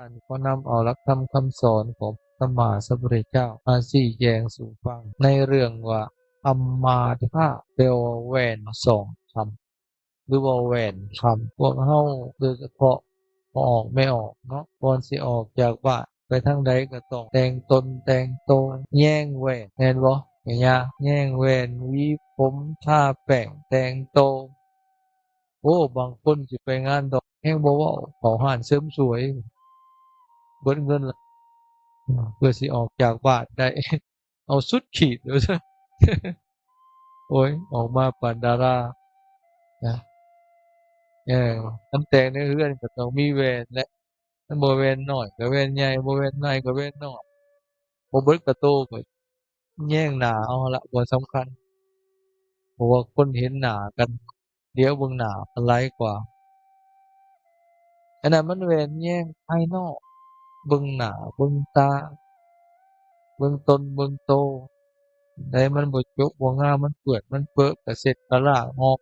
ທ່ານຂໍນຳເອົາຫຼັກທຳຄຳສອນຂອງພະສຳມາສຳພຸດທະເຈົ້າມາຊີ້ແຈງສູ່ຟັງ ໃນເລື່ອງວ່າ ອຳມາທະ ແປວ່າແຫວນສອງຄຳ ຫຼືວ່າແຫວນຄຳ. ພວກເຮົາໂດຍສະເພາະພໍ່ອອກແມ່ອອກເນາະ ກ່ອນຊິອອກຈາກບ້ານໄປທາງໃດກໍຕ້ອງແຕ່ງຕົນແຕ່ງໂຕ ແຍງແຫວນ ແມ່ນບໍ່ແມ່ຍ່າ? ແຍງແຫວນ ຫວີຜົມ ທາແປ້ງ ແຕ່ງໂຕ. ໂອ້ ບາງຄົນຊິໄປງານດອງແຮງບໍ່ເວົ້າ ເຂົ້າຮ້ານເສີມສວຍ ເບິດເງິນລະ ເພື່ອຊິອອກຈາກບ້ານໄດ້ ເອົາສຸດຂີດ ໂອ້ຍ ອອກມາປານດາລານະ. ເອີ ຄັນແຕ່ງໃນເຮືອນກໍຕ້ອງມີແຫວນແຫຼະ ຄັນບໍ່ແຫວນນ້ອຍກໍແຫວນໃຫຍ່ ບໍ່ແຫວນໃຫຍ່ກໍແຫວນນ້ອຍ ບໍ່ເບິດກະໂຕກໍແຍງໜ້າເອົາຫັ້ນລະ ບໍ່ສຳຄັນ ເພາະວ່າຄົນເຫັນໜ້າກັນ ຫຼຽວເບິ່ງໜ້າກັນຫຼາຍກວ່າ. ອັນນັ້ນມັນແຫວນແຍງພາຍນອກ ເບິ່ງໜ້າເບິ່ງຕາ ເບິ່ງຕົນເບິ່ງໂຕ ໃດມັນບໍ່ຈົບບໍ່ງາມ ມັນເປື້ອນມັນເປິ ກະເຊັດກະລ້າງອອກ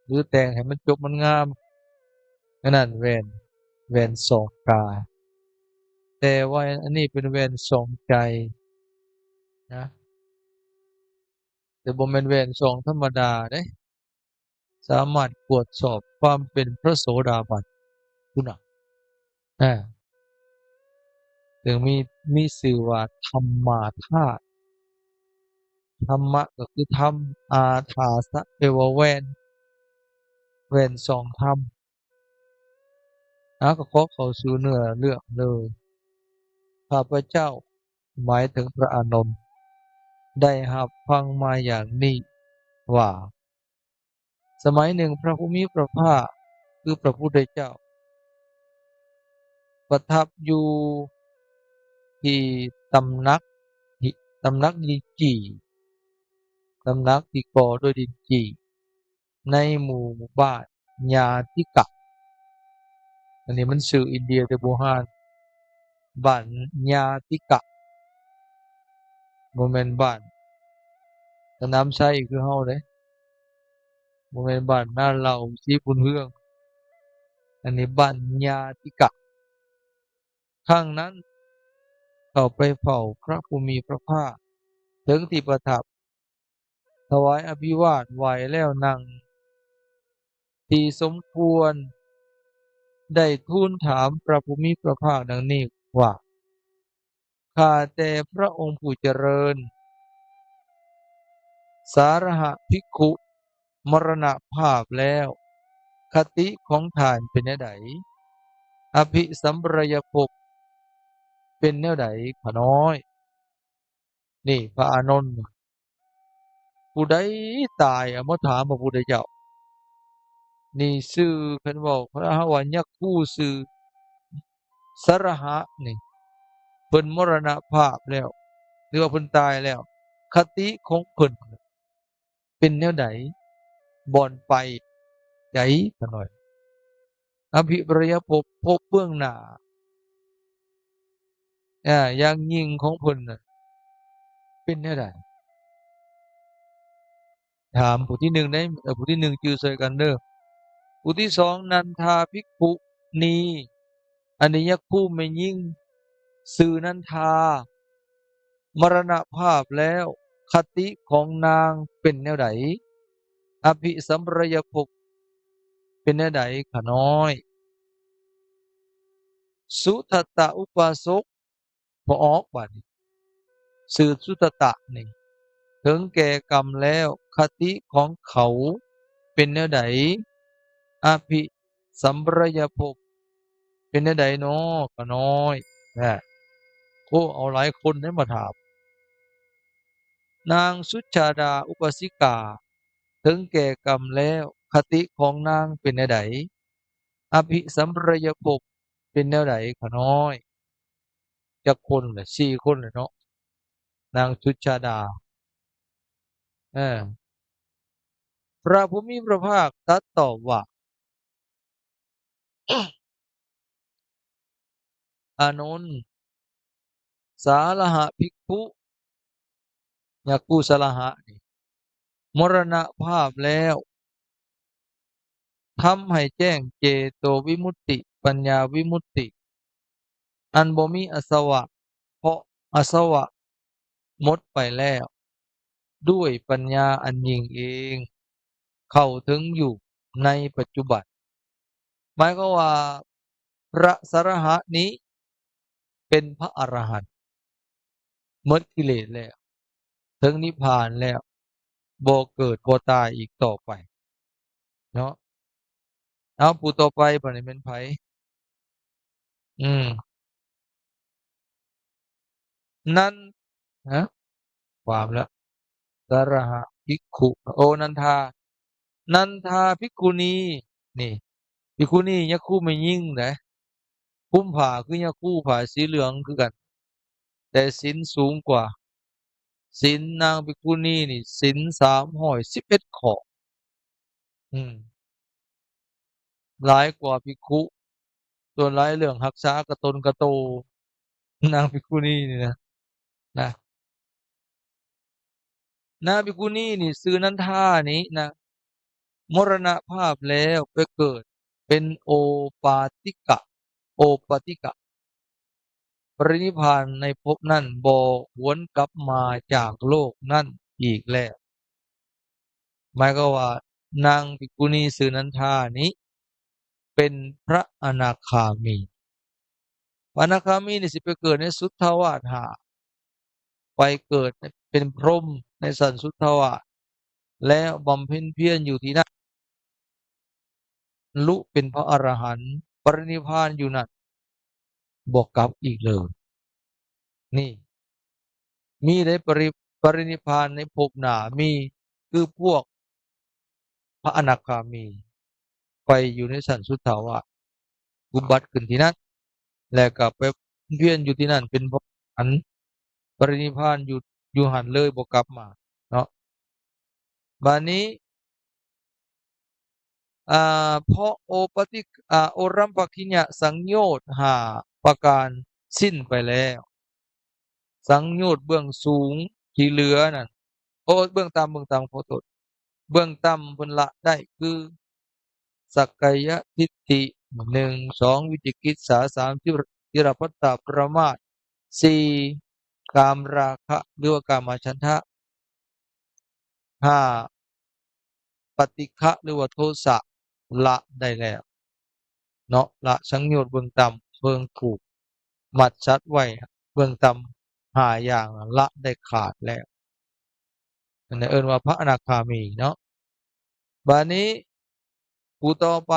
ຫຼືແຕ່ງໃຫ້ມັນຈົບມັນງາມ. ອັນນັ້ນແຫວນ ແຫວນສອງຕາ ແຕ່ວ່າອັນນີ້ເປັນແຫວນສອງໃຈນະ ແຕ່ບໍ່ແມ່ນແຫວນສອງທຳມະດາເດ້ ສາມາດກວດສອບຄວາມເປັນພະໂສດາບັນພຸ້ນນະ ອາ ເຊິ່ງມີ ມີຊື່ວ່າທຳມາທາດ ທຳມະກໍຄືທຳ ອາທາສະ ແປວ່າແຫວນ ແຫວນສອງທຳ. ອາ ກໍຂໍເຂົ້າສູ່ເນື້ອເລື່ອງເລີຍ. ຂ້າພະເຈົ້າ ໝາຍເຖິງພະອານົນ ໄດ້ຮັບຟັງມາຢ່າງນີ້ວ່າ ສະໄໝໜຶ່ງພະຜູ້ມີພະພາກ ຄືພະພຸດທະເຈົ້າ ປະທັບຢູ່ທີ່ຕຳໜັກ ທີ່ຕຳໜັກດິນຈີ່ ຕຳໜັກທີ່ກໍ່ດ້ວຍດິນຈີ່ ໃນໝູ່ບ້ານຍາຕິກະ ອັນນີ້ມັນຊື່ອິນເດຍແຕ່ບູຮານ ບ້ານຍາຕິກະ ບໍ່ແມ່ນບ້ານສະໜາມໄຊຄືເຮົາເດ້ ບໍ່ແມ່ນບ້ານນາເຫຼົ່າ ສີບຸນເຮືອງ ອັນນີ້ບ້ານຍາຕິກະ. ຄັ້ງນັ້ນເຂົ້າໄປເຝົ້າພະຜູ້ມີພະພາກເຖິງທີ່ປະທັບ ຖວາຍອະພິວາດ ໄຫວ້ແລ້ວນັ່ງທີ່ສົມຄວນ ໄດ້ທູນຖາມພະຜູ້ມີພະພາກດັ່ງນີ້ວ່າ ຂ້າແຕ່ພະອົງຜູ້ຈະເລີນ ສາລະຫະພິກຂຸ ມໍລະນະພາບແລ້ວ ຄະຕິຂອງທ່ານເປັນແນວໃດ? ອະພິສຳປະລາຍະພົບເປັນແນວໃດ ຂ້ານ້ອຍ? ນີ້ພະອານົນ ຜູ້ໃດຕາຍເອົາມາຖາມພະພຸດທະເຈົ້າ. ນີ້ຊື່ ຄັນເວົ້າ ເຮົາວ່າຍັກຄູຊື່ສາລະຫະນີ້ ເພິ່ນມໍລະນະພາບແລ້ວ ຫຼືວ່າເພິ່ນຕາຍແລ້ວ ຄະຕິຂອງເພິ່ນເປັນແນວໃດ? ບ່ອນໄປໃດ ຂ້ານ້ອຍ? ອະພິສຳປະລາຍະພົບ ພົບເບື້ອງໜ້າ ອາ ຢ່າງຍິ່ງຂອງເພິ່ນນະ ເປັນແນວໃດ? ຖາມຜູ້ທີໜຶ່ງເດ້ ເອີ ຜູ້ທີໜຶ່ງຈື່ຊ່ອຍກັນເດີ. ຜູ້ທີສອງ ນັນທາພິກຂຸນີ ອັນນີ້ຍັກຄູແມ່ຍິງຊື່ນັນທາ ມໍລະນະພາບແລ້ວ ຄະຕິຂອງນາງເປັນແນວໃດ? ອະພິສຳປະລາຍະພົບເປັນແນວໃດ ຂ້ານ້ອຍ? ສຸທັດຕະອຸປາສົກ ພໍອອກບາດນີ້ ຊື່ສຸທັດຕະນີ້ ເຖິງແກ່ກຳແລ້ວ ຄະຕິຂອງເຂົາເປັນແນວໃດ? ອະພິສຳປະລາຍະພົບເປັນແນວໃດນໍ ຂ້ານ້ອຍ? ແນ່ ໂອ້ ເອົາຫຼາຍຄົນເດ້ມາຖາມ. ນາງສຸດຊາດາອຸປາສິກາ ເຖິງແກ່ກຳແລ້ວ ຄະຕິຂອງນາງເປັນແນວໃດ? ອະພິສຳປະລາຍະພົບເປັນແນວໃດ ຂ້ານ້ອຍ? ຈັກຄົນລະ? ສີ່ຄົນລະເນາະ ນາງສຸດຊາດາ. ເອີ ພະຜູ້ມີພະພາກຕັດຕອບວ່າ ອານົນ ສາລະຫະພິກຂຸ ຍັກຄູສາລະຫະນີ້ ມໍລະນະພາບແລ້ວ ທຳໃຫ້ແຈ້ງເຈໂຕວິມຸດຕິ ປັນຍາວິມຸດຕິ ອັນບໍ່ມີອາສະວະ, ເພາະອາສະວະໝົດໄປແລ້ວ ດ້ວຍປັນຍາອັນຍິ່ງເອງ ເຂົ້າເຖິງຢູ່ໃນປັດຈຸບັນ. ໝາຍຄວາມວ່າ ພະສະອະລະຫັນນີ້ເປັນພະອະລະຫັນ ໝົດກິເລດແລ້ວ ເຖິງນິບພານແລ້ວ ບໍ່ເກີດບໍ່ຕາຍອີກຕໍ່ໄປເນາະ. ເອົາ ຜູ້ຕໍ່ໄປບາດນີ້ແມ່ນໃຜ? ອືມ ນັ້ນ ຮະ? ຄວາມລະ ສະອະລະຫະພິກຂຸ ໂອ ນັນທາ ນັນທາພິກຂຸນີ ນີ້ ພິກຂຸນີ ຍາຄູແມ່ຍິງເດ້ ຄຸມຜ້າຄືຍາຄູ ຜ້າສີເຫຼືອງຄືກັນ ແຕ່ສິນສູງກວ່າ. ສິນນາງພິກຂຸນີນີ້ ສິນສາມຮ້ອຍສິບເອັດຂໍ້ ອືມ ຫຼາຍກວ່າພິກຂຸ. ສ່ວນຫຼາຍເລື່ອງຮັກສາກະຕົນກະໂຕ ນາງພິກຂຸນີນີ້ນະ ນະ ນາງພິກຂຸນີນີ້ ຊື່ນັນທານີ້ນະ ມໍລະນະພາບແລ້ວໄປເກີດເປັນໂອປາຕິກະ ໂອປາຕິກະ ປະລິນິບພານໃນພົບນັ້ນ ບໍ່ຫວນກັບມາຈາກໂລກນັ້ນອີກແລ້ວ. ໝາຍຄວາມວ່າ ນາງພິກຂຸນີຊື່ນັນທານີ້ ເປັນພະອະນາຄາມີ. ພະອະນາຄາມີນີ້ຊິໄປເກີດໃນສຸດທະວາດຫ້າ ໄປເກີດເປັນພົມໃນຊັ້ນສຸດທະວາດ ແລ້ວບຳເພັນພຽນຢູ່ທີ່ນັ້ນ ບັນລຸເປັນພະອະລະຫັນ ປະລິນິບພານຢູ່ນັ້ນ ບໍ່ກັບອີກເລີຍ. ນີ້ ມີໄດ້ປະລິ ປະລິນິບພານໃນພົບໜ້າ ມີ ຄືພວກພະອະນາຄາມີ ໄປຢູ່ໃນຊັ້ນສຸດທະວາດ ອຸບັດຂຶ້ນທີ່ນັ້ນ ແລ້ວກໍໄປວຽນຢູ່ທີ່ນັ້ນ ເປັນພະອະນາຄາມີ ປະລິນິບພານຢູ່ ຢູ່ຫັ້ນເລີຍ ບໍ່ກັບມາເນາະ. ບາດນີ້ ອາ ເພາະໂອປະຕິ ອາ ໂອລັມປະກິຍະສັງໂຍດຫ້າປະການສິ້ນໄປແລ້ວ ສັງໂຍດເບື້ອງສູງທີ່ເຫຼືອນັ້ນ ໂອ ເບື້ອງຕ່ຳ ເບື້ອງຕ່ຳ ຂໍໂທດ ເບື້ອງຕ່ຳເພິ່ນລະໄດ້ຄື ສັກກາຍະທິດຖິ ໜຶ່ງ ສອງ ວິຈິກິດສາ ສາມ ທິລະພັດຕະປະມາດ ສີ່ ກາມລາຄະ ຫຼືວ່າກາມະສັນທະ ຫ້າ ປະຕິຄະ ຫຼືວ່າໂທສະ ລະໄດ້ແລ້ວເນາະ ລະສັງໂຍດເບື້ອງຕ່ຳ ເບື້ອງຜູກມັດສັດໄວ້ເບື້ອງຕ່ຳຫ້າຢ່າງ ລະໄດ້ຂາດແລ້ວ ອັນນັ້ນເອີ້ນວ່າພະອະນາຄາມີເນາະ. ບາດນີ້ຜູ້ຕໍ່ໄປ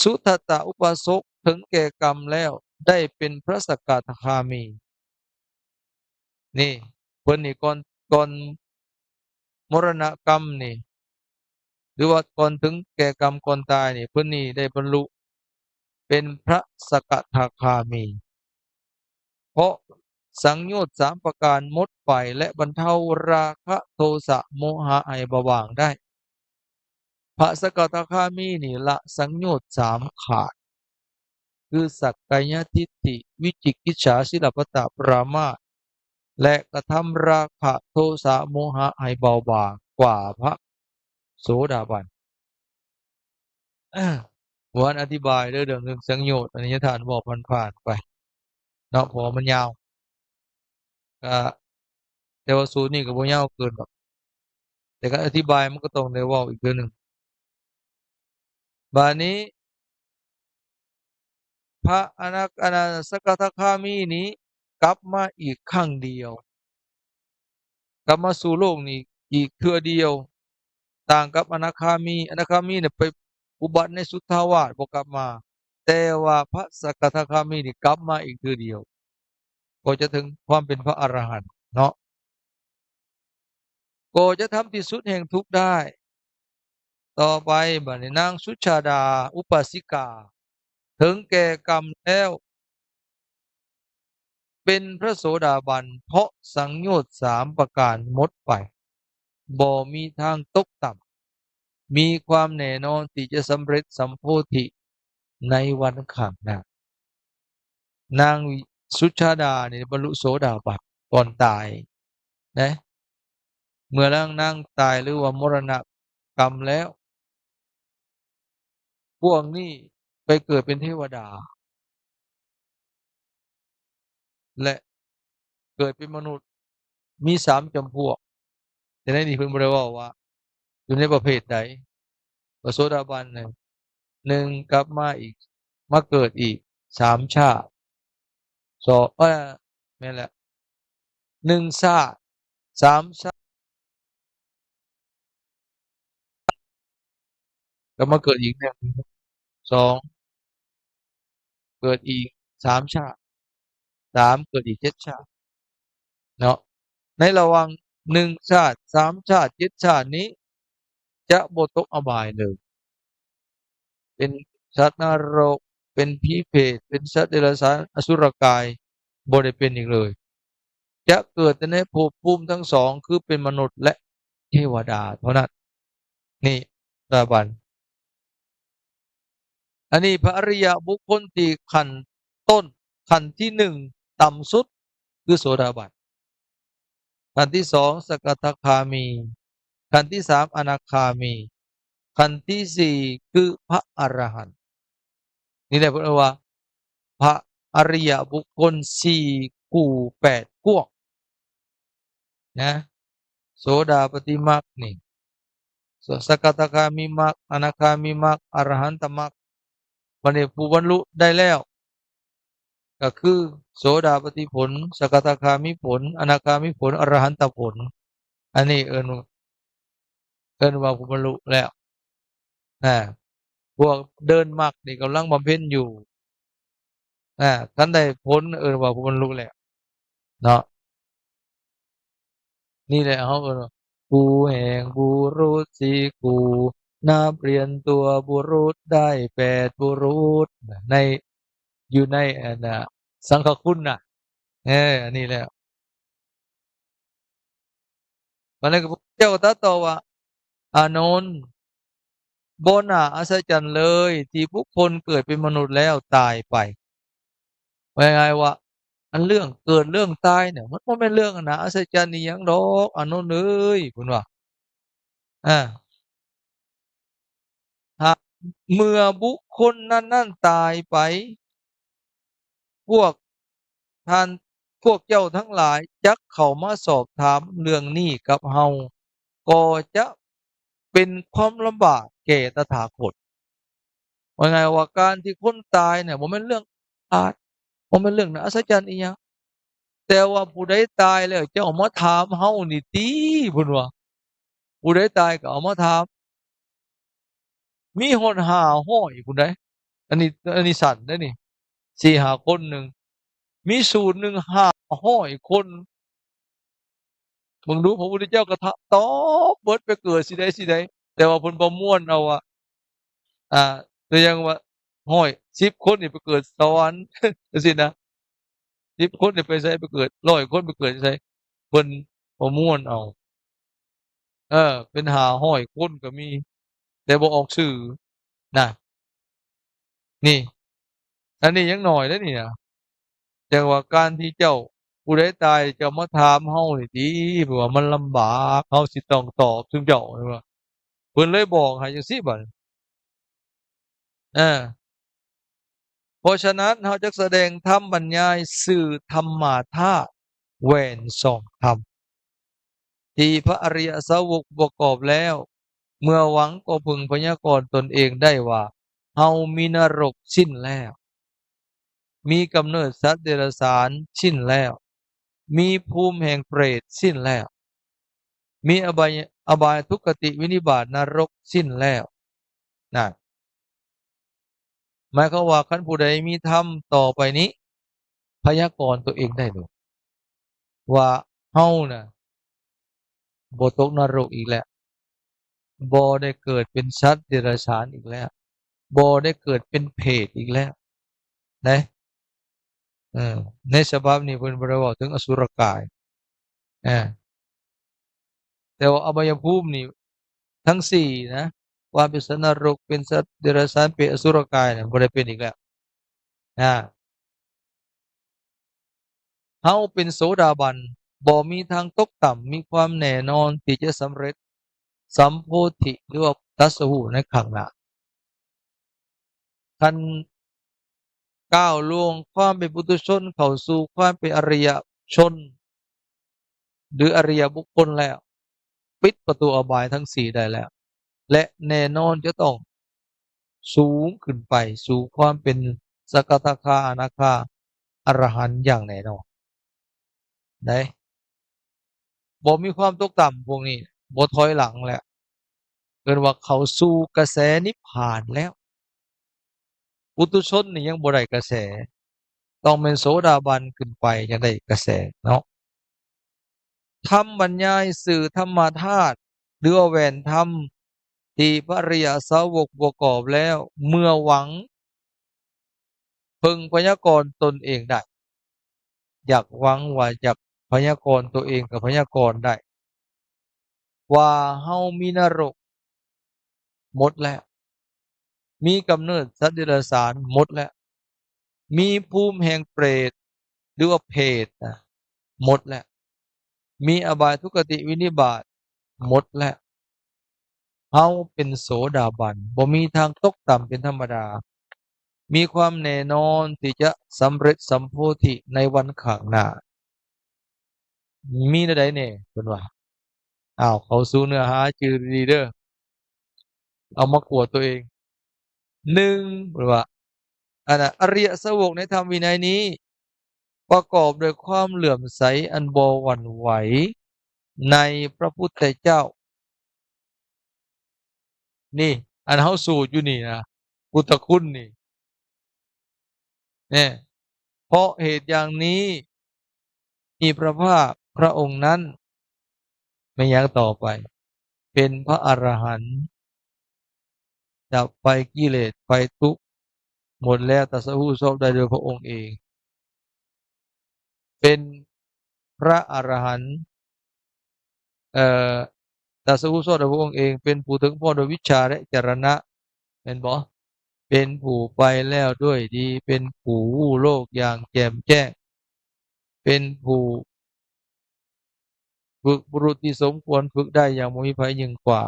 ສຸທັດຕະອຸປາສົກເຖິງແກ່ກຳແລ້ວ ໄດ້ເປັນພະສະກະທາຄາມີ. ນີ້ ເພິ່ນນີ້ກ່ອນ ກ່ອນມໍລະນະກຳນີ້ ຫຼືວ່າກ່ອນເຖິງແກ່ກຳ ກ່ອນຕາຍນີ້ ເພິ່ນນີ້ໄດ້ບັນລຸເປັນພະສະກະທາຄາມີ ເພາະສັງໂຍດສາມປະການໝົດໄປ ແລະ ບັນເທົາລາຄະ ໂທສະ ໂມຫະ ໃຫ້ເບົາບາງໄດ້. ພະສະກະທາຄາມີນີ້ລະສັງໂຍດສາມຂາດ ຄື ສັກກາຍະທິດຖິ ວິຈິກິດສາ ສິລະພັດຕະປະມາດ ແລະ ກະທຳລາຄະ ໂທສະ ໂມຫະ ໃຫ້ເບົາບາງກວ່າພະໂສດາບັນ. ບໍ່ທັນອະທິບາຍເດີ ເລື່ອງ ເລື່ອງສັງໂຍດ ອັນນີ້ທ່ານເວົ້າຜ່ານໆໄປເນາະ ເພາະວ່າມັນຍາວ. ກະ ແຕ່ວ່າສູດນີ້ກໍບໍ່ຍາວເກີນດອກ ແຕ່ການອະທິບາຍມັນກໍຕ້ອງໄດ້ເວົ້າອີກເທື່ອໜຶ່ງ. ບາດນີ້ ພະອະນາ ອະນາ ສະກະທາຄາມີນີ້ກັບມາອີກຄັ້ງດຽວ ກັບມາສູ່ໂລກນີ້ອີກເທື່ອດຽວ. ຕ່າງກັບອະນາຄາມີ ອະນາຄາມີນີ້ໄປອຸບັດໃນສຸດທາວາດ ບໍ່ກັບມາ, ແຕ່ວ່າພະສະກະທາຄາມີນີ້ກັບມາອີກເທື່ອດຽວ ກໍຈະເຖິງຄວາມເປັນພະອະລະຫັນເນາະ ກໍຈະທຳທີ່ສຸດແຫ່ງທຸກໄດ້. ຕໍ່ໄປ ບາດນີ້ ນາງສຸຊາດາອຸປາສິກາ ເຖິງແກ່ກຳແລ້ວ ເປັນພະໂສດາບັນ ເພາະສັງໂຍດສາມປະການໝົດໄປ ບໍ່ມີທາງຕົກຕ່ຳ ມີຄວາມແນ່ນອນທີ່ຈະສຳເລັດສຳໂພທິໃນວັນຂ້າງໜ້າ. ນາງສຸຊາດານີ້ບັນລຸໂສດາບັນກ່ອນຕາຍເດ້. ເມື່ອນາງ ນາງຕາຍ ຫຼືວ່າມໍລະນະກຳແລ້ວ ພວກນີ້ໄປເກີດເປັນເທວະດາ ແລະ ເກີດເປັນມະນຸດ ມີສາມຈຳພວກ. ແຕ່ໃນນີ້ເພິ່ນບໍ່ໄດ້ເວົ້າວ່າຢູ່ໃນປະເພດໃດ. ພະໂສດາບັນນີ້ ໜຶ່ງ ກັບມາອີກ ມາເກີດອີກສາມຊາດ. ສອງ ເອີ ແມ່ນແຫຼະ ໜຶ່ງຊາດ ສາມຊາດ ກັບມາເກີດອີກແມ່ນ ສອງ ເກີດອີກສາມຊາດ ສາມ ເກີດອີກເຈັດຊາດເນາະ. ໃນລະຫວ່າງໜຶ່ງຊາດ ສາມຊາດ ເຈັດຊາດນີ້ ຈະບໍ່ຕົກອະບາຍເລີຍ. ເປັນສັດນະລົກ ເປັນຜີເປດ ເປັນສັດເດຍລະສານ ອະສຸລະກາຍ ບໍ່ໄດ້ເປັນອີກເລີຍ. ຈະເກີດແຕ່ໃນພົບພູມທັງສອງ ຄືເປັນມະນຸດ ແລະ ເທວະດາເທົ່ານັ້ນ. ນີ້ ສາບັນ ອັນນີ້ພະອະລິຍະບຸກຄົນທີ່ຂັ້ນຕົ້ນ ຂັ້ນທີໜຶ່ງ ຕ່ຳສຸດຄືໂສດາບັນ, ຂັ້ນທີສອງ ສະກະທາຄາມີ, ຂັ້ນທີສາມ ອະນາຄາມີ, ຂັ້ນທີສີ່ ຄືພະອະລະຫັນ. ນີ້ແຫຼະເພິ່ນເອີ້ນວ່າ ພະອະລິຍະບຸກຄົນສີ່ຄູ່ແປດພວກນະ. ໂສດາປະຕິມັກນີ້ ສະ ສະກະທາຄາມີມັກ, ອະນາຄາມີມັກ, ອະລະຫັນຕະມັກ. ບັດນີ້ຜູ້ບັນລຸໄດ້ແລ້ວ ກໍຄືໂສດາປະຕິຜົນ, ສະກະທາຄາມີຜົນ, ອະນາຄາມີຜົນ, ອະລະຫັນຕະຜົນ. ອັນນີ້ເອີ້ນ ເອີ້ນວ່າຜູ້ບັນລຸແລ້ວນະ. ພວກເດີນມັກນີ້ກຳລັງບຳເພັນຢູ່ນະ. ຄັນໄດ້ຜົນເອີ້ນວ່າຜູ້ບັນລຸແລ້ວເນາະ. ນີ້ແຫຼະເຮົາເອີ້ນວ່າ ຄູ່ແຫ່ງບຸລຸດສີ່ຄູ່ ນັບລຽນຕົວບຸລຸດໄດ້ແປດບຸລຸດ ໃນ ຢູ່ໃນອັນນ່າ ສັງຄະຄຸນນະ. ເອີ ອັນນີ້ແຫຼະ. ບັດນັ້ນພະເຈົ້າກໍຕັດຕໍ່ວ່າ ອານົນ ບໍ່ໜ້າອັດສະຈັນເລີຍ ທີ່ບຸກຄົນເກີດເປັນມະນຸດແລ້ວຕາຍໄປ. ວ່າງ່າຍໆວ່າ ອັນເລື່ອງເກີດເລື່ອງຕາຍເນຍ ມັນບໍ່ແມ່ນເລື່ອງໜ້າອັດສະຈັນອີ່ຫຍັງດອກ ອານົນເອີຍ ເພິ່ນວ່າ. ອາ ຖ້າເມື່ອບຸກຄົນນັ້ນໆຕາຍໄປ ພວກທ່ານ ພວກເຈົ້າທັງຫຼາຍຈັກເຂົ້າມາສອບຖາມເລື່ອງນີ້ກັບເຮົາ ກໍຈະເປັນຄວາມລຳບາກແກ່ຕະຖາຄົດ. ວ່າງ່າຍວ່າການທີ່ຄົນຕາຍເນຍ ບໍ່ແມ່ນເລື່ອງອາດ ບໍ່ແມ່ນເລື່ອງໜ້າອັດສະຈັນອີ່ຫຍັງ. ແຕ່ວ່າຜູ້ໃດຕາຍແລ້ວ ເຈົ້າມາຖາມເຮົານີ້ຕິ ເພິ່ນວ່າ ຜູ້ໃດຕາຍກໍເອົາມາຖາມ. ມີຮອດຫ້າຮ້ອຍພຸ້ນໃດ໋ ອັນນີ້ ອັນນີ້ສັ້ນເດ້ນີ້ ສີ່ຫ້າຄົນໜຶ່ງ ມີສູດໜຶ່ງຫ້າຮ້ອຍຄົນ. ເບິ່ງດູ ພະພຸດທະເຈົ້າກໍຖາມ ຕອບເບິດ ໄປເກີດຊິໃດ ຊິໃດ ແຕ່ວ່າເພິ່ນປະມວນເອົາວ່າ ອ່າ ຕົວຢ່າງວ່າ ຮ້ອຍ ສິບຄົນນີ້ໄປເກີດສະຫວັນ ຈັ່ງຊີ້ນະ ສິບຄົນນີ້ໄປໃສ ໄປເກີດ ຮ້ອຍຄົນໄປເກີດໃສ ເພິ່ນປະມວນເອົາ ເອີ ເປັນຫ້າຮ້ອຍຄົນກໍມີ ແຕ່ບໍ່ອອກຊື່ນະ. ນີ້ ອັນນີ້ຍັງໜ້ອຍເດ້ນີ້ນະ. ຈັ່ງວ່າການທີ່ເຈົ້າ ຜູ້ໃດຕາຍ ເຈົ້າມາຖາມເຮົານີ້ຕິ ເພາະວ່າມັນລຳບາກ ເຮົາຊິຕ້ອງຕອບຊຸມເຈົ້າ ເພິ່ນເລີຍບອກໃຫ້ຈັ່ງຊີ້ບັດ ເອີ ເພາະສະນັ້ນ ເຮົາຈັກສະແດງທຳບັນຍາຍສື່ທຳມາທາດ ແຫວນສອງທຳ ທີ່ພະອະລິຍະສາວົກປະກອບແລ້ວ ເມື່ອຫວັງກໍເພິ່ງພະຍາກອນຕົນເອງໄດ້ວ່າ ເຮົາມີນະລົກສິ້ນແລ້ວ, ມີກຳເນີດສັດເດຍລະສານສິ້ນແລ້ວ, ມີພູມແຫ່ງເປຣດສິ້ນແລ້ວ, ມີອະບາຍ ອະບາຍທຸກຄະຕິວິນິບາດນະລົກສິ້ນແລ້ວ. ນັ້ນ ໝາຍຄວາມວ່າ ຄັນຜູ້ໃດມີທຳຕໍ່ໄປນີ້ ພະຍາກອນຕົວເອງໄດ້ໂລດ ວ່າເຮົານະ ບໍ່ຕົກນະລົກອີກແລ້ວ, ບໍ່ໄດ້ເກີດເປັນສັດເດຍລະສານອີກແລ້ວ, ບໍ່ໄດ້ເກີດເປັນເປຣດອີກແລ້ວ ນະ. ເອີ ໃນສະບັບນີ້ເພິ່ນບໍ່ໄດ້ເວົ້າເຖິງອະສຸລະກາຍ ເອີ ແຕ່ວ່າອະບາຍພູມນີ້ ທັງສີ່ນະ ວ່າເປັນສັດນະລົກ ເປັນສັດເດຍລະສານ ເປດ ອະສຸລະກາຍນະ ບໍ່ໄດ້ເປັນອີກແລ້ວນະ. ເຮົາເປັນໂສດາບັນ ບໍ່ມີທາງຕົກຕ່ຳ ມີຄວາມແນ່ນອນທີ່ຈະສຳເລັດສຳໂພທິ ຫຼືວ່າຕັດສະຮູ້ໃນຂ້າງໜ້າ. ຄັນ ກ້າວລ່ວງຄວາມເປັນປຸຖຸຊົນເຂົ້າສູ່ຄວາມເປັນອະລິຍະຊົນ ຫຼື ອະລິຍະບຸກຄົນແລ້ວ, ປິດປະຕູອະບາຍທັງສີ່ໄດ້ແລ້ວ ແລະ ແນ່ນອນຈະຕ້ອງສູງຂຶ້ນໄປສູ່ຄວາມເປັນສະກະທາຄາ ອະນາຄາ ອະລະຫັນຢ່າງແນ່ນອນ. ໄດ້ ບໍ່ມີຄວາມຕົກຕ່ຳພວກນີ້ ບໍ່ຖອຍຫຼັງແລ້ວ ເອີ້ນວ່າເຂົ້າສູ່ກະແສນິບພານແລ້ວ. ປຸຖຸຊົນນີ້ຍັງບໍ່ໄດ້ກະແສ, ຕ້ອງແມ່ນໂສດາບັນຂຶ້ນໄປຈັ່ງໄດ້ກະແສເນາະ. ທຳບັນຍາຍຊື່ທຳມະທາດ ຫຼືວ່າແຫວນທຳ ທີ່ພະອະລິຍະສາວົກປະກອບແລ້ວ ເມື່ອຫວັງເພິ່ງພະຍາກອນຕົນເອງໄດ້, ຢາກຫວັງວ່າຢາກພະຍາກອນຕົວເອງກໍພະຍາກອນໄດ້ ວ່າເຮົາມີນະລົກໝົດແລ້ວ, ມີກຳເນີດສັດເດຍລະສານໝົດແລ້ວ, ມີພູມແຫ່ງເປດ ຫຼືວ່າເຜດນະ ໝົດແລ້ວ, ມີອະບາຍທຸກຄະຕິວິນິບາດໝົດແລ້ວ. ເຮົາເປັນໂສດາບັນ ບໍ່ມີທາງຕົກຕ່ຳເປັນທຳມະດາ, ມີຄວາມແນ່ນອນທີ່ຈະສຳເລັດສຳໂພທິໃນວັນຂ້າງໜ້າ. ມີແນວໃດແດ່? ເພິ່ນວ່າ ອ້າວ ເຂົ້າສູ່ເນື້ອຫາ ຈື່ດີໆເດີ ເອົາມາກວດຕົວເອງ. ໜຶ່ງ ເພິ່ນວ່າ ອັນນະ ອະລິຍະສາວົກໃນທຳວິໄນນີ້ ປະກອບດ້ວຍຄວາມເຫຼື້ອມໃສອັນບໍ່ຫວັ່ນໄຫວໃນພະພຸດທະເຈົ້າ. ນີ້ ອັນເຮົາສູດຢູ່ນີ້ນະ ພຸດທະຄຸນນີ້ ແນ່ ເພາະເຫດຢ່າງນີ້ ມີພະພາກພະອົງນັ້ນ ແມ່ນຫຍັງຕໍ່ໄປ? ເປັນພະອະລະຫັນ ດັບໄຟກິເລດ ໄຟທຸກ ໝົດແລ້ວ ຕັດສະຮູ້ຊອບໄດ້ໂດຍພະອົງເອງ ເປັນພະອະລະຫັນ ເອີ ຕັດສະຮູ້ຊອບໂດຍພະອົງເອງ ເປັນຜູ້ເຖິງພອນໂດຍວິຊາ ແລະ ຈະລະນະ ແມ່ນບໍ່? ເປັນຜູ້ໄປແລ້ວດ້ວຍດີ ເປັນຜູ້ຮູ້ໂລກຢ່າງແຈ່ມແຈ້ງ ເປັນຜູ້ຝຶກບຸລຸດທີ່ສົມຄວນຝຶກໄດ້ຢ່າງບໍ່ມີໃຜຍິ່ງກວ່າ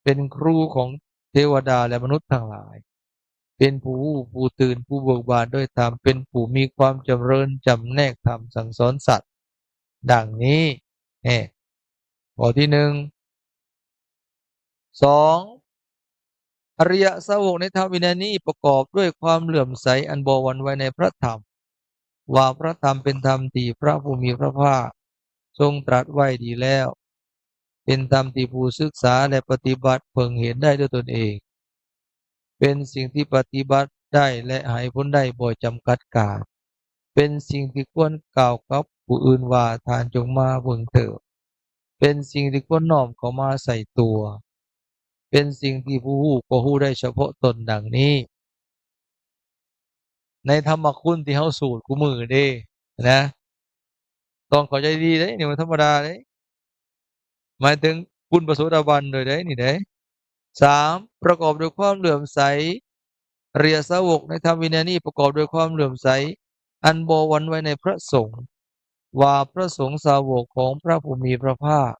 ເປັນຄູຂອງເທວະດາ ແລະ ມະນຸດທັງຫຼາຍ ເປັນຜູ້ຮູ້ ຜູ້ຕື່ນ ຜູ້ເບີກບານດ້ວຍທຳ ເປັນຜູ້ມີຄວາມຈຳເລີນຈຳແນກທຳ ສັ່ງສອນສັດ ດັ່ງນີ້. ແນ່ ຂໍ້ທີໜຶ່ງ. ສອງ ອະລິຍະສາວົກໃນທຳວິໄນນີ້ປະກອບດ້ວຍຄວາມເຫຼື້ອມໃສອັນບໍ່ຫວັ່ນໄຫວໃນພະທຳ ວ່າພະທຳເປັນທຳທີ່ພະຜູ້ມີພະພາກຊົງຕລັດໄວ້ດີແລ້ວ, ເປັນທຳທີ່ຜູ້ສຶກສາ ແລະ ປະຕິບັດເພິ່ງເຫັນໄດ້ດ້ວຍຕົນເອງ, ເປັນສິ່ງທີ່ປະຕິບັດໄດ້ ແລະ ໃຫ້ຜົນໄດ້ບໍ່ຈຳກັດການ, ເປັນສິ່ງທີ່ຄວນກ່າວກັບຜູ້ອື່ນວ່າ ທ່ານຈົ່ງມາເບິ່ງເຖີດ, ເປັນສິ່ງທີ່ຄວນນ້ອມເຂົ້າມາໃສ່ຕົວ, ເປັນສິ່ງທີ່ຜູ້ຮູ້ກໍຮູ້ໄດ້ສະເພາະຕົນ ດັ່ງນີ້. ໃນທຳມະຄຸນທີ່ເຮົາສູດຄູ່ມື້ເດ້ນະ ຕ້ອງເຂົ້າໃຈດີເດ້ ນີ້ບໍ່ທຳມະດາເດ້ ໝາຍເຖິງຄຸນພະໂສດາບັນໂດຍເດ້ນີ້ເດ້. ສາມ ປະກອບດ້ວຍຄວາມເຫຼື້ອມໃສ, ອະລິຍະສາວົກໃນທຳວິໄນນີ້ປະກອບດ້ວຍຄວາມເຫຼື້ອມໃສ ອັນບໍ່ຫວັ່ນໄຫວໃນພະສົງ, ວ່າພະສົງສາວົກຂອງພະຜູ້ມີພະພາກ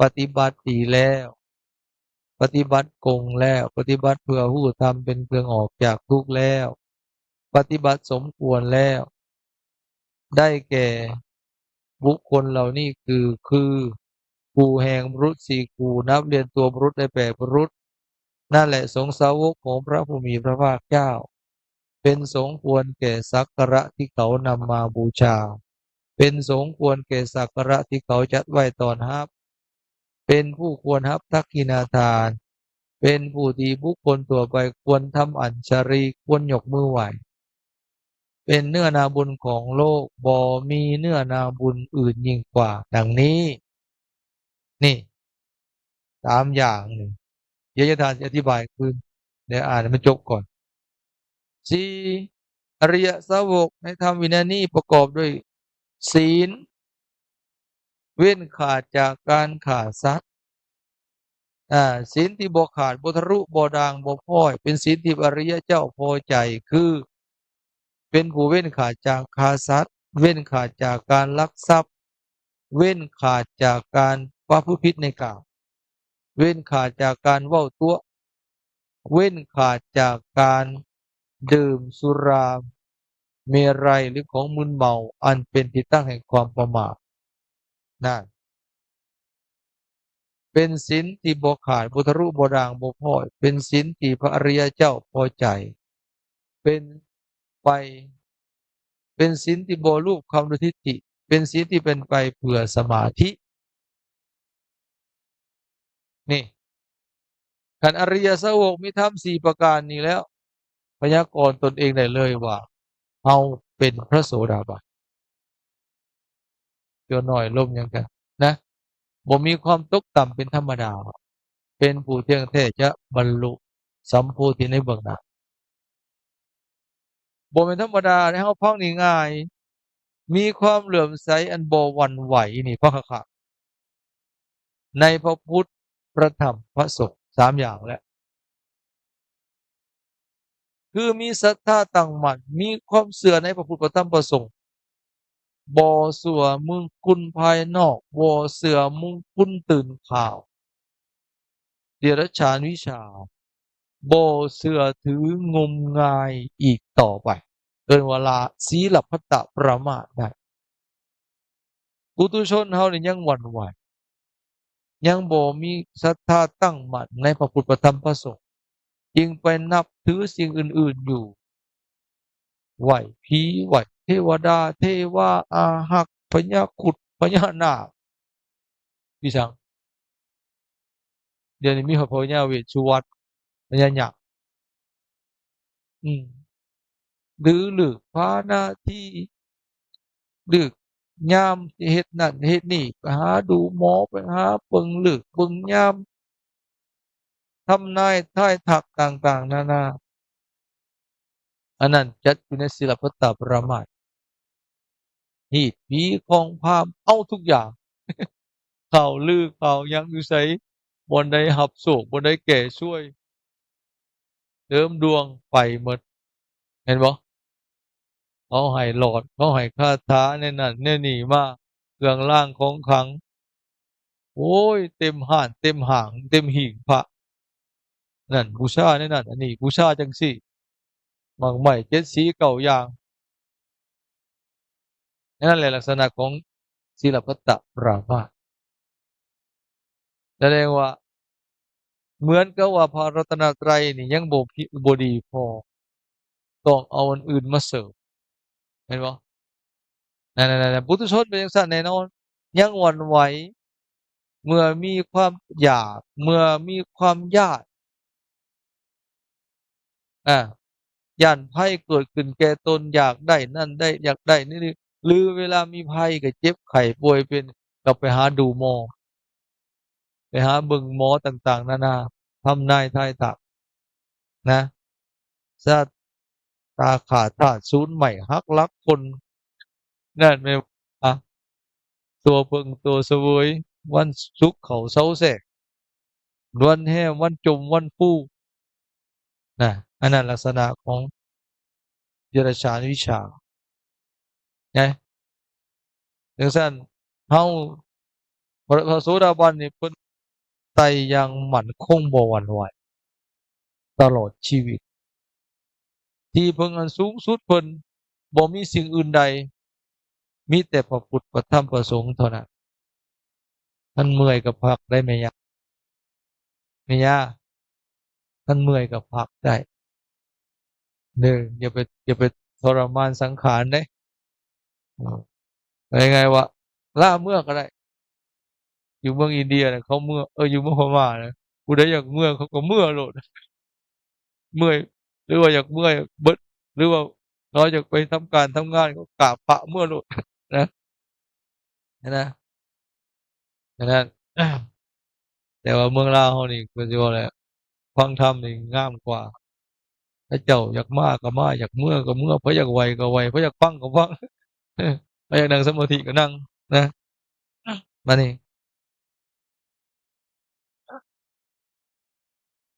ປະຕິບັດດີແລ້ວ, ປະຕິບັດກົງແລ້ວ, ປະຕິບັດເພື່ອຮູ້ທຳເປັນເຄື່ອງອອກຈາກທຸກແລ້ວ, ປະຕິບັດສົມຄວນແລ້ວ, ໄດ້ແກ່ບຸກຄົນເຫຼົ່ານີ້ຄື ຄື ຄູ່ແຫ່ງບຸລຸດສີ່ຄູ່ ນັບລຽນຕົວບຸລຸດ ແລະ ແປດບຸລຸດ ນັ້ນແຫຼະ ສົງສາວົກຂອງພະຜູ້ມີພະພາກເຈົ້າ ເປັນສົມຄວນແກ່ສັກກາລະທີ່ເຂົານຳມາບູຊາ, ເປັນສົມຄວນແກ່ສັກກາລະທີ່ເຂົາຈັດໄວ້ຕ້ອນຮັບ, ເປັນຜູ້ຄວນຮັບທັກຂິນາທານ, ເປັນຜູ້ທີ່ບຸກຄົນທົ່ວໄປຄວນທຳອັນຊາລີ, ຄວນຍົກມືໄຫວ້, ເປັນເນື້ອນາບຸນຂອງໂລກ, ບໍ່ມີເນື້ອນາບຸນອື່ນຍິ່ງກວ່າ ດັ່ງນີ້. ນີ້ ສາມຢ່າງນີ້ ດຽວຈະທ່ານຊິອະທິບາຍຄືນ ດຽວອ່ານໃຫ້ມັນຈົບກ່ອນ. ສີ່ ອະລິຍະສາວົກໃນທຳວິໄນນີ້ປະກອບດ້ວຍ ສີນ ເວັ້ນຂາດຈາກການຂ້າສັດ. ອາ ສີນທີ່ບໍ່ຂາດ, ບໍ່ທະລຸ, ບໍ່ດ່າງ, ບໍ່ພ້ອຍ, ເປັນສີນທີ່ອະລິຍະເຈົ້າພໍໃຈ, ຄື ເປັນຜູ້ເວັ້ນຂາດຈາກຂ້າສັດ, ເວັ້ນຂາດຈາກການລັກຊັບ, ເວັ້ນຂາດຈາກການປະພຶດຜິດໃນກາມ, ເວັ້ນຂາດຈາກການເວົ້າຕົວະ, ເວັ້ນຂາດຈາກການ ດື່ມສຸລາເມໄຣ ຫຼື ຂອງມຶນເມົາ ອັນເປັນທີ່ຕັ້ງແຫ່ງຄວາມປະໝາດນັ້ນ ເປັນສິນທີ່ບໍ່ຂາດ, ບໍ່ທະລຸບໍ່ດ່າງ, ບໍ່ພ້ອຍ, ເປັນສິນທີ່ພະອະລິຍະເຈົ້າພໍໃຈ, ເປັນໄປ, ເປັນສິນທີ່ບໍ່ລູບຄຳດ້ວຍທິດຖິ, ເປັນສິນທີ່ເປັນໄປເພື່ອສະມາທິ. ນີ້ ຄັນອະລິຍະສາວົກມີທຳສີ່ປະການນີ້ແລ້ວ ພະຍາກອນຕົນເອງໄດ້ເລີຍວ່າ ເຮົາເປັນພະໂສດາບັນ. ຕົວໜ້ອຍລົມຫຍັງກັນນະ ບໍ່ມີຄວາມຕົກຕ່ຳເປັນທຳມະດາ, ເປັນຜູ້ທ່ຽງແທ້ຈະບັນລຸສຳໂພທິໃນເບື້ອງໜ້າ. ບໍ່ແມ່ນທຳມະດາເດ້, ເຮົາຟັງນີ້ງ່າຍ, ມີຄວາມເຫຼື້ອມໃສອັນບໍ່ຫວັ່ນໄຫວ, ນີ້ຟັງຄັກໆ ໃນພະພຸດ ພະທຳ ພະສົງ ສາມຢ່າງແຫຼະ. ຄືມີສັດທາຕັ້ງໝັ້ນ, ມີຄວາມເຊື່ອໃນພະພຸດ ພະທຳ ພະສົງ, ບໍ່ເຊື່ອມຸງຄຸນພາຍນອກ, ບໍ່ເຊື່ອມຸງຄຸນຕື່ນຂ່າວ, ເດຍລະສານວິຊາ, ບໍ່ເຊື່ອຖືງົມງາຍອີກຕໍ່ໄປ, ເອີ້ນວ່າລະ ສີລະພັດຕະປະມາດໄດ້. ປຸຖຸຊົນເຮົານີ້ຍັງຫວັ່ນໄຫວ, ຍັງບໍ່ມີສັດທາຕັ້ງໝັ້ນໃນພະພຸດ ພະທຳ ພະສົງ, ຈຶ່ງໄປນັບຖືສິ່ງອື່ນໆຢູ່, ໄຫວ້ຜີ, ໄຫວ້ເທວະດາ, ເທວາອາຮັກ, ພະຍາຄຸດ, ພະຍານາກ, ອີຫຍັງ ດຽວນີ້ມີຮອດພະຍາເວດສຸວັນ, ພະຍາຍັກ ອືມ ຫຼື ເລີກພານາທີ ເລີກຍາມ ເຮັດນັ້ນເຮັດນີ້, ໄປຫາດູໝໍ, ໄປຫາເບິ່ງເລີກເບິ່ງຍາມ, ທຳນາຍທາຍທັກຕ່າງໆນານາ, ອັນນັ້ນຈັດຢູ່ໃນສີລະພັດຕະປະມາດ. ຮີດຜີຂອງພາມ ເອົາທຸກຢ່າງ, ຂ່າວລືຂ່າວຫຍັງຢູ່ໃສ, ບ່ອນໃດຮັບໂຊກ, ບ່ອນໃດແກ້ຊ່ວຍ, ເສີມດວງ, ໄປໝົດ, ແມ່ນບໍ່? ເຂົາໃຫ້ຫຼອດ, ເຂົາໃຫ້ຄາຖາແນວນັ້ນແນວນີ້ມາ, ເຄື່ອງລາງຂອງຂລັງ, ໂອ້ຍ ເຕັມຮ້ານເຕັມຫ້າງເຕັມຫີງພະ, ນັ້ນບູຊາແນວນັ້ນ, ອັນນີ້ບູຊາຈັ່ງຊີ້, ໝາກໄມ້ເຈັດສີເກົ້າຢ່າງ. ນັ້ນແຫຼະລັກສະນະຂອງສີລະພັດຕະປະມາດ. ສະແດງວ່າ ເໝືອນກັບວ່າພະລັດຕະນະໄຕນີ້ຍັງບໍ່ ບໍ່ດີພໍ, ຕ້ອງເອົາອັນອື່ນມາເສີມ, ແມ່ນບໍ່? ນັ້ນໆໆ ປຸຖຸຊົນເປັນຈັ່ງຊັ້ນແນ່ນອນ, ຍັງຫວັ່ນໄຫວ ເມື່ອມີຄວາມຢາກ, ເມື່ອມີຄວາມຢ້ານ, ອາ ຢ້ານໄພເກີດຂຶ້ນແກ່ຕົນ, ຢາກໄດ້ນັ້ນໄດ້, ຢາກໄດ້ນີ້, ຫຼື ເວລາມີໄພກໍເຈັບໄຂ້ປ່ວຍເປັນ, ກໍໄປຫາດູໝໍ, ໄປຫາເບິ່ງໝໍຕ່າງໆນານາ, ທຳນາຍທາຍທັກນະ, ຊະຕາຂ້າທາດສູນໄໝ້, ຫັກຫຼັກຄົນ, ນັ້ນແມ່ນວ່າ ຕົວເພິ່ງຕົວສະເຫວີຍ, ວັນສຸກເຂົ້າເຊົາແຊກ, ວັນແຮມ, ວັນຈົ່ມ, ວັນຟູ, ນະ, ອັນນັ້ນລັກສະນະຂອງເດຍລະສານວິຊານະ. ຈັ່ງຊັ້ນ ເຮົາ ພະ ພະໂສດາບັນນີ້ ເພິ່ນໄຕ່ຢ່າງໝັ້ນຄົງບໍ່ຫວັ່ນໄຫວຕະຫຼອດຊີວິດ. ທີ່ເພິ່ງອັນສູງສຸດເພິ່ນບໍ່ມີສິ່ງອື່ນໃດ, ມີແຕ່ພະພຸດ ພະທຳ ພະສົງເທົ່ານັ້ນ. ຄັນເມື່ອຍກໍພັກໄດ້ແມ່ຍ່າ, ແມ່ຍ່າ, ຄັນເມື່ອຍກໍພັກໄດ້ເດີ, ຢ່າໄປ ຢ່າໄປທໍລະມານສັງຂານເດ້. ເອີ ເອົາງ່າຍໆວ່າ ລາເມືອກໍໄດ້. ຢູ່ເມືອງອິນເດຍນະ ເຂົາເມືອ, ເອີ ຢູ່ເມືອງພະມ່ານະ ຜູ້ໃດຢາກເມືອ ເຂົາກໍເມືອໂລດ. ເມື່ອຍ ຫຼືວ່າຢາກເມື່ອຍເບິດ ຫຼືວ່າເຮົາຢາກໄປທຳການທຳງານ ກໍກາບພະເມືອໂລດນະ, ຫັ້ນນະ. ອັນນັ້ນ ແຕ່ວ່າເມືອງລາວເຮົານີ້ ກໍຊິເວົ້າແຫຼະ ຟັງທຳນີ້ງາມກວ່າ. ເຂົາເຈົ້າຢາກມາກໍມາ, ຢາກເມືອກໍເມືອ, ໃຜຢາກໄຫວ້ກໍໄຫວ້, ໃຜຢາກຟັງກໍຟັງ, ໃຜຢາກນັ່ງສະມາທິກໍນັ່ງນະ. ບາດນີ້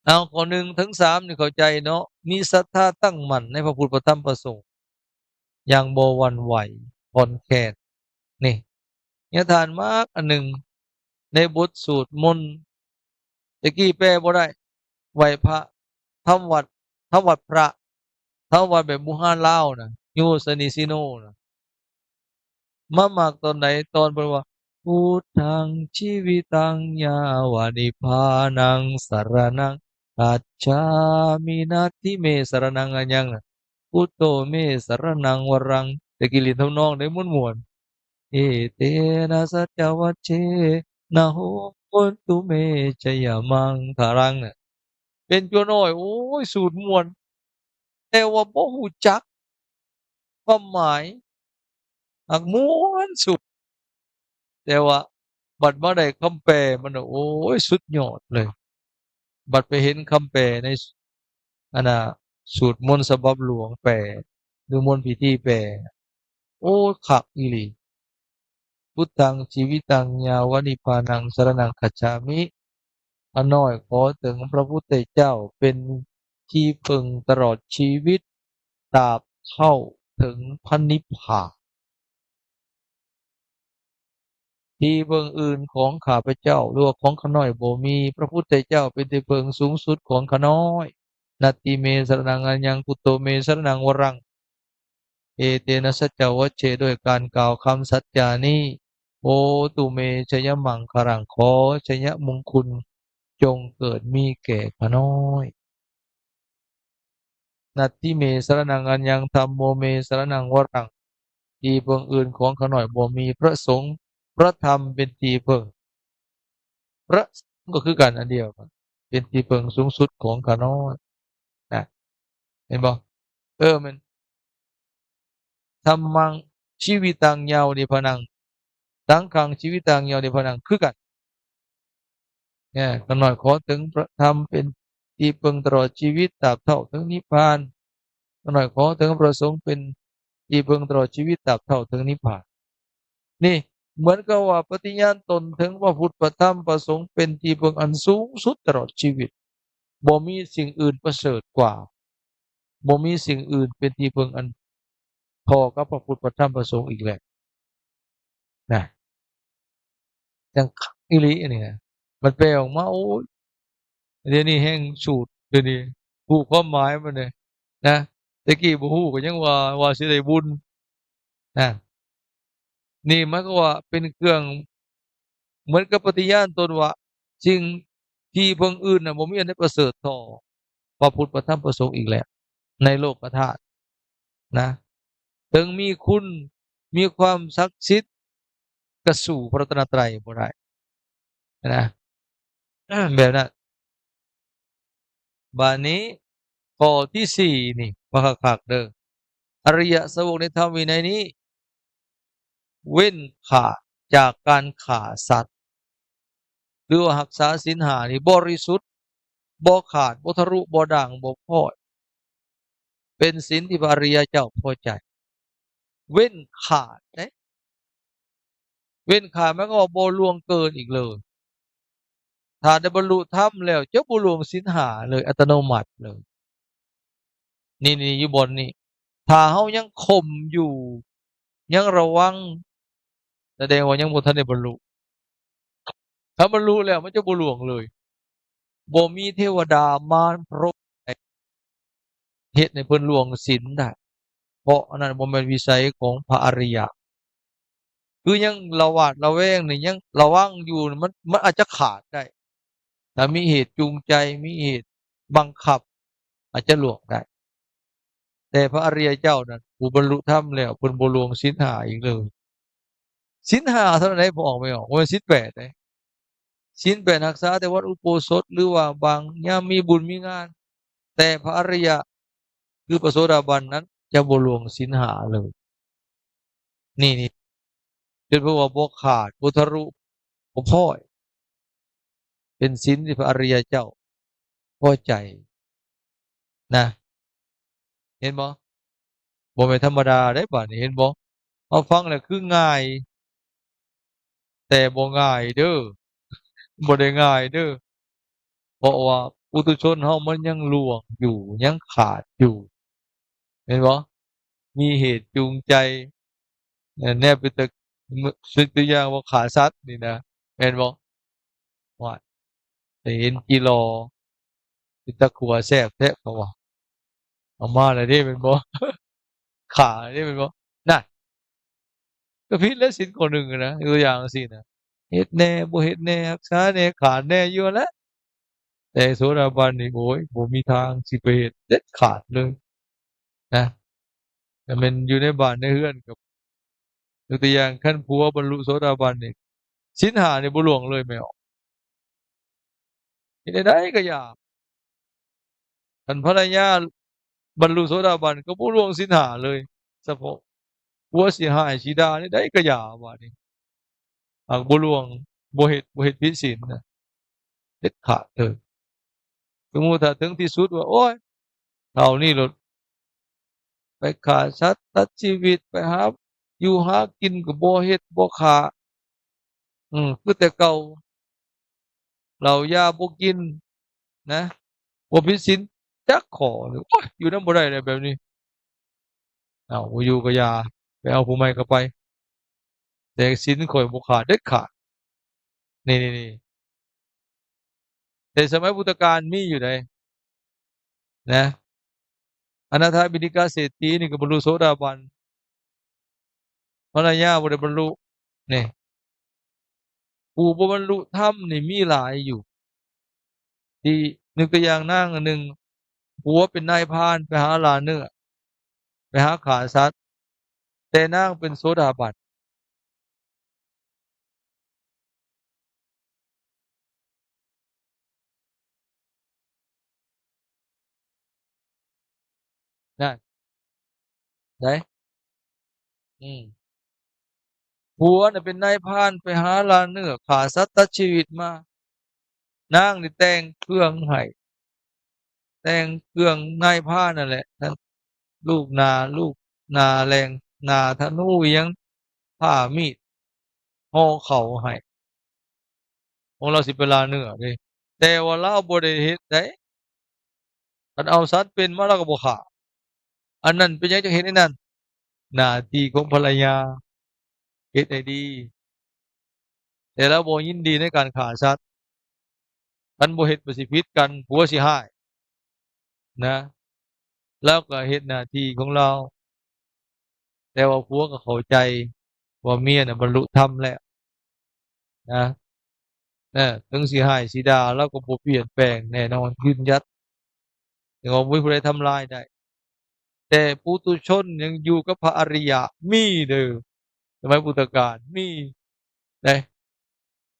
ເອົາ ຂໍ້ໜຶ່ງເຖິງສາມນີ້ເຂົ້າໃຈເນາະ, ມີສັດທາຕັ້ງໝັ້ນໃນພະພຸດ ພະທຳ ພະສົງ ຢ່າງບໍ່ຫວັ່ນໄຫວ ອ່ອນແຄນ. ນີ້ ຍາທ່ານມາກອັນໜຶ່ງ ໃນບົດສວດມົນ ແຕ່ກີ້ແປບໍ່ໄດ້, ໄຫວ້ພະ ທຳວັດ ທຳວັດພະ ຖາມວ່າແບບບູຮານລາວນະ ໂຍຊະນິຊິໂນນະ ມາມັກຕອນໃດ? ຕອນເພິ່ນວ່າ ພຸດທັງຊີວິຕັງຍາວະນິບພານັງສະຣະນັງຄັດສາມິ ນັດຖິເມສະຣະນັງອັນຍັງນະ ພຸດໂຕເມສະຣະນັງວະຣັງ. ແຕ່ກີ້ຫຼິ້ນທຳນອງໄດ້ມ່ວນໆ ເອເຕນະສັດຈະວັດເຊນະໂຫນຕຸເມຊະຍະມັງຄະລັງນະ ເປັນຕົວນ້ອຍ ໂອ້ຍ ສູດມ່ວນ ແຕ່ວ່າບໍ່ຮູ້ຈັກຄວາມໝາຍ ຫາກມ່ວນສຸດ ແຕ່ວ່າບັດມາໄດ້ຄຳແປມັນນະ ໂອ້ຍ ສຸດຍອດເລີຍ. ບັດໄປເຫັນຄຳແປໃນ ອັນນ່າ ສູດມົນສະບັບຫຼວງແປ ຫຼື ມົນພິທີແປ ໂອ້ຍ ຄັກອີ່ຫຼີ. ພຸດທັງຊີວິຕັງຍາວະນິບພານັງສະຣະນັງຄັດສາມິ ຂ້ານ້ອຍຂໍເຖິງພະພຸດທະເຈົ້າເປັນທີ່ເພິ່ງຕະຫຼອດຊີວິດ ຕາບເທົ່າເຖິງພະນິບພານ. ທີ່ເພິ່ງອື່ນຂອງຂ້າພະເຈົ້າ ຫຼືວ່າຂອງຂ້ານ້ອຍບໍ່ມີ, ພະພຸດທະເຈົ້າເປັນທີ່ເພິ່ງສູງສຸດຂອງຂ້ານ້ອຍ. ນັດຖິເມສະຣະນັງອັນຍັງ ພຸດໂຕເມສະຣະນັງວະຣັງ. ເອເຕນະສັດຈະວັດເຊ ດ້ວຍການກ່າວຄຳສັດຈານີ້ ໂຫຕຸເມຊະຍະມັງຄະລັງ ຂໍໄຊຍະມຸງຄຸນຈົ່ງເກີດມີແກ່ຂ້ານ້ອຍ. ນັດຖິເມສະຣະນັງອັນຍັງ ທຳໂມເມສະຣະນັງວະຣັງ. ທີ່ເພິ່ງອື່ນຂອງຂ້ານ້ອຍບໍ່ມີ, ພະສົງ ພະທຳເປັນທີ່ເພິ່ງ. ພະສົງກໍຄືກັນ ອັນດຽວກັນ ເປັນທີ່ເພິ່ງສູງສຸດຂອງຂ້ານ້ອຍນະ ເຫັນບໍ່? ເອີ ແມ່ນ ທຳມັງຊີວິຕັງຍາວະນິບພານັງ ສັງຄັງຊີວິຕັງຍາວະນິບພານັງ ຄືກັນ. ແນ່ ຂ້ານ້ອຍຂໍເຖິງພະທຳເປັນທີ່ເພິ່ງຕະຫຼອດຊີວິດ ຕາບເທົ່າເຖິງນິບພານ. ຂ້ານ້ອຍຂໍເຖິງພະສົງເປັນທີ່ເພິ່ງຕະຫຼອດຊີວິດ ຕາບເທົ່າເຖິງນິບພານ. ນີ້ເໝືອນກັບວ່າປະຕິຍານຕົນເຖິງພະພຸດ ພະທຳ ພະສົງ ເປັນທີ່ເພິ່ງອັນສູງສຸດຕະຫຼອດຊີວິດ. ບໍ່ມີສິ່ງອື່ນປະເສີດກວ່າ, ບໍ່ມີສິ່ງອື່ນເປັນທີ່ເພິ່ງອັນທໍ່ກັບພະພຸດ ພະທຳ ພະສົງອີກແລ້ວນະ. ຈັ່ງຄັກອີ່ຫຼີອັນນີ້ນະ. ມັນແປອອກມາ ໂອ້ຍ ດຽວນີ້ແຮ່ງສູດ ດຽວນີ້ຮູ້ຄວາມໝາຍມັນເດ້ນະ. ແຕ່ກີ້ບໍ່ຮູ້ກໍຍັງວ່າ ວ່າຊິໄດ້ບຸນນະ. ນີ້ໝາຍຄວາມວ່າເປັນເຄື່ອງ ເໝືອນກັບປະຕິຍານຕົນວ່າ ສິ່ງທີ່ເພິ່ງອື່ນນະ ບໍ່ມີອັນໃດປະເສີດທໍ່ພະພຸດ ພະທຳ ພະສົງອີກແລ້ວ ໃນໂລກະທາດນະ. ເຖິງມີຄຸນ ມີຄວາມສັກສິດ ກະສູ້ພະລັດຕະນະໄຕບໍ່ໄດ້ນະ ແບບນັ້ນ. ບາດນີ້ຂໍ້ທີສີ່ນີ້ ຟັງຄັກໆເດີ້. ອະລິຍະສາວົກໃນທຳວິໄນນີ້ ເວັ້ນຂາດຈາກການຂ້າສັດ ຫຼືວ່າຮັກສາສິນຫ້ານີ້ບໍລິສຸດ, ບໍ່ຂາດ, ບໍ່ທະລຸ, ບໍ່ດ່າງ, ບໍ່ພ້ອຍ, ເປັນສິນທີ່ພະອະລິຍະເຈົ້າພໍໃຈ. ເວັ້ນຂາດເດ້. ເວັ້ນຂາດໝາຍຄວາມວ່າບໍ່ລ່ວງເກີນອີກເລີຍ. ຖ້າໄດ້ບັນລຸທຳແລ້ວ ຈະບໍ່ລ່ວງສິນຫ້າເລີຍ ອັດຕະໂນມັດເລີຍ. ນີ້ ນີ້ ຢູ່ບ່ອນນີ້ ຖ້າເຮົາຍັງຂົ່ມຢູ່ ຍັງລະວັງ ສະແດງວ່າຍັງບໍ່ທັນໄດ້ບັນລຸ. ຖ້າບັນລຸແລ້ວມັນຈະບໍ່ລ່ວງເລີຍ. ບໍ່ມີເທວະດາມານ ພົມໃດ ເຮັດໃຫ້ເພິ່ນລ່ວງສິນໄດ້ ເພາະອັນນັ້ນບໍ່ແມ່ນວິໄສຂອງພະອະລິຍະ. ຄືຍັງລະຫວາດລະແວງນີ້ ຍັງລະວັງຢູ່ ມັນ ມັນອາດຈະຂາດໄດ້. ຖ້າມີເຫດຈູງໃຈ ມີເຫດບັງຄັບ ອາດຈະລ່ວງໄດ້. ແຕ່ພະອະລິຍະເຈົ້ານັ້ນ ຜູ້ບັນລຸທຳແລ້ວ ເພິ່ນບໍ່ລ່ວງສິນຫ້າອີກເລີຍ. ສິນຫ້າເທົ່ານັ້ນໃດ ບໍ່ອອກ ບໍ່ອອກ ບໍ່ແມ່ນສິນແປດເດ້. ສິນແປດຮັກສາແຕ່ວັນອຸໂບສົດ ຫຼືວ່າບາງຍາມມີບຸນມີງານ, ແຕ່ພະອະລິຍະ ຄືພະໂສດາບັນນັ້ນ ຈະບໍ່ລ່ວງສິນຫ້າເລີຍ. ນີ້ ນີ້ ຈົນເພິ່ນວ່າບໍ່ຂາດ, ບໍ່ທະລຸ, ບໍ່ພ້ອຍ, ເປັນສິນທີ່ພະອະລິຍະເຈົ້າພໍໃຈນະ. ເຫັນບໍ່? ບໍ່ແມ່ນທຳມະດາເດ້ບາດນີ້ ເຫັນບໍ່? ເຮົາຟັງແລ້ວຄືງ່າຍ ແຕ່ບໍ່ງ່າຍເດີ້ ບໍ່ໄດ້ງ່າຍເດີ້ ເພາະວ່າປຸຖຸຊົນເຮົາມັນຍັງລ່ວງຢູ່ ຍັງຂາດຢູ່ ແມ່ນບໍ່? ມີເຫດຈູງໃຈ ແນວເປັນຕາ ຍົກຕົວຢ່າງວ່າຂ້າສັດນີ້ນະ ແມ່ນບໍ່? ວ່າ ໄດ້ເຫັນຈີ່ລໍ່ ເປັນຕາຂົ້ວແຊບແທ້ເຂົາວ່າ ເອົາມາແລ້ວເດ້ແມ່ນບໍ່? ຂ້າເດ້ແມ່ນບໍ່? ນັ້ນ ກໍຜິດແລ້ວສິນຂໍ້ໜຶ່ງນະ ຍົກຕົວຢ່າງຈັ່ງຊີ້ນະ ເຮັດແດ່ບໍ່ເຮັດແດ່ ຮັກສາແດ່ ຂາດແດ່ຢູ່ຫັ້ນແຫຼະ. ແຕ່ໂສດາບັນນີ້ ໂອ້ຍ ບໍ່ມີທາງຊິໄປເຮັດເດັດຂາດເລີຍນະ. ຖ້າແມ່ນຢູ່ໃນບ້ານໃນເຮືອນກໍ ຍົກຕົວຢ່າງ ຄັນຜົວບັນລຸໂສດາບັນນີ້ ສິນຫ້ານີ້ບໍ່ລ່ວງເລີຍແມ່ອອກ ເຮັດແນວໃດກໍຢ່າ. ຄັນພັນລະຍາບັນລຸໂສດາບັນກໍບໍ່ລ່ວງສິນຫ້າເລີຍ ສະເພາະຜົວຊິຮ້າຍຊິດ່າແນວໃດກໍຢ່າ ບາດນີ້ຫາກບໍ່ລ່ວງ ບໍ່ເຮັດ ບໍ່ເຮັດຜິດສິນນະ ເດັດຂາດເລີຍ. ສົມມຸດຖ້າເຖິງທີ່ສຸດວ່າ ໂອ້ຍ ເທົ່ານີ້ໂລດ ໄປຂ້າສັດຕັດຊີວິດ ໄປຫາຢູ່ຫາກິນກໍບໍ່ເຮັດບໍ່ຂ້າ ອືມ ຄືແຕ່ເກົ່າ ເຫຼົ້າຢາບໍ່ກິນນະ ບໍ່ຜິດສິນຈັກຂໍ້ ໂອ້ຍ ຢູ່ນຳບໍ່ໄດ້ແລ້ວແບບນີ້. ເອົາ ບໍ່ຢູ່ກໍຢ່າ ໄປເອົາຜູ້ໃໝ່ກໍໄປ ແຕ່ສິນຂ້ອຍບໍ່ຂາດເດັດຂາດ. ນີ້ໆ ແຕ່ສະໄໝພຸດທະການມີຢູ່ໃດ໋ນະ ອະນາຖາບິນທິກະເສດຖີນີ້ກໍບັນລຸໂສດາບັນ ພັນລະຍາບໍ່ໄດ້ບັນລຸ. ນີ້ ຜູ້ບໍ່ບັນລຸທຳນີ້ມີຫຼາຍຢູ່ ທີ່ຍົກຕົວຢ່າງນາງອັນໜຶ່ງ ຜົວເປັນນາຍພານໄປຫາລ່າເນື້ອ ໄປຫາຂ້າສັດ ແຕ່ນາງເປັນໂສດາບັນ ນັ້ນ ໄດ້ ອືມ ຜົວນະເປັນນາຍພານໄປຫາລ່າເນື້ອ ຂ້າສັດຕັດຊີວິດມາ ນາງນີ້ແຕ່ງເຄື່ອງໃຫ້ ແຕ່ງເຄື່ອງນາຍພານນັ້ນແຫຼະ ທັງລູກໜ້າ ລູກໜ້າແລ່ງ ໜ້າທະນູອີ່ຫຍັງ ຜ້າມີດ ຫໍ່ເຂົ້າໃຫ້ ຂອງລາວຊິໄປລ່າເນື້ອເດ້ ແຕ່ວ່າລາວບໍ່ໄດ້ເຮັດໃດ ຄັນເອົາສັດເປັນມາລາວກໍບໍ່ຂ້າ ອັນນັ້ນເປັນຫຍັງຈັ່ງເຮັດແນວນັ້ນ? ໜ້າທີ່ຂອງພັນລະຍາ ເຮັດໃຫ້ດີ ແຕ່ລາວບໍ່ຍິນດີໃນການຂ້າສັດ ຄັນບໍ່ເຮັດມັນຊິຜິດກັນ ຜົວຊິຮ້າຍນະ ລາວກໍເຮັດໜ້າທີ່ຂອງລາວ ແຕ່ວ່າຜົວກໍເຂົ້າໃຈວ່າເມຍນະບັນລຸທຳແລ້ວນະ ເອີ ເຖິງຊິຮ້າຍຊິດ່າ ລາວກໍບໍ່ປ່ຽນແປງແນ່ນອນ ຢືນຢັດ ເຖິງວ່າບໍ່ມີຜູ້ໃດທຳລາຍໄດ້ ແຕ່ປຸຖຸຊົນຍັງຢູ່ກັບພະອະລິຍະ ມີເດີ ສະໄໝພຸດທະການມີເດ້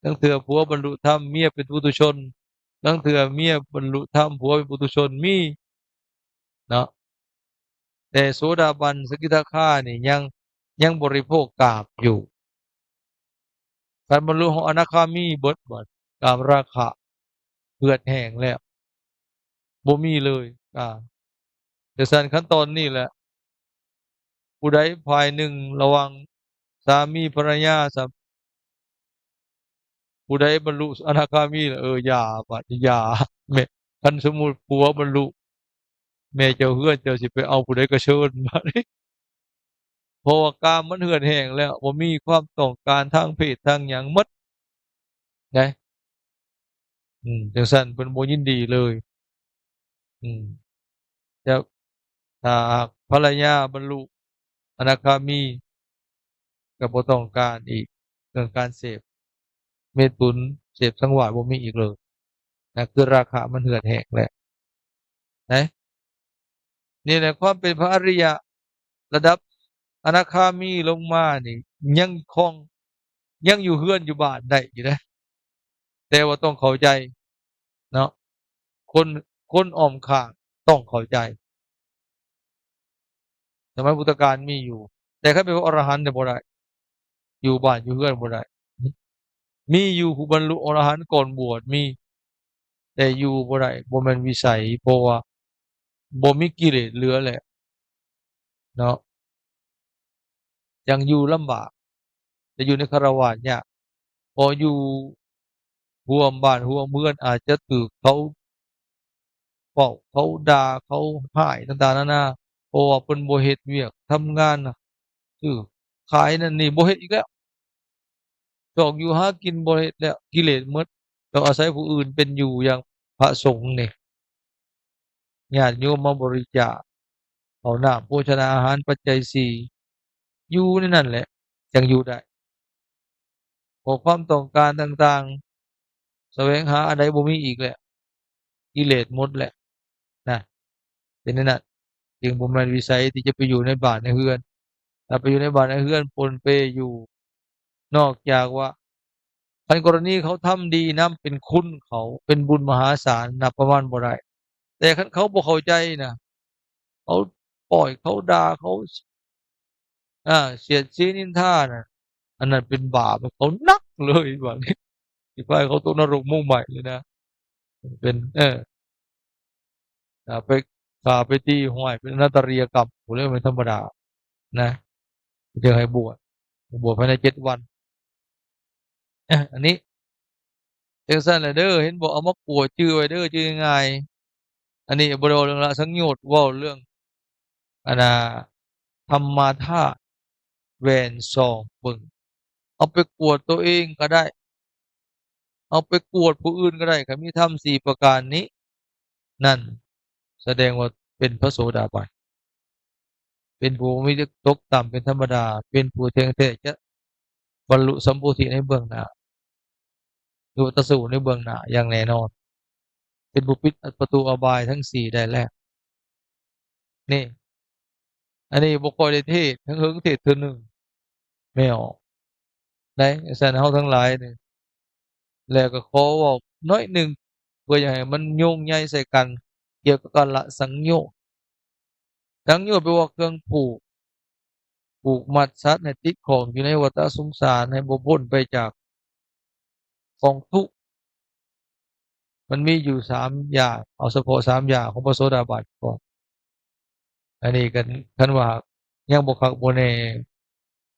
ລາງເທື່ອຜົວບັນລຸທຳ ເມຍເປັນປຸຖຸຊົນ ລາງເທື່ອເມຍບັນລຸທຳ ຜົວເປັນປຸຖຸຊົນ ມີເນາະ ແຕ່ໂສດາບັນ ສະກິທາຄານີ້ຍັງ ຍັງບໍລິໂພກກາມຢູ່. ຄັນບັນລຸຮອດອະນາຄາມີເບິດ ບັດກາມລາຄະເຫືອດແຫ້ງແລ້ວ ບໍ່ມີເລີຍ ກາມ. ຈັ່ງຊັ້ນ ຂັ້ນຕອນນີ້ແຫຼະ ຜູ້ໃດຝ່າຍໜຶ່ງລະຫວ່າງສາມີພັນລະຍາ ສາ ຜູ້ໃດບັນລຸອະນາຄາມີແລ້ວ ເອີ ຢ່າ ບັດນີ້ຢ່າ ແມ່ ຄັນສົມມຸດຜົວບັນລຸ ແມ່ເຈົ້າເຮືອນເຈົ້າຊິໄປເອົາຜູ້ໃດກໍເຊີນ ບັດນີ້ ເພາະວ່າກາມມັນເຫືອດແຫ້ງແລ້ວ ບໍ່ມີຄວາມຕ້ອງການທາງເພດທາງຫຍັງໝົດ ໄດ້ ອືມ ຈັ່ງຊັ້ນເພິ່ນບໍ່ຍິນດີເລີຍ ອືມ ແລ້ວຖ້າຫາກພັນລະຍາບັນລຸອະນາຄາມີ ກໍບໍ່ຕ້ອງການອີກ ເລື່ອງການເສບເມຕຸນ ເສບສັງວາດບໍ່ມີອີກເລີຍນະ ຄືລາຄະມັນເຫືອດແຫ້ງແລ້ວນະ. ນີ້ແຫຼະ ຄວາມເປັນພະອະລິຍະ ລະດັບອະນາຄາມີລົງມານີ້ ຍັງຄອງ ຍັງຢູ່ເຮືອນຢູ່ບ້ານໄດ້ຢູ່ເດ້ ແຕ່ວ່າຕ້ອງເຂົ້າໃຈເນາະ ຄົນ ຄົນອ້ອມຂ້າງຕ້ອງເຂົ້າໃຈ. ສະໄໝພຸດທະການມີຢູ່ ແຕ່ຄັນເປັນພະອໍລະຫັນນີ້ບໍ່ໄດ້ ຢູ່ບ້ານຢູ່ເຮືອນບໍ່ໄດ້. ມີຢູ່ຜູ້ບັນລຸອໍລະຫັນກ່ອນບວດມີ ແຕ່ຢູ່ບໍ່ໄດ້ ບໍ່ແມ່ນວິໄສ ເພາະວ່າບໍ່ມີກິເລດເຫຼືອແລ້ວເນາະ ຍັງຢູ່ລຳບາກ ແຕ່ຢູ່ໃນຄາລະວາດຍາກ ເພາະຢູ່ຮ່ວມບ້ານຮ່ວມເຮືອນ ອາດຈະຖືກເຂົາເວົ້າ ເຂົາດ່າ ເຂົາຮ້າຍຕ່າງໆນານາ ເພາະວ່າເພິ່ນບໍ່ເຮັດວຽກທຳງານ ຊື້ຂາຍນັ້ນນີ້ ບໍ່ເຮັດອີກແລ້ວ ຊອກຢູ່ຫາກິນບໍ່ເຮັດແລ້ວ ກິເລດໝົດ ຕ້ອງອາໄສຜູ້ອື່ນເປັນຢູ່ ຢ່າງພະສົງນີ້ ຍາດໂຍມມາບໍລິຈາກ ເຂົ້ານ້ຳ ໂພຊະນາອາຫານ ປັດໄຈສີ່ ຢູ່ໃນນັ້ນແຫຼະ ຈັ່ງຢູ່ໄດ້. ເພາະຄວາມຕ້ອງການຕ່າງໆ ສະແຫວງຫາອັນໃດບໍ່ມີອີກແລ້ວ ກິເລດໝົດແລ້ວນະ ເປັນແນວນັ້ນ ຈຶ່ງບໍ່ແມ່ນວິໄສທີ່ຈະໄປຢູ່ໃນບ້ານໃນເຮືອນ. ຖ້າໄປຢູ່ໃນບ້ານໃນເຮືອນ ປົນເປຢູ່ ນອກຈາກວ່າ ຄັນກໍລະນີເຂົາທຳດີນຳ ເປັນຄຸນເຂົາ ເປັນບຸນມະຫາສານ ນັບປະມານບໍ່ໄດ້. ແຕ່ຄັນເຂົາບໍ່ເຂົ້າໃຈນະ ເຂົາປ້ອຍ ເຂົາດ່າ ເຂົາ ອາ ສຽດສີນິນທານະ ອັນນັ້ນເປັນບາບ ເຂົາໜັກເລີຍບາດນີ້ ຊິພາໃຫ້ເຂົາຕົກນະລົກໝົກໄໝ້ເລີຍນະ. ເປັນ ເອີ ຖ້າໄປຂ້າໄປຕີຫ້ວຍ ເປັນອະນັດຕະລິຍະກຳພຸ້ນແຫຼະ ແມ່ນທຳມະດານະ ຈຶ່ງໃຫ້ບວດ ບວດພາຍໃນເຈັດວັນ. ອາ ອັນນີ້ຈັ່ງຊັ້ນແຫຼະເດີ ເຫັນບໍ່? ເອົາມາກວດຈື່ໄວ້ເດີ ຈື່ງ່າຍໆ. ອັນນີ້ບໍ່ໄດ້ເວົ້າເລື່ອງລະສັງໂຍດ ເວົ້າເລື່ອງ ອັນນ່າ ທຳມະທາດ ແຫວນສ່ອງເບິ່ງ ເອົາໄປກວດໂຕເອງກໍໄດ້ ເອົາໄປກວດຜູ້ອື່ນກໍໄດ້ ຄັນມີທຳສີ່ປະການນີ້ ນັ້ນສະແດງວ່າເປັນພະໂສດາບັນ ເປັນຜູ້ບໍ່ມີຕົກຕ່ຳເປັນທຳມະດາ ເປັນຜູ້ແທ້ແທ້ຈະບັນລຸສຳໂພທິໃນເບື້ອງໜ້າ ຫຼືວ່າຕັດສະຮູ້ໃນເບື້ອງໜ້າຢ່າງແນ່ນອນ ເປັນຜູ້ປິດປະຕູອະບາຍທັງສີ່ໄດ້ແລ້ວ. ນີ້ ອັນນີ້ບໍ່ຄ່ອຍໄດ້ເທດ ເຖິງເຫິງເທດເທື່ອໜຶ່ງ ແມ່ນອອກໄດ້. ຊັ້ນເຮົາທັງຫຼາຍນີ້ ແລ້ວກໍຂໍເວົ້າໜ້ອຍໜຶ່ງ ເພື່ອຢາກໃຫ້ມັນໂຍງໃຍໃສ່ກັນ ກ່ຽວກັບການລະສັງໂຍດ. ສັງໂຍດແປວ່າເຄື່ອງຜູກ ຜູກມັດສັດໃຫ້ຕິດຂ້ອງຢູ່ໃນວັດຕະສົງສານ ໃຫ້ບໍ່ພົ້ນໄປຈາກກອງທຸກ. ມັນມີຢູ່ສາມຢ່າງ ເອົາສະເພາະສາມຢ່າງຂອງພະໂສດາບັນກ່ອນ. ອັນນີ້ກໍຄັນວ່າຍັງບໍ່ຄັກບໍ່ແນ່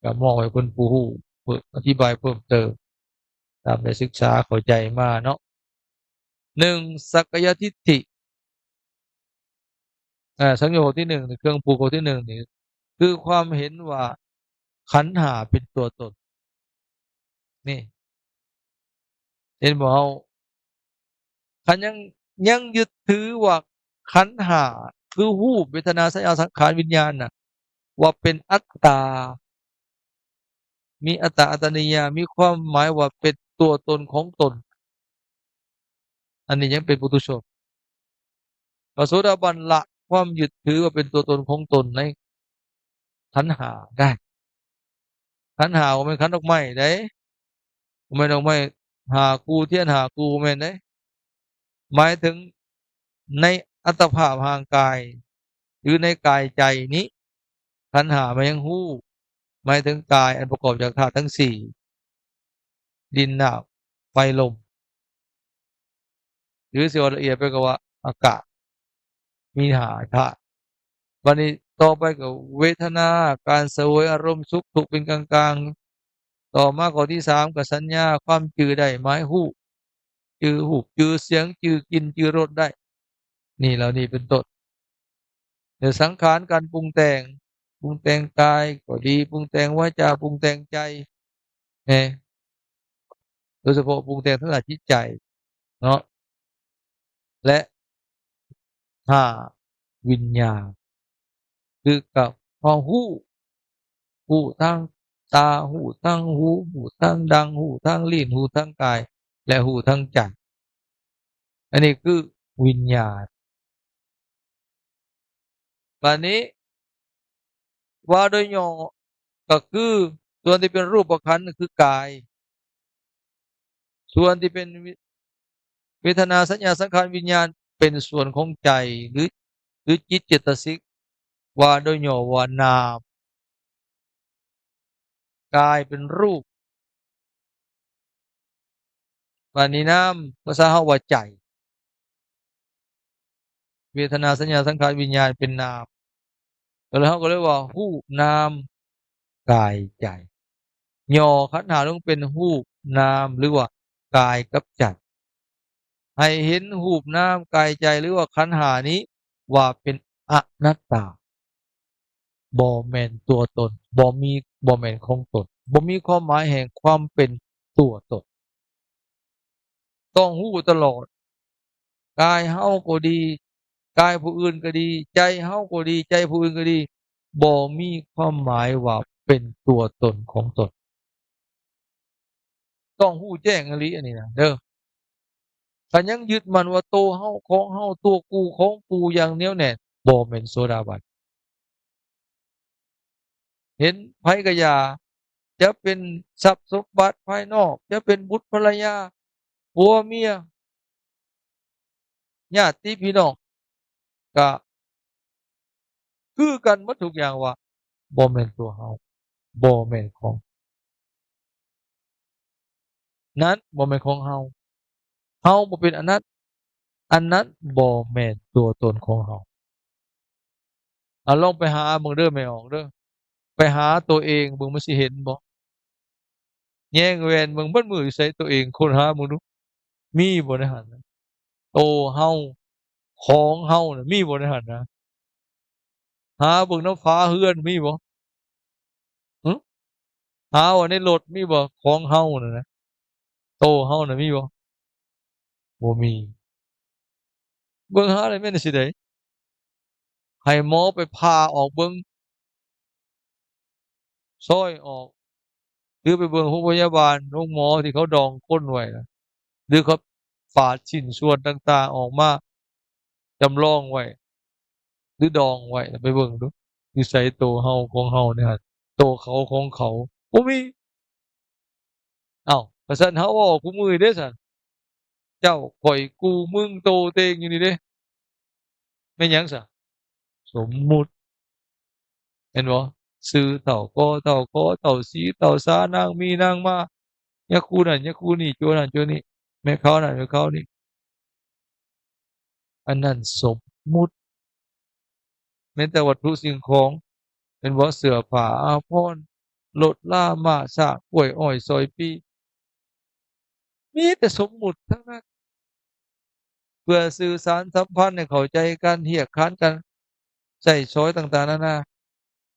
ກໍມອບໃຫ້ເພິ່ນຜູ້ຮູ້ ເພິ່ນອະທິບາຍເພີ່ມເຕີມ ຕາມໄດ້ສຶກສາເຂົ້າໃຈມາເນາະ. ໜຶ່ງ ສັກກາຍະທິດຖິ ອາ ສັງໂຍດຂໍ້ທີໜຶ່ງນີ້ ເຄື່ອງຜູກຂໍ້ທີໜຶ່ງນີ້ ຄືຄວາມເຫັນວ່າຂັນຫ້າເປັນຕົວຕົນ. ນີ້ ເຫັນບໍ່ເຮົາ? ຄັນຍັງ ຍັງຍຶດຖືວ່າຂັນຫ້າ ຄືຮູບ ເວທະນາ ສັນຍາ ສັງຂານ ວິນຍານນະ ວ່າເປັນອັດຕາ ມີອັດຕາ ອັດຕະນິຍາ ມີຄວາມໝາຍວ່າເປັນຕົວຕົນຂອງຕົນ ອັນນີ້ຍັງເປັນປຸຖຸຊົນ. ພະໂສດາບັນລະຄວາມຍຶດຖືວ່າເປັນຕົວຕົນຂອງຕົນໃນຂັນຫ້າໄດ້. ຂັນຫ້າບໍ່ແມ່ນຂັນດອກໄມ້ເດ້ ບໍ່ແມ່ນດອກໄມ້ຫ້າຄູ່ ທຽນຫ້າຄູ່ ບໍ່ແມ່ນເດ້. ໝາຍເຖິງໃນອັດຕະພາບຮ່າງກາຍ ຫຼື ໃນກາຍໃຈນີ້ ຂັນຫ້າມັນຍັງຮູ້ ໝາຍເຖິງກາຍອັນປະກອບຈາກທາດທັງສີ່ ດິນ ນ້ຳ ໄຟ ລົມ ຫຼື ຊິເວົ້າລະອຽດໄປກໍວ່າອາກາດ ມີຫ້າທາດ. ບັດນີ້ຕໍ່ໄປກໍເວທະນາ ການສະຫວຍອາລົມສຸກທຸກເປັນກາງໆ. ຕໍ່ມາຂໍ້ທີສາມກໍສັນຍາ ຄວາມຈື່ໄດ້ ໝາຍຮູ້ ຈື່ຮູບ ຈື່ສຽງ ຈື່ກິ່ນ ຈື່ລົດໄດ້ ນີ້ ເຫຼົ່ານີ້ເປັນຕົ້ນ. ແລະ ສັງຂານ ການປຸງແຕ່ງ ປຸງແຕ່ງກາຍກໍດີ ປຸງແຕ່ງວາຈາ ປຸງແຕ່ງໃຈ ແມ່ນ ໂດຍສະເພາະປຸງແຕ່ງທາງດ້ານຈິດໃຈເນາະ ແລະ ຫ້າ ວິນຍານ ຄືກັບເຮົາຮູ້ ຮູ້ທາງຕາ ຮູ້ທາງຫູ ຮູ້ທາງດັງ ຮູ້ທາງລີ້ນ ຮູ້ທາງກາຍ ແລະ ຮູ້ທາງໃຈ. ອັນນີ້ຄືວິນຍານ. ບາດນີ້ເວົ້າໂດຍຫຍໍ້ກໍຄື ສ່ວນທີ່ເປັນຮູບປະຄັນກໍຄືກາຍ, ສ່ວນທີ່ເປັນ ເວທະນາ ສັນຍາ ສັງຂານ ວິນຍານ ເປັນສ່ວນຂອງໃຈ ຫຼື ຫຼື ຈິດ ເຈດຕະສິກ ວ່າໂດຍຫຍໍ້ວ່ານາມ. ກາຍເປັນຮູບ. ບາດນີ້ນາມ ພາສາເຮົາວ່າໃຈ. ເວທະນາ ສັນຍາ ສັງຂານ ວິນຍານ ເປັນນາມ. ແລ້ວເຮົາກໍເລີຍວ່າ ຮູບນາມ ກາຍໃຈ. ຫຍໍ້ຂັນຫ້າລົງເປັນຮູບນາມ ຫຼືວ່າກາຍກັບໃຈ. ໃຫ້ເຫັນຮູບນາມກາຍໃຈ ຫຼືວ່າຂັນຫ້ານີ້ວ່າເປັນອະນັດຕາ, ບໍ່ແມ່ນຕົວຕົນ, ບໍ່ມີ, ບໍ່ແມ່ນຂອງຕົນ, ບໍ່ມີຄວາມໝາຍແຫ່ງຄວາມເປັນຕົວຕົນ. ຕ້ອງຮູ້ຕະຫຼອດ, ກາຍເຮົາກໍດີ, ກາຍຜູ້ອື່ນກໍດີ, ໃຈເຮົາກໍດີ, ໃຈຜູ້ອື່ນກໍດີ, ບໍ່ມີຄວາມໝາຍວ່າເປັນຕົວຕົນຂອງຕົນ. ຕ້ອງຮູ້ແຈ້ງອີ່ຫຼີອັນນີ້ນະເດີ. ຖ້າຍັງຍຶດໝັ້ນວ່າໂຕເຮົາ ຂອງເຮົາ ຕົວກູຂອງກູຢ່າງໜຽວແໜ້ນ, ບໍ່ແມ່ນໂສດາບັນ. ເຫັນໃຜກໍຢ່າ, ຈະເປັນຊັບສົມບັດພາຍນອກ, ຈະເປັນບຸດພັນລະຍາ, ຜົວເມຍ, ຍາດຕິພີ່ນ້ອງ ກະຄືກັນໝົດທຸກຢ່າງວ່າ ບໍ່ແມ່ນຕົວເຮົາ, ບໍ່ແມ່ນຂອງ ນັ້ນບໍ່ແມ່ນຂອງເຮົາ. ເຮົາບໍ່ເປັນອັນນັ້ນ, ອັນນັ້ນບໍ່ແມ່ນຕົວຕົນຂອງເຮົາ. ອາ ລອງໄປຫາເບິ່ງເດີແມ່ອອກເດີ, ໄປຫາຕົວເອງເບິ່ງ ມັນຊິເຫັນບໍ່? ແຍງແຫວນເບິ່ງເບິດມື້ຢູ່ໃສຕົວເອງ, ຄົ້ນຫາເບິ່ງດູ ມີບໍ່ໃນຫັ້ນນະ? ໂຕເຮົາ ຂອງເຮົານະ ມີບໍ່ໃນຫັ້ນນະ? ຫາເບິ່ງນຳຝາເຮືອນມີບໍ່? ຫຶ? ຫາວ່າໃນລົດມີບໍ່? ຂອງເຮົານັ້ນນະ ໂຕເຮົານະມີບໍ່? ບໍ່ມີ. ເບິ່ງຫາໄດ້ແມ່ນຊິໄດ້ ໃຫ້ໝໍໄປຜ່າອອກເບິ່ງ ຊອຍອອກ ຫຼືໄປເບິ່ງໂຮງພະຍາບານ ໂຮງໝໍທີ່ເຂົາດອງຄົນໄວ້ນະ ຫຼືເຂົາປາດຊິ້ນສ່ວນຕ່າງໆອອກມາ ຈຳລອງໄວ້ ຫຼືດອງໄວ້ ໄປເບິ່ງດູ ຢູ່ໃສໂຕເຮົາຂອງເຮົາໃນຫັ້ນ ໂຕເຂົາຂອງເຂົາ ບໍ່ມີ. ເອົ້າ ກະຊັ້ນເຮົາເວົ້າຄູ່ມື້ນີ້ເດ້ຊັ້ນ ເຈົ້າ ຂ້ອຍ ກູ ມຶງ ໂຕ ເຕັງ ຢູ່ນີ້ເດ້ ແມ່ນຫຍັງຊະ? ສົມມຸດ ແມ່ນບໍ່? ຊື່ເຖົ້າ ກໍເຖົ້າ ຂໍເຖົ້າ ສີເຖົ້າ ສາ ນາງມີ ນາງມາ ຍາຄູນັ້ນ ຍາຄູນີ້ ຈົວນັ້ນ ຈົວນີ້ ແມ່ເຂົານັ້ນ ແມ່ເຂົານີ້ ອັນນັ້ນສົມມຸດ. ແມ່ນແຕ່ວັດຖຸສິ່ງຂອງ ແມ່ນບໍ່? ເສື້ອຜ້າອາພອນ ລົດລາ ມ້າຊ້າງ ກ້ວຍອ້ອຍ ຊອຍປີ ມີແຕ່ສົມມຸດທັງນັ້ນ ເພື່ອສື່ສານສຳພັນໃຫ້ເຂົ້າໃຈກັນ ຮຽກຂານກັນ ໃຊ້ສອຍຕ່າງໆນານາ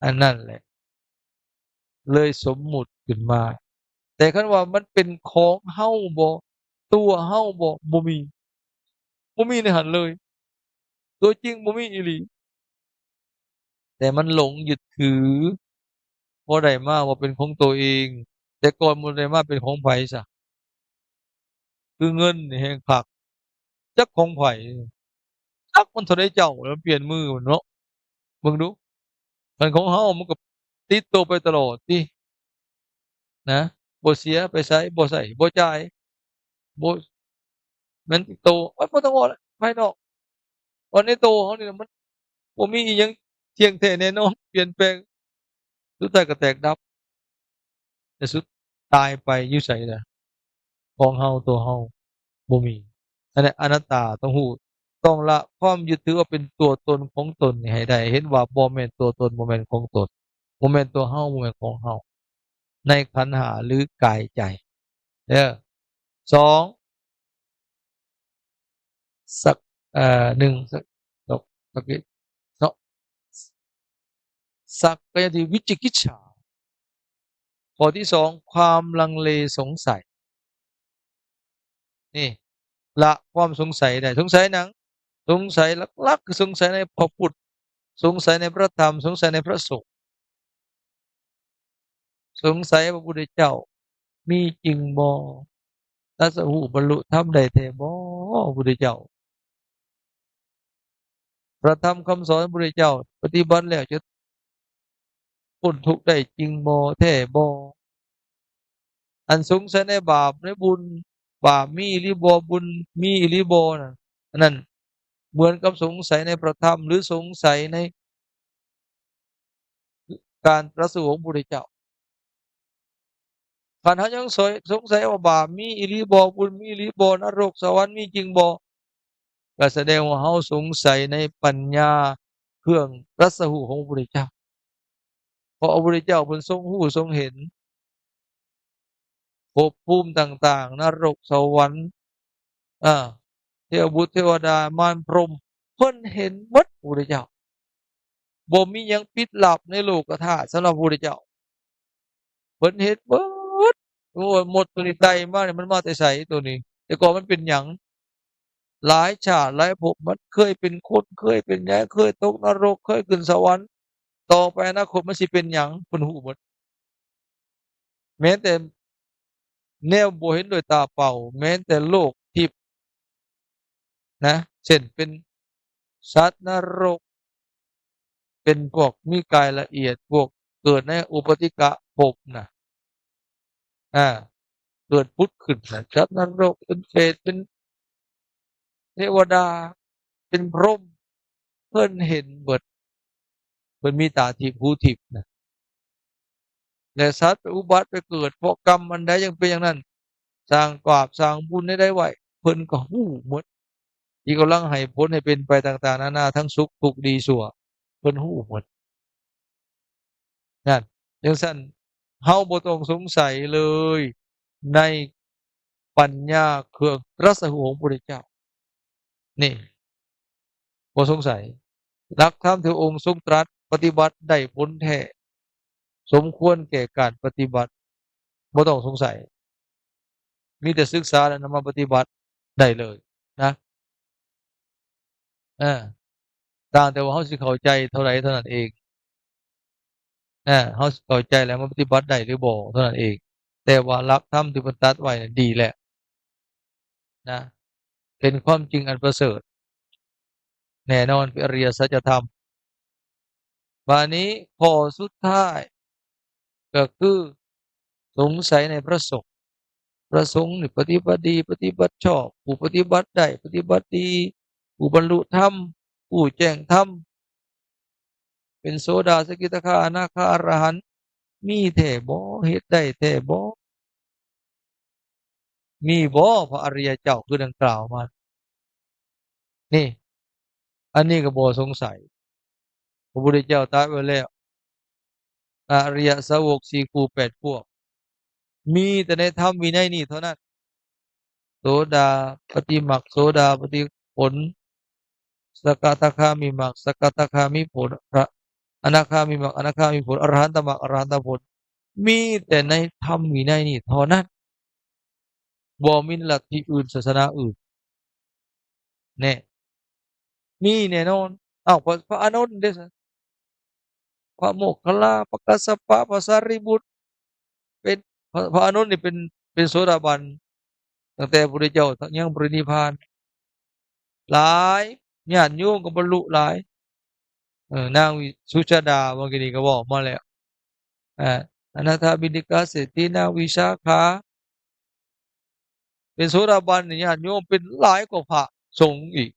ອັນນັ້ນແຫຼະ ເລີຍສົມມຸດຂຶ້ນມາ. ແຕ່ຄັນວ່າມັນເປັນຂອງເຮົາບໍ? ຕົວເຮົາບໍ? ບໍ່ມີ ບໍ່ມີໃນຫັ້ນເລີຍ. ຕົວຈິງບໍ່ມີອີ່ຫຼີ. ແຕ່ມັນຫຼົງຍຶດຖື ພໍໄດ້ມາວ່າເປັນຂອງໂຕເອງ, ແຕ່ກ່ອນບໍ່ໄດ້ມາເປັນຂອງໃຜຊະ? ຄືເງິນນີ້ແຮງຄັກ ຈັກຂອງໃຜ? ຈັກມັນເທົ່າໃດເຈົ້າ ແລ້ວປ່ຽນມືມັນເນາະ. ເບິ່ງດູ ຄັນຂອງເຮົາມັນກໍຕິດໂຕໄປຕະຫຼອດຕິ ນະ ບໍ່ເສຍໄປໃສ ບໍ່ໃຊ້ ບໍ່ຈ່າຍ ບໍ່ ແມ່ນຕິດໂຕ. ໂອ້ຍ ບໍ່ຕ້ອງເວົ້າລະ ພາຍນອກ ເພາະໃນໂຕເຮົານີ້ນະ ມັນບໍ່ມີອີ່ຫຍັງທ່ຽງແທ້ແນ່ນອນ ປ່ຽນແປງ ສຸດທ້າຍກໍແຕກດັບ ແຕ່ສຸດ ຕາຍໄປຢູ່ໃສລະ? ຂອງເຮົາ ຕົວເຮົາ ບໍ່ມີ. ອັນນັ້ນອະນັດຕາ ຕ້ອງຮູ້ ຕ້ອງລະຄວາມຍຶດຖືວ່າເປັນຕົວຕົນຂອງຕົນນີ້ໃຫ້ໄດ້ ເຫັນວ່າບໍ່ແມ່ນຕົວຕົນ ບໍ່ແມ່ນຂອງຕົນ ບໍ່ແມ່ນຕົວເຮົາ ບໍ່ແມ່ນຂອງເຮົາ ໃນຂັນຫ້າ ຫຼື ກາຍໃຈ ເດີ. ສອງ ສັກ ເອີ ໜຶ່ງ ສັກ ສອງ ສັກ ເນາະ ສັກກາຍະທິ ວິຈິກິດສາ. ຂໍ້ທີສອງ ຄວາມລັງເລສົງໄສ. ນີ້ ລະຄວາມສົງໄສໄດ້. ສົງໄສຫຍັງ? ສົງໄສຫຼັກໆ ຄືສົງໄສໃນພະພຸດ, ສົງໄສໃນພະທຳ, ສົງໄສໃນພະສົງ. ສົງໄສວ່າພະພຸດທະເຈົ້າມີຈິງບໍ່? ຕັດສະຮູ້ບັນລຸທຳໄດ້ແທ້ບໍ່ ພະພຸດທະເຈົ້າ? ພະທຳຄຳສອນພະພຸດທະເຈົ້າປະຕິບັດແລ້ວຈະ ພົ້ນທຸກໄດ້ຈິງບໍ່ ແທ້ບໍ່? ອັນສົງໄສໃນບາບໃນບຸນ, ບາບມີອີ່ຫຼີບໍ່ ບຸນມີອີ່ຫຼີບໍ່ນັ້ນ, ອັນນັ້ນເໝືອນກັບສົງໄສໃນພະທຳ ຫຼື ສົງໄສໃນການຕັດສະຮູ້ຂອງພະພຸດທະເຈົ້າ. ຄັນເຮົາຍັງສົງໄສວ່າບາບມີອີ່ຫຼີບໍ່ ບຸນມີອີ່ຫຼີບໍ່ ນະລົກສະຫວັນມີຈິງບໍ່ ກໍສະແດງວ່າເຮົາສົງໄສໃນປັນຍາເຄື່ອງຕັດສະຮູ້ຂອງພະພຸດທະເຈົ້າ. ເພາະພະພຸດທະເຈົ້າເພິ່ນຊົງຮູ້ຊົງເຫັນ ພົບພູມຕ່າງໆ ນະລົກ ສະຫວັນ ອາ ເທວະບຸດ ເທວະດາ ມານ ພົມ ເພິ່ນເຫັນໝົດ ພະພຸດທະເຈົ້າ. ບໍ່ມີຫຍັງປິດລັບໃນໂລກະທາດສຳລັບພະພຸດທະເຈົ້າ. ເພິ່ນເຫັນເບິດ. ໂອ້ຍ ມົດໂຕນີ້ໄຕ່ມານີ້ ມັນມາແຕ່ໃສໂຕນີ້? ແຕ່ກ່ອນມັນເປັນຫຍັງ? ຫຼາຍຊາດຫຼາຍພົບ ມັນເຄີຍເປັນຄົນ ເຄີຍເປັນຫຍັງ ເຄີຍຕົກນະລົກ ເຄີຍຂຶ້ນສະຫວັນ ຕໍ່ໄປອະນາຄົດມັນຊິເປັນຫຍັງ ເພິ່ນຮູ້ໝົດ. ແມ້ແຕ່ແນວບໍ່ເຫັນດ້ວຍຕາເປົ່າ ແມ້ແຕ່ໂລກທິບນະ ເຊັ່ນເປັນສັດນະລົກ ເປັນພວກມີກາຍລະອຽດ ພວກເກີດໃນອຸປາຕິກະພົບນະ ອາ ເກີດຜຸດຂຶ້ນນະ ສັດນະລົກ ເປັນເປດ ເປັນເທວະດາ ເປັນພົມ ເພິ່ນເຫັນເບິດ ເພິ່ນມີຕາທິບຫູທິບນະ ແລະ ສັດໄປອຸບັດໄປເກີດ ເພາະກຳອັນໃດຈັ່ງເປັນຢ່າງນັ້ນ ສ້າງບາບສ້າງບຸນໃດໄວ້ ເພິ່ນກໍຮູ້ໝົດ ທີ່ກຳລັງໃຫ້ຜົນໃຫ້ເປັນໄປຕ່າງໆນານາ ທັງສຸກທຸກດີຊົ່ວ ເພິ່ນຮູ້ໝົດ. ນັ້ນ ຈັ່ງຊັ້ນ ເຮົາບໍ່ຕ້ອງສົງໄສເລີຍໃນປັນຍາເຄື່ອງຕຣັດສະຮູ້ຂອງພະພຸດທະເຈົ້າ ນີ້ ບໍ່ສົງໄສ. ຫຼັກທຳທີ່ພະອົງຊົງຕຣັດປະຕິບັດໄດ້ຜົນແທ້ ສົມຄວນແກ່ການປະຕິບັດ ບໍ່ຕ້ອງສົງໄສ ມີແຕ່ສຶກສາແລ້ວນຳມາປະຕິບັດໄດ້ເລີຍນະ. ເອີ ຕ່າງແຕ່ວ່າເຮົາຊິເຂົ້າໃຈເທົ່າໃດເທົ່ານັ້ນເອງ ເອີ ເຮົາຊິເຂົ້າໃຈແລ້ວມາປະຕິບັດໄດ້ຫຼືບໍ່ເທົ່ານັ້ນເອງ. ແຕ່ວ່າຫຼັກທຳທີ່ເພິ່ນຕັດໄວ້ນັ້ນດີແລ້ວນະ ເປັນຄວາມຈິງອັນປະເສີດ ແນ່ນອນເປັນອະລິຍະສັດຈະທຳ. ບາດນີ້ຂໍ້ສຸດທ້າຍກໍຄືສົງໄສໃນພະສົງ. ພະສົງນີ້ປະຕິບັດດີ ປະຕິບັດຊອບ ຜູ້ປະຕິບັດໄດ້ ປະຕິບັດດີ ຜູ້ບັນລຸທຳ ຮູ້ແຈ້ງທຳ ເປັນໂສດາ ສະກິດທາຄາ ອະນາຄາ ອະລະຫັນ ມີແທ້ບໍ່? ເຮັດໄດ້ແທ້ບໍ່? ມີບໍ່ພະອະລິຍະເຈົ້າຄືດັ່ງກ່າວມາ? ນີ້ ອັນນີ້ກໍບໍ່ສົງໄສ ພະພຸດທະເຈົ້າຕັດໄວ້ແລ້ວ ອະລິຍະສາວົກສີ່ຄູ່ແປດພວກ ມີແຕ່ໃນທຳວິໄນນີ້ເທົ່ານັ້ນ ໂສດາປະຕິມັກ ໂສດາປະຕິຜົນ ສະກະທາຄາມີມັກ ສະກະທາຄາມີຜົນ ອະ ອະນາຄາມີມັກ ອະນາຄາມີຜົນ ອະລະຫັນຕະມັກ ອະລະຫັນຕະຜົນ ມີແຕ່ໃນທຳວິໄນນີ້ເທົ່ານັ້ນ ບໍ່ມີລັດທິອື່ນ ສາສະໜາອື່ນ ແນ່ ມີແນ່ນອນ. ອ້າວ ພະ ພະອານົນເດ້ຊະ? ພະໂມກຄັນລາ ພະກັດສະປະ ພະສາລີບຸດ ເປັນ ພະ ພະອານົນນີ້ເປັນ ເປັນໂສດາບັນ ຕັ້ງແຕ່ພະພຸດທະເຈົ້າຍັງບໍ່ໄດ້ນິບພານ ຫຼາຍ ຍາດໂຍມກໍບັນລຸຫຼາຍ. ເອີ ນາງວິ ສຸຊາດາ ເມື່ອກີ້ນີ້ກໍເວົ້າມາແລ້ວ ອາ ອະນາຖາບິນທິກາເສດຖີ ນາງວິສາຂາ ເປັນໂສດາບັນນີ້ ຍາດໂຍມເປັນຫຼາຍກວ່າພະສົງອີກ.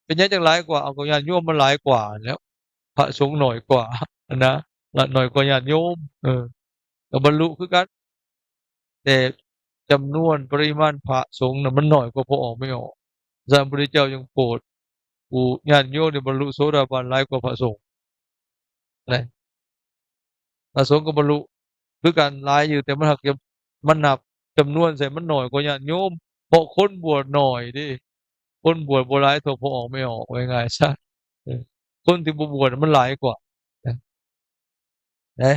ເປັນຫຍັງຈັ່ງຫຼາຍກວ່າ? ເອົາ ກໍຍາດໂຍມມັນຫຼາຍກວ່າແລ້ວ ພະສົງໜ້ອຍກວ່າຫັ້ນນະ ລະໜ້ອຍກວ່າຍາດໂຍມ ເອີ ກໍບັນລຸຄືກັນ ແຕ່ຈຳນວນປະລິມານພະສົງນະ ມັນໜ້ອຍກວ່າພໍ່ອອກແມ່ອອກ. ສະນັ້ນ ພະພຸດທະເຈົ້າຈຶ່ງໂປດຜູ້ຍາດໂຍມນີ້ບັນລຸໂສດາບັນຫຼາຍກວ່າພະສົງ ນະ ພະສົງກໍບັນລຸຄືກັນຫຼາຍຢູ່ ແຕ່ມັນຫາກຈະ ມັນນັບຈຳນວນໃສ່ມັນໜ້ອຍກວ່າຍາດໂຍມ ເພາະຄົນບວດໜ້ອຍເດ້ ຄົນບວດບໍ່ຫຼາຍເທົ່າພໍ່ອອກແມ່ອອກ ເວົ້າງ່າຍໆຊະ ເອີ ຄົນທີ່ບໍ່ບວດມັນຫຼາຍກວ່າ ເອີ ນະ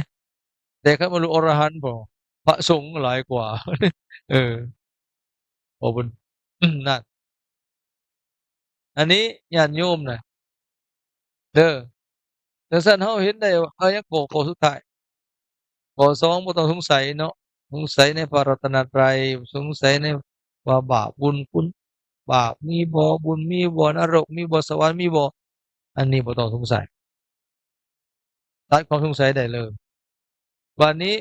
ແຕ່ຄັນບັນລຸອະລະຫັນ ພະສົງຫຼາຍກວ່າ ເອີ ເພາະເພິ່ນ ນັ້ນ ອັນນີ້ຍາດໂຍມນະ ເດີ ຈັ່ງຊັ້ນເຮົາເຫັນໄດ້ວ່າ ເອົາຫຍັງ ຂໍ້ ຂໍ້ສຸດທ້າຍ ຂໍ້ສອງ ບໍ່ຕ້ອງສົງໄສເນາະ ສົງໄສໃນພະລັດຕະນະໄຕ ສົງໄສໃນວ່າບາບບຸນຄຸນ ບາບມີບໍ່ ບຸນມີບໍ່ ນະລົກມີບໍ່ ສະຫວັນມີບໍ່ ອັນນີ້ບໍ່ຕ້ອງສົງໄສ ຕັດຄວາມສົງໄສໄດ້ເລີຍ. ບາດນີ້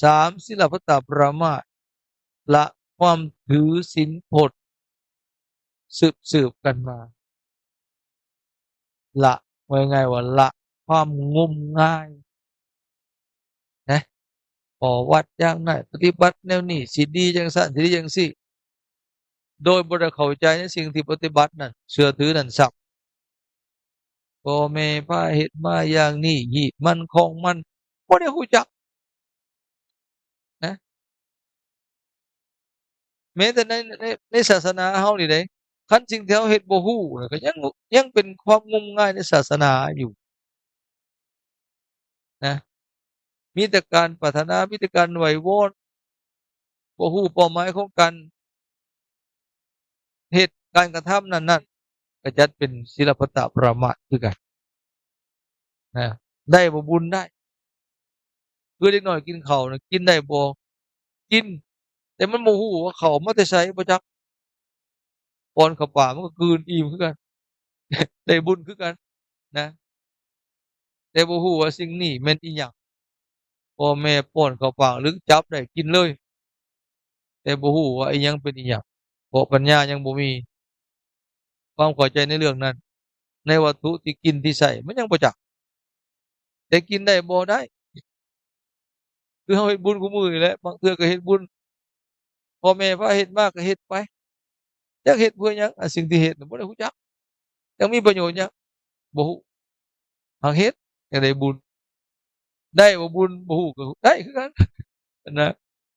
ສາມ ສິລະພັດຕາປະມາດ ລະຄວາມຖືສິນພົດສືບໆກັນມາ ລະ ເວົ້າງ່າຍໆວ່າລະຄວາມງົມງາຍ ນະ ຂໍວັດຢ່າງນັ້ນ ປະຕິບັດແນວນີ້ ຊິດີຈັ່ງຊັ້ນ ຊິດີຈັ່ງຊີ້ ໂດຍບໍ່ໄດ້ເຂົ້າໃຈໃນສິ່ງທີ່ປະຕິບັດນັ້ນ ເຊື່ອຖືນັ້ນຊ້ຳ. ພໍ່ແມ່ພາເຮັດມາຢ່າງນີ້ ຮີດມັນຂອງມັນ ບໍ່ໄດ້ຮູ້ຈັກນະ. ແມ້ແຕ່ໃນ ໃນ ໃນສາສະໜາເຮົານີ້ເດ້ ຄັນສິ່ງທີ່ເຮົາເຮັດບໍ່ຮູ້ນະ ກໍຍັງ ຍັງເປັນຄວາມງົມງາຍໃນສາສະໜາຢູ່ນະ. ມີແຕ່ການປາດຖະໜາ ມີແຕ່ການໄຫວ້ວອນ ບໍ່ຮູ້ເປົ້າໝາຍຂອງການ ເຮັດການກະທຳນັ້ນໆ ກໍຈັດເປັນສິລະພັດຕະປະມາດຄືກັນນະ ໄດ້ບໍ່ບຸນໄດ້. ຄືເດັກນ້ອຍກິນເຂົ້ານະ ກິນໄດ້ບໍ່? ກິນ ແຕ່ມັນບໍ່ຮູ້ວ່າເຂົ້າມາແຕ່ໃສ ບໍ່ຈັກ. ປ້ອນເຂົ້າປາກມັນກໍກືນອີ່ມຄືກັນ ໄດ້ບຸນຄືກັນນະ ແຕ່ບໍ່ຮູ້ວ່າສິ່ງນີ້ແມ່ນອີ່ຫຍັງ. ພໍ່ແມ່ປ້ອນເຂົ້າປາກ ຫຼື ຈັບໄດ້ກິນເລີຍ ແຕ່ບໍ່ຮູ້ວ່າອີ່ຫຍັງເປັນອີ່ຫຍັງ ເພາະປັນຍາຍັງບໍ່ມີ ຄວາມເຂົ້າໃຈໃນເລື່ອງນັ້ນ ໃນວັດຖຸທີ່ກິນທີ່ໃຊ້ ມັນຍັງບໍ່ຈັກ ແຕ່ກິນໄດ້ບໍ່? ໄດ້. ຄືເຮົາເຮັດບຸນຄູ່ມື້ນີ້ແຫຼະ ບາງເທື່ອກໍເຮັດບຸນ ພໍ່ແມ່ພາເຮັດມາກໍເຮັດໄປ ຈັກເຮັດເພື່ອຫຍັງ? ອັນສິ່ງທີ່ເຮັດນະ ບໍ່ໄດ້ຮູ້ຈັກ ຈັກມີປະໂຫຍດຫຍັງ ບໍ່ຮູ້. ຫາກເຮັດ ຢາກໄດ້ບຸນ ໄດ້ບໍ່ບຸນ ບໍ່ຮູ້ ກໍໄດ້ຄືກັນນະ.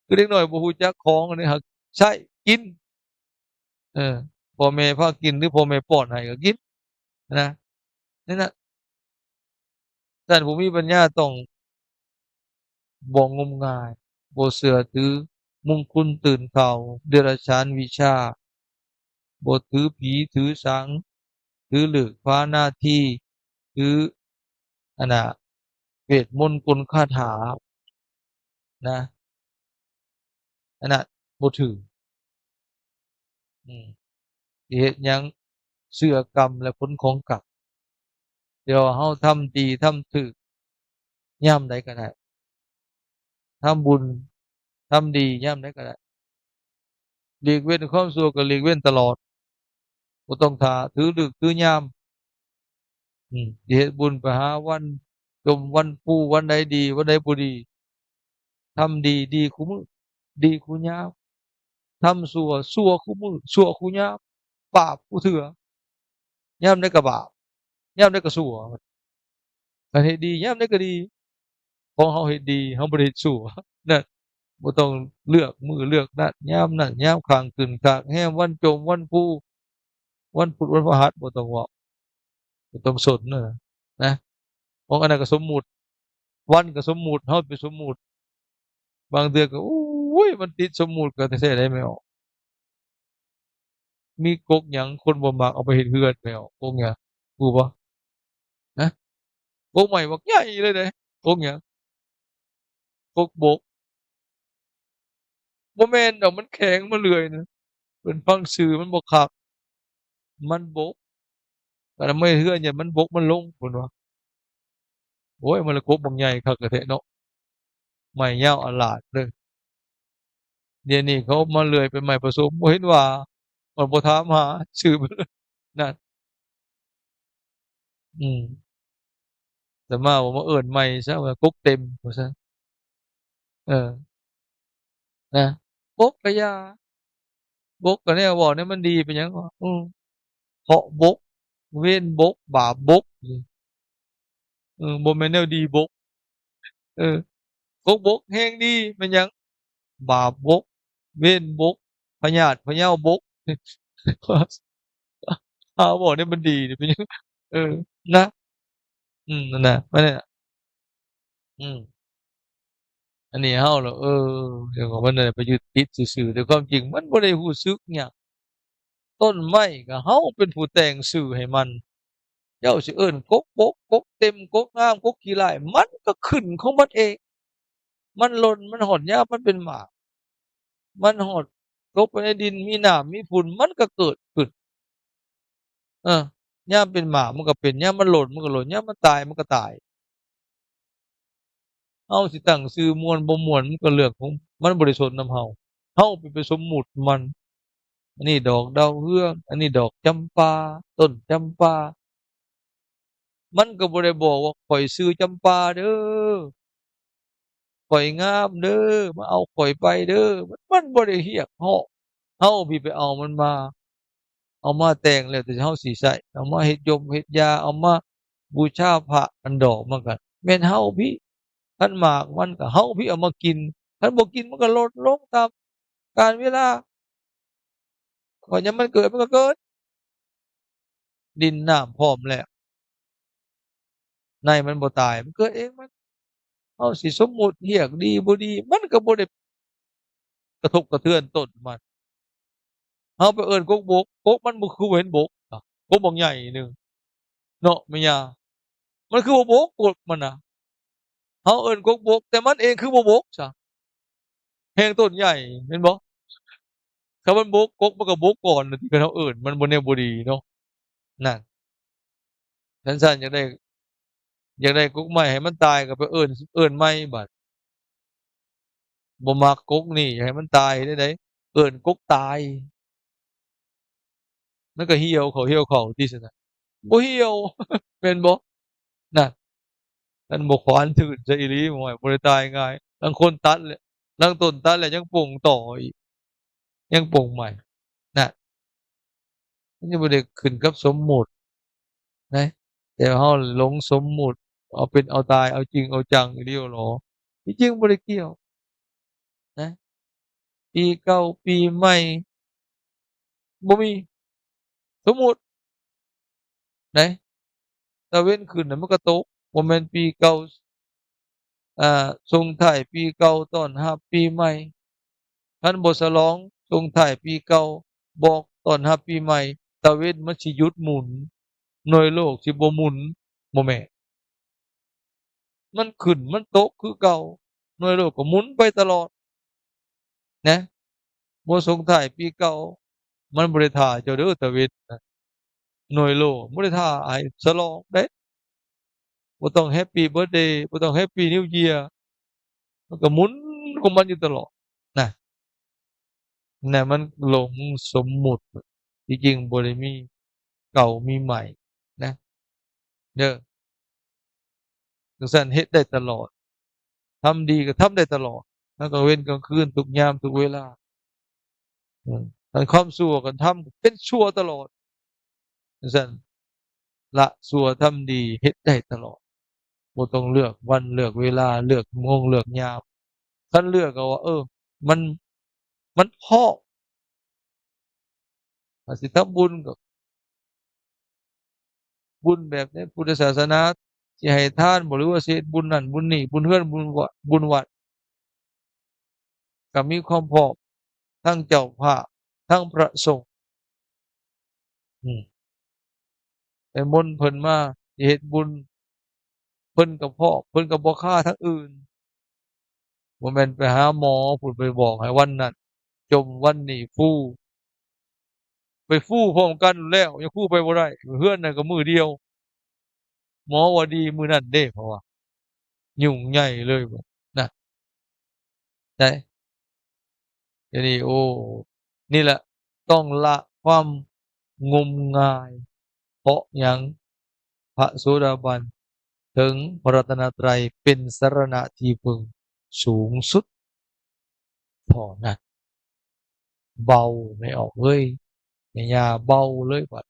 ຄືເດັກນ້ອຍບໍ່ຮູ້ຈັກຂອງ ອັນນີ້ຫາກໃຊ້ກິນ ເອີ ພໍ່ແມ່ພາກິນ ຫຼື ພໍ່ແມ່ປ້ອນໃຫ້ກໍກິນນະ. ນັ້ນນະ ທ່ານຜູ້ມີປັນຍາຕ້ອງບໍ່ງົມງາຍ, ບໍ່ເຊື່ອຖືມຸງຄຸນຕື່ນເຂົ້າ, ເດຍລະສານວິຊາ, ບໍ່ຖືຜີຖືສາງ, ຖືລຶກພານາທີ, ຖືອັນນ່າ ເວດມົນກົນຄາຖານະ ອັນນັ້ນບໍ່ຖືກ. ອືມ ຊິເຮັດຫຍັງ ເຊື່ອກຳ ແລະ ຜົນຂອງກຳ. ແຕ່ວ່າເຮົາທຳດີທຳຖືກຍາມໃດກໍໄດ້, ທຳບຸນທຳດີຍາມໃດກໍໄດ້, ຫຼີກເວັ້ນຄວາມຊົ່ວກໍຫຼີກເວັ້ນຕະຫຼອດ, ບໍ່ຕ້ອງຖ້າຖືເລີກຖືຍາມ. ອືມ ຊິເຮັດບຸນໄປຫາວັນຈົມ ວັນຟູ ວັນໃດດີ ວັນໃດບໍ່ດີ. ທຳດີ ດີຄູ່ມື້ ດີຄູ່ຍາມ, ທຳຊົ່ວ ຊົ່ວຄູ່ມື້ ຊົ່ວຄູ່ຍາມ, ບາບຄູ່ເທື່ອ. ຍາມໃດກໍບາບ ຍາມໃດກໍຊົ່ວ. ຄັນເຮັດດີ ຍາມໃດກໍດີ. ຂອງເຮົາເຮັດດີ ເຮົາບໍ່ໄດ້ເຮັດຊົ່ວນະ. ບໍ່ຕ້ອງເລືອກມື້ເລືອກນັດ ຍາມນັ້ນຍາມຂ້າງ ຂຶ້ນຂ້າງແຮມ ວັນຈົມ ວັນຟູ ວັນພຸດ ວັນພະຫັດ ບໍ່ຕ້ອງເວົ້າ ບໍ່ຕ້ອງສົນນະ ນະ. ຂອງອັນນັ້ນກໍສົມມຸດ ວັນກໍສົມມຸດ ເຮົາໄປສົມມຸດ. ບາງເທື່ອກໍ ໂອ້ຍ ມັນຕິດສົມມຸດກໍແທ້ໆ ໄດ໋ແມ່ອອກ. ມີກົກຫຍັງຄົນບໍ່ມັກເອົາໄປເຮັດເຮືອນແມ່ອອກ? ກົກຫຍັງ ຮູ້ບໍ່? ຮະ? ກົກໄມ້ບັກໃຫຍ່ເລີຍເດ້. ກົກຫຍັງ? ກົກບົກ. ບໍ່ແມ່ນດອກ ມັນແຂງມາເລື້ອຍນະ. ເພິ່ນຟັງຊື່ມັນບໍ່ຄັກ ມັນບົກ. ຄັນເອົາມາເຮັດເຮືອນ ຢ້ານມັນບົກມັນລົງ ເພິ່ນວ່າ. ໂອ້ຍ ມັນລະກົກບັກໃຫຍ່ຄັກແທ້ເນາະ ໄມ້ຍາວອາລາດເດີ. ດຽວນີ້ເຂົາມາເລື່ອຍເປັນໄມ້ປະສົມ ບໍ່ເຫັນວ່າ ມັນບໍ່ຖາມຫາຊື່ມັນເລີຍ ນັ້ນ. ອືມ ອາດຕະມາວ່າມາເອີ້ນໃໝ່ຊະ ວ່າກົກເຕັມວ່າຊັ້ນ. ເອີ ນະ ບົກກະຢ່າ ບົກກະແນວເວົ້ານີ້ມັນດີ ເປັນຫຍັງວະ? ເອີ ເພາະບົກ ເວນບົກ ບາບບົກ. ເອີ ບໍ່ແມ່ນແນວດີບົກ. ເອີ ກົກບົກແຮງດີ ແມ່ນຫຍັງ? ບາບບົກ ເວນບົກ ພະຍາດພະເຍົາບົກ. ຫາເວົ້າແນວມັນດີນີ້ເປັນຫຍັງ? ເອີ ນະ ອືມ ນັ້ນນະ ມັນ ອືມ ອັນນີ້ເຮົາລະ ເອີ ຈັ່ງວ່າມັນໄດ້ໄປຍຶດຕິດຊື່ໆ ແຕ່ຄວາມຈິງມັນບໍ່ໄດ້ຮູ້ສຶກຫຍັງ. ຕົ້ນໄມ້ກໍເຮົາເປັນຜູ້ແຕ່ງຊື່ໃຫ້ມັນ. ເຈົ້າຊິເອີ້ນກົກບົກ ກົກເຕັມ ກົກງາມ ກົກຂີ້ລ້າຍ ມັນກໍຂຶ້ນຂອງມັນເອງ. ມັນຫຼົ່ນ ມັນຮອດຍາມມັນເປັນໝາກ ມັນຮອດຕົກໄປໃນດິນ ມີນ້ຳມີຝຸ່ນ ມັນກໍເກີດຂຶ້ນ. ເອີ ຍາມເປັນໝາກມັນກໍເປັນ ຍາມມັນຫຼົ່ນມັນກໍຫຼົ່ນ ຍາມມັນຕາຍມັນກໍຕາຍ. ເຮົາຊິຕັ້ງຊື່ມ່ວນບໍ່ມ່ວນ ມັນກໍເລື່ອງຂອງມັນ ບໍ່ໄດ້ສົນນຳເຮົາ. ເຮົາໄປ ໄປສົມມຸດມັນ. ອັນນີ້ດອກດາວເຮືອງ ອັນນີ້ດອກຈຳປາ ຕົ້ນຈຳປາ. ມັນກໍບໍ່ໄດ້ບອກວ່າ ຂ້ອຍຊື່ຈຳປາເດີ ຂ້ອຍງາມເດີ ມາເອົາຂ້ອຍໄປເດີ. ມັນ ມັນບໍ່ໄດ້ຮຽກຮ້ອງ. ເຮົາພີ້ໄປເອົາມັນມາ ເອົາມາແຕ່ງແລ້ວແຕ່ເຮົາຊິໃຊ້ ເອົາມາເຮັດຢົມເຮັດຢາ ເອົາມາບູຊາພະ. ອັນດອກມັນກໍແມ່ນເຮົາພີ້ ຄັນໝາກມັນກໍເຮົາພີ້ເອົາມາກິນ. ຄັນບໍ່ກິນມັນກໍຫຼົ່ນລົງຕາມການເວລາ. ເພາະຍາມມັນເກີດ ມັນກໍເກີດ ດິນນ້ຳພ້ອມແລ້ວ ໃນມັນບໍ່ຕາຍ ມັນເກີດເອງມັນ. ເຮົາຊິສົມມຸດຮຽກດີບໍ່ດີ ມັນກໍບໍ່ໄດ້ກະທົບກະເທືອນຕົ້ນມັນ. ເຮົາໄປເອີ້ນກົກບົກ ກົກມັນບໍ່ຄືເຫັນບົກ ກົກບັກໃຫຍ່ໜຶ່ງເນາະແມ່ຍ່າ ມັນຄືບໍ່ບົກກົກມັນນະ ເຮົາເອີ້ນກົກບົກ ແຕ່ມັນເອງຄືບໍ່ບົກຊະ ແຮງຕົ້ນໃຫຍ່ແມ່ນບໍ່? ຄັນມັນບົກ ກົກມັນກໍບົກກ່ອນ ທີ່ເຮົາເອີ້ນມັນບໍ່ແນວບໍ່ດີເນາະ ນັ້ນ ຄັນຊັ້ນຢາກໄດ້ ຢາກໄດ້ກົກໃໝ່ໃຫ້ມັນຕາຍກໍໄປເອີ້ນ ເອີ້ນໃໝ່ບາດ ບໍ່ມັກກົກນີ້ ຢາກໃຫ້ມັນຕາຍເຮັດແນວໃດ? ເອີ້ນກົກຕາຍ ມັນກໍຫ່ຽວເຂົ້າ ຫ່ຽວເຂົ້າຕິຊັ້ນນະ ບໍ່ຫ່ຽວ ແມ່ນບໍ່? ນັ້ນ ຄັນບໍ່ຂວານຖືນຊະອີ່ຫຼີ ໂອ້ຍ ບໍ່ໄດ້ຕາຍງ່າຍ ລາງຄົນຕັດແລ້ວ ລາງຕົ້ນຕັດແລ້ວຍັງປົງຕໍ່ອີກ ຍັງປົງໃໝ່ ນະ ມັນຍັງບໍ່ໄດ້ຂຶ້ນກັບສົມມຸດນະ ແຕ່ເຮົາຫຼົງສົມມຸດ ເອົາເປັນເອົາຕາຍ ເອົາຈິງເອົາຈັງອີ່ຫຼີຫຼໍ ທີ່ຈິງບໍ່ໄດ້ກ່ຽວນະ ປີເກົ່າປີໃໝ່ ບໍ່ມີ ສົມມຸດໃດ໋ ຕາເວັນຂຶ້ນນະ ມັນກໍຕົກ ບໍ່ແມ່ນປີເກົ່າ ອ່າ ສົ່ງທ້າຍປີເກົ່າ ຕ້ອນຮັບປີໃໝ່ ຄັນບໍ່ສະຫຼອງສົ່ງທ້າຍປີເກົ່າ ບອກຕ້ອນຮັບປີໃໝ່ ຕາເວັນມັນຊິຢຸດໝູນ ໜ່ວຍໂລກຊິບໍ່ໝູນ ບໍ່ແມ່ນ ມັນຂຶ້ນມັນຕົກຄືເກົ່າ ໜ່ວຍໂລກກໍໝູນໄປຕະຫຼອດນະ ບໍ່ສົ່ງທ້າຍປີເກົ່າ ມັນບໍ່ໄດ້ຖ້າເຈົ້າເດີ ຕາເວັນນະ ໜ່ວຍໂລກບໍ່ໄດ້ຖ້າໃຫ້ສະຫຼອງເດ້ ບໍ່ຕ້ອງ Happy Birthday ບໍ່ຕ້ອງ Happy New Year ມັນກໍໝູນຂອງມັນຢູ່ຕະຫຼອດນະ ນະ ມັນຫຼົງສົມມຸດ ທີ່ຈິງບໍ່ໄດ້ມີເກົ່າມີໃໝ່ນະ ເດີ ຈັ່ງຊັ້ນເຮັດໄດ້ຕະຫຼອດ ທຳດີກໍທຳໄດ້ຕະຫຼອດ ທັງກາງເວັນກາງຄືນ ທຸກຍາມທຸກເວລາ ເອີ ຄັນຄວາມຊົ່ວກໍທຳເປັນຊົ່ວຕະຫຼອດ ຈັ່ງຊັ້ນ ລະຊົ່ວທຳດີເຮັດໄດ້ຕະຫຼອດ ບໍ່ຕ້ອງເລືອກວັນເລືອກເວລາ ເລືອກໂມງເລືອກຍາມ ຄັນເລືອກກໍວ່າ ເອີ ມັນ ມັນພ້ອມ ຖ້າຊິທຳບຸນກໍ ບຸນແບບໃນພຸດທະສາສະໜາ ຊິໃຫ້ທານບໍ ຫຼືວ່າຊິເຮັດບຸນນັ້ນບຸນນີ້ ບຸນເຮືອນ ບຸນວັດ ບຸນວັດ ກໍມີຄວາມພ້ອມ ທັງເຈົ້າພາບ ທັງພະສົງ ອືມ ໄປມົນເພິ່ນມາຊິເຮັດບຸນ ເພິ່ນກໍພ້ອມ ເພິ່ນກໍບໍ່ຄາທາງອື່ນ ບໍ່ແມ່ນໄປຫາໝໍພຸ້ນ ໄປບອກໃຫ້ວັນນັ້ນຈົມ ວັນນີ້ຟູ ໄປຟູພ້ອມກັນແລ້ວ ຍັງຟູໄປບໍ່ໄດ້ ເຮືອນນັ້ນກໍມື້ດຽວ ໝໍວ່າດີມື້ນັ້ນເດ້ ເພາະວ່າຫຍຸ້ງໃຫຍ່ເລີຍ ນະ ໄດ້ ດຽວນີ້ ໂອ້ ນີ້ແຫຼະ ຕ້ອງລະຄວາມງົມງາຍ ເພາະຫຍັງ? ພະໂສດາບັນເຖິງພະລັດຕະນະໄຕເປັນສະລະນະທີ່ເພິ່ງສູງສຸດເທົ່ານັ້ນ. ເບົາແມ່ອອກເອີຍ ແມ່ຍ່າເບົາເລີຍບັດ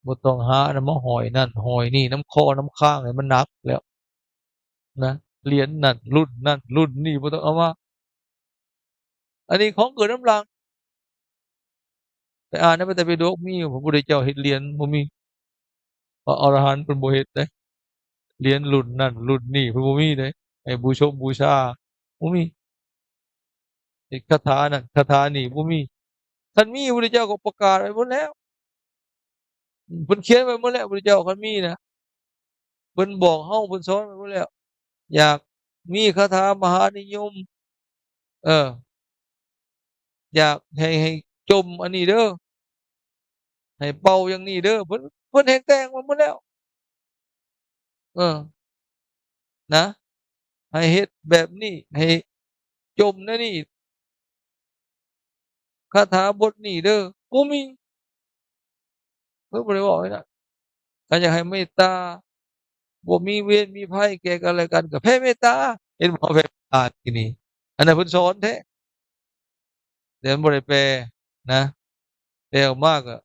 ບໍ່ຕ້ອງຫາອັນນັ້ນມາຫ້ອຍນັ້ນຫ້ອຍນີ້ ນຳຄໍນຳຄາງໃຫ້ມັນໜັກແລ້ວນະ ຫຼຽນນັ້ນລຸ້ນນັ້ນລຸ້ນນີ້ ບໍ່ຕ້ອງເອົາມາ ອັນນີ້ຂອງເກີດນຳຫຼັງ ໄປອ່ານໃນພະໄຕປິດົກມີ ພະພຸດທະເຈົ້າເຮັດຫຼຽນ ບໍ່ມີ ພະອໍລະຫັນເພິ່ນບໍ່ເຮັດເດ້ ຫຼຽນລຸ້ນນັ້ນລຸ້ນນີ້ເພິ່ນບໍ່ມີເດ້ ໃຫ້ບູຊົມບູຊາ ບໍ່ມີ ເຮັດຄາຖານັ້ນຄາຖານີ້ ບໍ່ມີ ຄັນມີ ພະພຸດທະເຈົ້າກໍປະກາດໄວ້ໝົດແລ້ວ ເພິ່ນຂຽນໄວ້ໝົດແລ້ວ ພະພຸດທະເຈົ້າ ຄັນມີນະ ເພິ່ນບອກເຮົາ ເພິ່ນສອນໄວ້ໝົດແລ້ວ ຢາກມີຄາຖາມະຫານິຍົມ ເອີ ຢາກໃຫ້ ໃຫ້ຈົ່ມອັນນີ້ເດີ ໃຫ້ເປົ່າຢ່າງນີ້ເດີ ເພິ່ນ ເພິ່ນແຮ່ງແຕ່ງໄວ້ໝົດແລ້ວ ເອີ ນະ ໃຫ້ເຮັດແບບນີ້ ໃຫ້ຈົ່ມແນວນີ້ ຄາຖາບົດນີ້ເດີ ບໍ່ມີ ເພິ່ນບໍ່ໄດ້ເວົ້າໃຫ້ນະ ຄັນຢາກໃຫ້ເມດຕາ ບໍ່ມີເວນມີໄພແກ່ກັນແລະກັນ ກໍແຜ່ເມດຕາ ເຫັນບໍ່ ແຜ່ເມດຕາ ທີ່ນີ້ ອັນນັ້ນເພິ່ນສອນແທ້ ແຕ່ມັນບໍ່ໄດ້ແປນະ ແປອອກມາກໍ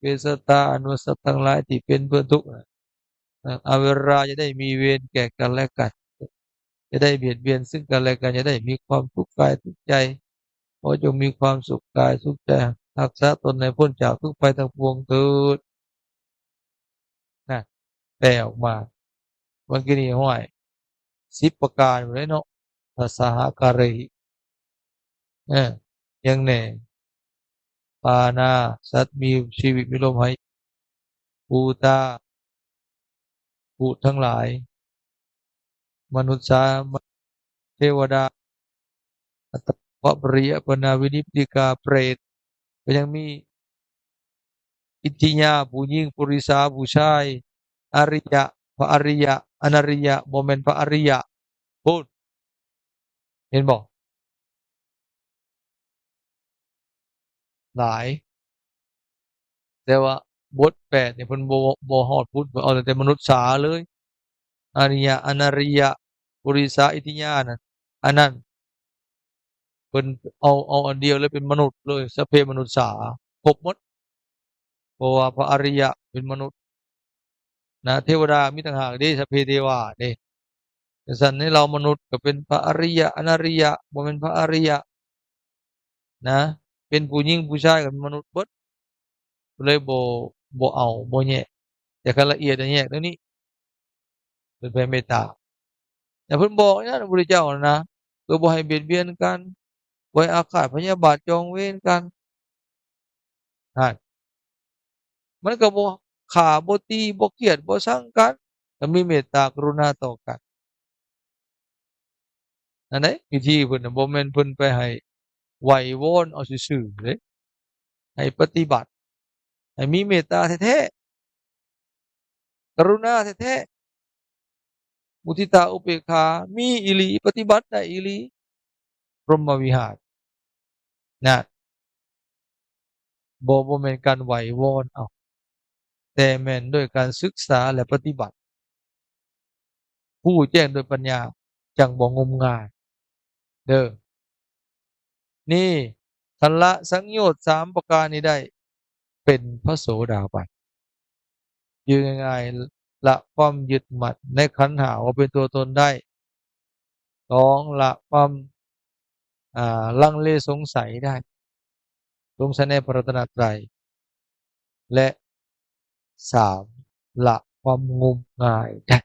ເວສະຕາ ອະນຸສັດທັງຫຼາຍທີ່ເປັນເພື່ອນທຸກນະ ອະເວລາ ຢ່າໄດ້ມີເວນແກ່ກັນແລະກັນ ຢ່າໄດ້ບຽດບຽນຊຶ່ງກັນແລະກັນ ຢ່າໄດ້ມີຄວາມທຸກກາຍທຸກໃຈ ຂໍຈົ່ງມີຄວາມສຸກກາຍສຸກໃຈ ຮັກສາຕົນໃຫ້ພົ້ນຈາກທຸກໄພທັງປວງເທີດ. ນະ ແປອອກມາ ເມື່ອກີ້ນີ້ ຫ້ວຍ ສິບປະການພຸ້ນເດ້ເນາະ ພາສາຫາກາເຣ ເອີ ຫຍັງແດ່ ປານາ ສັດມີຊີວິດມີລົມຫາຍ ພູຕາ ພູດທັງຫຼາຍ ມະນຸດສາ ເທວະດາ ອັດຕະປະລິຍະປະນາວິນິປະຕິກາ ເປຣດ ກໍຍັງມີ ອິດທິຍາ ຜູ້ຍິງ ປຸລິສາ ຜູ້ຊາຍ ອະລິຍະ ພະອະລິຍະ ອະນະລິຍະ ບໍ່ແມ່ນພະອະລິຍະ ພຸ້ນ ເຫັນບໍ່? ຫຼາຍ ແຕ່ວ່າບົດແປດນີ້ເພິ່ນບໍ່ ບໍ່ຮອດພຸ້ນ ເພິ່ນເອົາຕັ້ງແຕ່ມະນຸດສາເລີຍ ອະລິຍະ ອະນະລິຍະ ປຸລິສາ ອິດທິຍານັ້ນ ອັນນັ້ນ ເພິ່ນເອົາ ເອົາອັນດຽວເລີຍ ເປັນມະນຸດເລີຍ ສັບເພມະນຸດສາ ຄົບໝົດ ເພາະວ່າພະອະລິຍະເປັນມະນຸດນະ ເທວະດາມີຕ່າງຫາກເດ້ ສັບເພເທວາເດ້ ຈັ່ງຊັ້ນໃນເຫຼົ່າມະນຸດກໍເປັນພະອະລິຍະ ອະນະລິຍະ ບໍ່ແມ່ນພະອະລິຍະນະ ເປັນຜູ້ຍິງຜູ້ຊາຍກໍເປັນມະນຸດເບິດ ເລີຍບໍ່ ບໍ່ເອົາ ບໍ່ແຍກ ແຕ່ຄັນລະອຽດແຍກແນວນີ້ ເພິ່ນແຜ່ເມດຕາ ແຕ່ເພິ່ນບອກນະ ພະພຸດທະເຈົ້ານະ ເພື່ອບໍ່ໃຫ້ບຽດບຽນກັນ ບໍ່ໃຫ້ອາຄາດພະຍາບາດຈອງເວນກັນ ຫັ້ນ ມັນກໍບໍ່ຂ້າ ບໍ່ຕີ ບໍ່ກຽດ ບໍ່ຊັງກັນ ກໍມີເມດຕາກະລຸນາຕໍ່ກັນ ນັ້ນເດ້ ວິທີເພິ່ນນະ ບໍ່ແມ່ນເພິ່ນໄປໃຫ້ໄຫວ້ວອນເອົາຊື່ໆເດ້ ໃຫ້ປະຕິບັດ ໃຫ້ມີເມດຕາແທ້ໆ ກະລຸນາແທ້ໆ ມຸທິຕາອຸເບກຂາ ມີອີ່ຫຼີ ປະຕິບັດໄດ້ອີ່ຫຼີ ພົມມະວິຫານ ນະ ບໍ່ ບໍ່ແມ່ນການໄຫວ້ວອນເອົາ ແຕ່ແມ່ນດ້ວຍການສຶກສາ ແລະ ປະຕິບັດ ຮູ້ແຈ້ງດ້ວຍປັນຍາ ຈັ່ງບໍ່ງົມງາຍເດີ ນີ້ ຄັນລະສັງໂຍດສາມປະການນີ້ໄດ້ ເປັນພະໂສດາບັນ ຢູ່ງ່າຍໆ ລະຄວາມຍຶດໝັ້ນໃນຂັນຫ້າວ່າເປັນຕົວຕົນໄດ້. ສອງ ລະຄວາມ ອາ ລັງເລສົງໄສໄດ້ ສົງໄສໃນພະລັດຕະນະໄຕ ແລະ ສາມ ລະຄວາມງົມງາຍໄດ້.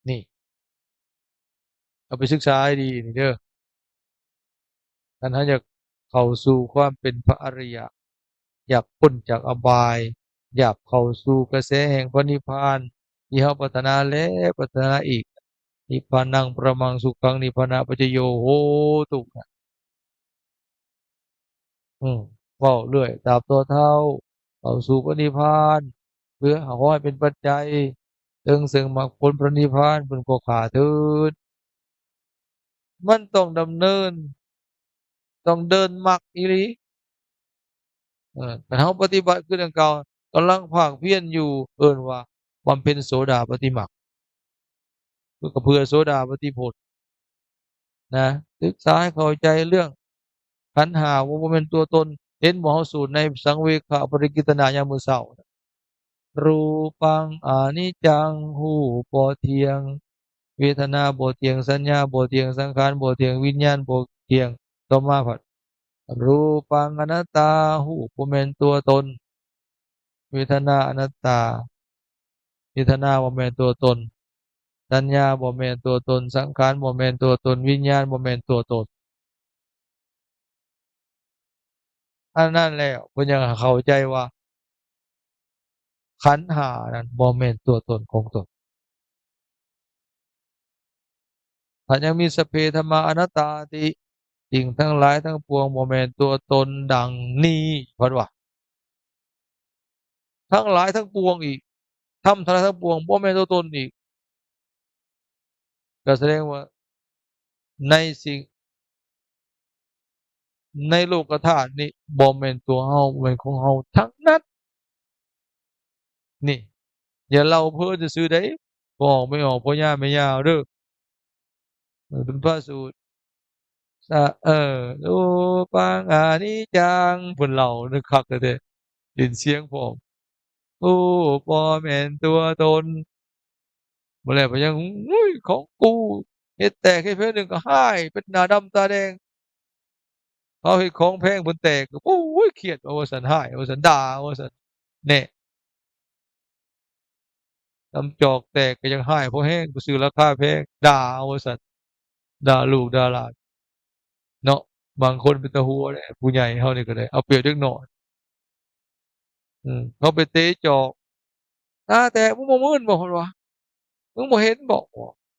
ນີ້ ເອົາໄປສຶກສາໃຫ້ດີນີ້ເດີ. ຄັນເຮົາຢາກເຂົ້າສູ່ຄວາມເປັນພະອະລິຍະ, ຢາກພົ້ນຈາກອະບາຍ, ຢາກເຂົ້າສູ່ກະແສແຫ່ງພະນິບພານທີ່ເຮົາປາດຖະໜາແລ້ວປາດຖະໜາອີກ, ນິບພານັງປະມັງສຸຂັງ ນິບພານະປັດຈະໂຍໂຫຕຸ ອືມ ເວົ້າເລື້ອຍ ຕາບຕໍ່ເທົ່າ ເຂົ້າສູ່ພະນິບພານ ເພື່ອຂໍໃຫ້ເປັນປັດໄຈເຖິງເຊິ່ງມັກຜົນພະນິບພານ ເພິ່ນກໍຂ້າເທີດ. ມັນຕ້ອງດຳເນີນ ຕ້ອງເດີນມັກອີ່ຫຼີ. ເອີ ຄັນເຮົາປະຕິບັດຄືດັ່ງກ່າວ ກຳລັງພາກພຽນຢູ່ ເອີ້ນວ່າບຳເພັນໂສດາປະຕິມັກ ເພື່ອ ກໍເພື່ອໂສດາປະຕິຜົນນະ. ສຶກສາໃຫ້ເຂົ້າໃຈເລື່ອງຂັນຫ້າວ່າບໍ່ແມ່ນຕົວຕົນ. ເຫັນບໍ່ ເຮົາສູດໃນສັງເວຄະປະລິກິດຕະນາຍາມມື້ເຊົ້າ ຮູປັງອະນິດຈັງ ຮູບບໍ່ທ່ຽງ, ເວທະນາບໍ່ທ່ຽງ, ສັນຍາບໍ່ທ່ຽງ, ສັງຂານບໍ່ທ່ຽງ, ວິນຍານບໍ່ທ່ຽງ. ຕໍ່ມາພັດ ຮູປັງອະນັດຕາ ຮູບບໍ່ແມ່ນຕົວຕົນ, ເວທະນາອະນັດຕາ ເວທະນາບໍ່ແມ່ນຕົວຕົນ, ສັນຍາບໍ່ແມ່ນຕົວຕົນ, ສັງຂານບໍ່ແມ່ນຕົວຕົນ, ວິນຍານບໍ່ແມ່ນຕົວຕົນ. ອັນນັ້ນແລ້ວ ເພິ່ນຍັງເຂົ້າໃຈວ່າ ຂັນຫ້ານັ້ນບໍ່ແມ່ນຕົວຕົນຂອງຕົນ. ຖ້າຍັງມີ ສັບເພທຳມາອະນັດຕາຕິ ສິ່ງທັງຫຼາຍທັງປວງບໍ່ແມ່ນຕົວຕົນ ດັ່ງນີ້ ເພິ່ນວ່າ ທັງຫຼາຍທັງປວງອີກ ທຳທັງຫຼາຍທັງປວງບໍ່ແມ່ນຕົວຕົນອີກ ກໍສະແດງວ່າໃນສິ່ງ ໃນໂລກະທາດນີ້ບໍ່ແມ່ນຕົວເຮົາ ບໍ່ແມ່ນຂອງເຮົາທັງນັ້ນ. ນີ້ ຢ່າເລົ່າເພີຊື່ໆໃດ ບໍ່ອອກ ບໍ່ອອກ ພໍ່ຍ່າແມ່ຍ່າເດີ. ເອີ ເປັນພະສູດ ສະ ເອີ ຮູປັງອະນິດຈັງ ເພິ່ນເລົ່າຄັກແທ້ໆ ຫຼິ້ນສຽງພ້ອມ ໂອ້ ບໍ່ແມ່ນຕົວຕົນ. ບໍ່ແລ້ວໄປຍັງ ໂອ້ຍ ຂອງກູເຮັດແຕກເຮັດເພີໜຶ່ງກໍຮ້າຍ ເປັນໜ້າດຳຕາແດງ. ເຂົາເຮັດຂອງແພງເພິ່ນແຕກ ໂອ້ຍ ຄຽດວ່າ ວ່າຊັ້ນ ຮ້າຍວ່າຊັ້ນ ດ່າວ່າຊັ້ນ ແນ່ ດຳຈອກແຕກກໍຍັງຮ້າຍພໍແຮງ ໄປຊື້ລາຄາແພງ ດ່າວ່າຊັ້ນ ດ່າລູກດ່າຫຼານເນາະ. ບາງຄົນເປັນຕາຫົວເດ້ ຜູ້ໃຫຍ່ເຮົານີ້ກໍໄດ້ ເອົາປຽບເດັກນ້ອຍ. ເອີ ເຂົາໄປເຕະຈອກ ຕາແຕກ ມຶງບໍ່ມື່ນບໍ່ ເພິ່ນວ່າ ມຶງບໍ່ເຫັນບໍ່.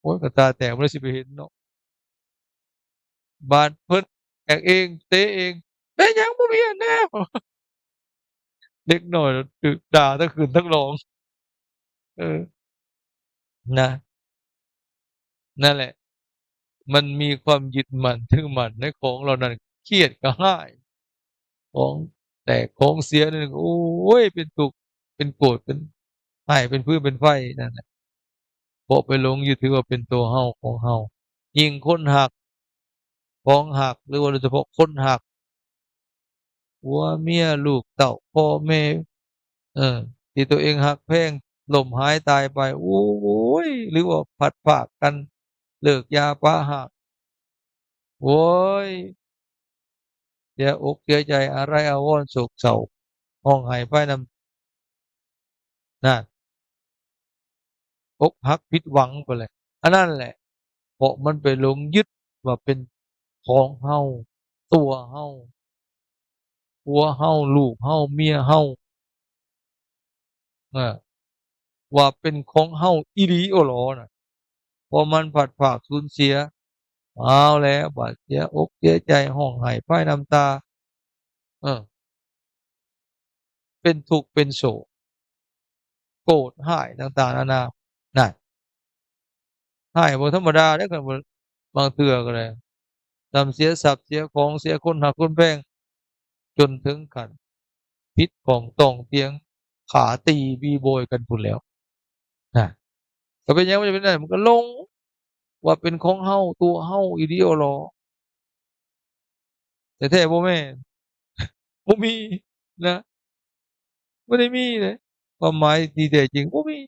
ໂອ້ຍ ກໍຕາແຕກ ມັນຊິໄປເຫັນເນາະ. ບາດເພິ່ນແຕກເອງ ເຕະເອງ ເປັນຫຍັງບໍ່ມີອັນແນ່. ເດັກນ້ອຍຖືກດ່າທັງຂຶ້ນທັງລ່ອງ. ເອີ ນະ ນັ້ນແຫຼະ ມັນມີຄວາມຍຶດໝັ້ນຖືໝັ້ນໃນຂອງເຫຼົ່ານັ້ນ ຄຽດກະຮ້າຍ ຂອງແຕກຂອງເສຍນັ້ນ ໂອ້ຍ ເປັນທຸກ ເປັນໂກດ ເປັນຮ້າຍ ເປັນຟືນເປັນໄຟນັ້ນແຫຼະ ເພາະໄປຫຼົງຍຶດຖືວ່າເປັນຕົວເຮົາ ຂອງເຮົາ. ຍິ່ງຄົນຮັກ ຂອງຮັກ ຫຼືວ່າໂດຍສະເພາະຄົນຮັກ ຜົວເມຍ ລູກເຕົ້າ ພໍ່ແມ່ ເອີ ທີ່ຕົວເອງຮັກແພງ ລົ້ມຫາຍຕາຍໄປ ໂອ້ຍ ຫຼືວ່າພັດພາກກັນ ເລີກຢ່າປະຫາກ ໂອ້ຍ ເສຍອົກເສຍໃຈ ອາໄລອາວອນ ໂສກເສົ້າ ຮ້ອງໄຫ້ພາຍນ້ຳ ນັ້ນ ອົກຫັກຜິດຫວັງໄປແຫຼະ ອັນນັ້ນແຫຼະ ເພາະມັນໄປຫຼົງຍຶດວ່າເປັນຂອງເຮົາ ຕົວເຮົາ ຜົວເຮົາ ລູກເຮົາ ເມຍເຮົາ ເອີ ວ່າເປັນຂອງເຮົາອີ່ຫຼີໂອຫຼໍນະ. ພໍມັນພັດພາກສູນເສຍ ເອົາແລ້ວ ບາດເສຍອົກເສຍໃຈ ຮ້ອງໄຫ້ພາຍນ້ຳຕາ ເອີ ເປັນທຸກເປັນໂສກ ໂກດຮ້າຍຕ່າງໆນານາ ນັ້ນ ຮ້າຍບໍ່ທຳມະດາເດ້ ຄັນບໍ່ ບາງເທື່ອກໍໄດ້ ສ່ຳເສຍຊັບເສຍຂອງ ເສຍຄົນຮັກຄົນແພງ ຈົນເຖິງຂັ້ນຜິດຂ້ອງຕ້ອງຕຽງ ຂ້າຕີບີບອຍກັນພຸ້ນແລ້ວ ນະ. ກໍເປັນຫຍັງມັນຈະເປັນໄດ້? ມັນກໍຫຼົງວ່າເປັນຂອງເຮົາ ຕົວເຮົາອີ່ຫຼີໂອຫຼໍ. ແທ້ໆບໍ່ແມ່ນ ບໍ່ມີນະ ບໍ່ໄດ້ມີເດ້ ຄວາມໝາຍທີ່ແທ້ຈິງບໍ່ມີ.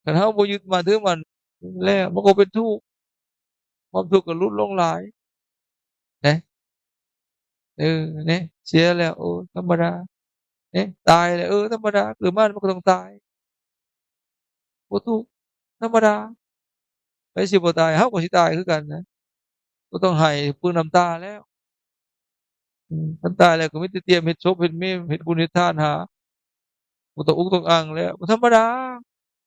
ຄັນເຮົາບໍ່ຍຶດໝັ້ນຖືໝັ້ນແລ້ວ ມັນກໍເປັນທຸກ ຄວາມທຸກກໍຫຼຸດລົງຫຼາຍ ເດ້ ເອີ ເດ້ ເສຍແລ້ວ ໂອ້ ທຳມະດາ ເດ້ ຕາຍແລ້ວ ເອີ ທຳມະດາ ເກີດມາມັນກໍຕ້ອງຕາຍ ບໍ່ທຸກ ທຳມະດາ. ໃຜຊິບໍ່ຕາຍ? ເຮົາກໍຊິຕາຍຄືກັນນະ ບໍ່ຕ້ອງໄຫ້ເປືອງນ້ຳຕາແລ້ວ. ອືມ ຄັນຕາຍແລ້ວກໍມີແຕ່ຕຽມເຮັດສົບເຮັດເມມ ເຮັດບຸນເຮັດທານຫາ ບໍ່ຕ້ອງອຸກຕ້ອງອັ່ງແລ້ວ ມັນທຳມະດາ.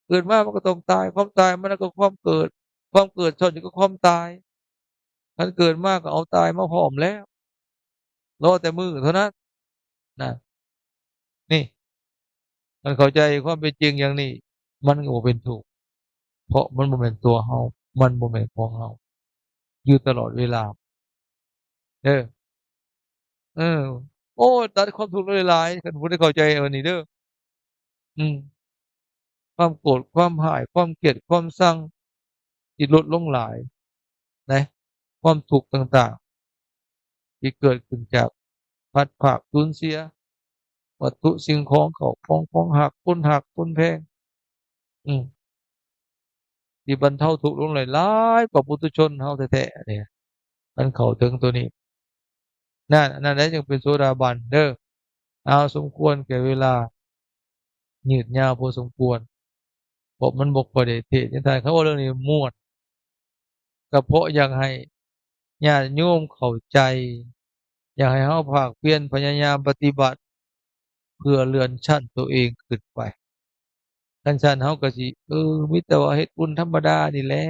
ເກີດມາມັນກໍຕ້ອງຕາຍ ຄວາມຕາຍມັນກໍຄວາມເກີດ ຄວາມເກີດຊ້ອນຢູ່ກັບຄວາມຕາຍ. ຄັນເກີດມາກໍເອົາຕາຍມາພ້ອມແລ້ວ ລໍແຕ່ມື້ເທົ່ານັ້ນນະ. ນີ້ ຄັນເຂົ້າໃຈຄວາມເປັນຈິງຢ່າງນີ້ ມັນກໍບໍ່ເປັນທຸກ ເພາະມັນບໍ່ແມ່ນຕົວເຮົາ ມັນບໍ່ແມ່ນຂອງເຮົາ ຢູ່ຕະຫຼອດເວລາເດີ. ເອີ ໂອ້ຍ ຕັດຄວາມທຸກໄດ້ຫຼາຍ ຄັນຜູ້ໃດເຂົ້າໃຈອັນນີ້ເດີ. ອືມ ຄວາມໂກດ ຄວາມຮ້າຍ ຄວາມກຽດ ຄວາມຊັງ ຊິຫຼຸດລົງຫຼາຍນະ. ຄວາມທຸກຕ່າງໆ ທີ່ເກີດຂຶ້ນຈາກພັດພາກສູນເສຍ ວັດຖຸສິ່ງຂອງ ເຂົ້າຂອງ ຂອງຮັກ ຄົນຮັກຄົນແພງ ອືມ ທີ່ບັນເທົາທຸກລົງໄດ້ຫຼາຍກວ່າປຸຖຸຊົນເຮົາແທ້ໆ ອັນນີ້ ຄັນເຂົ້າເຖິງຕົວນີ້ ນັ້ນ ອັນນັ້ນແຫຼະຈຶ່ງເປັນໂສດາບັນເດີ. ເອົາ ສົມຄວນແກ່ເວລາ ຍືດຍາວພໍສົມຄວນ ເພາະມັນບໍ່ຄ່ອຍໄດ້ເທດໃນທ່ານ ຄັນເວົ້າເລື່ອງນີ້ມ່ວນ ກໍເພາະຢາກໃຫ້ຍາດໂຍມເຂົ້າໃຈ ຢາກໃຫ້ເຮົາພາກພຽນພະຍາຍາມປະຕິບັດ ເພື່ອເລື່ອນຊັ້ນຕົວເອງຂຶ້ນໄປ. ຄັນຊັ້ນເຮົາກໍຊິ ເອີ ມີແຕ່ວ່າເຮັດບຸນທຳມະດານີ້ແຫຼະ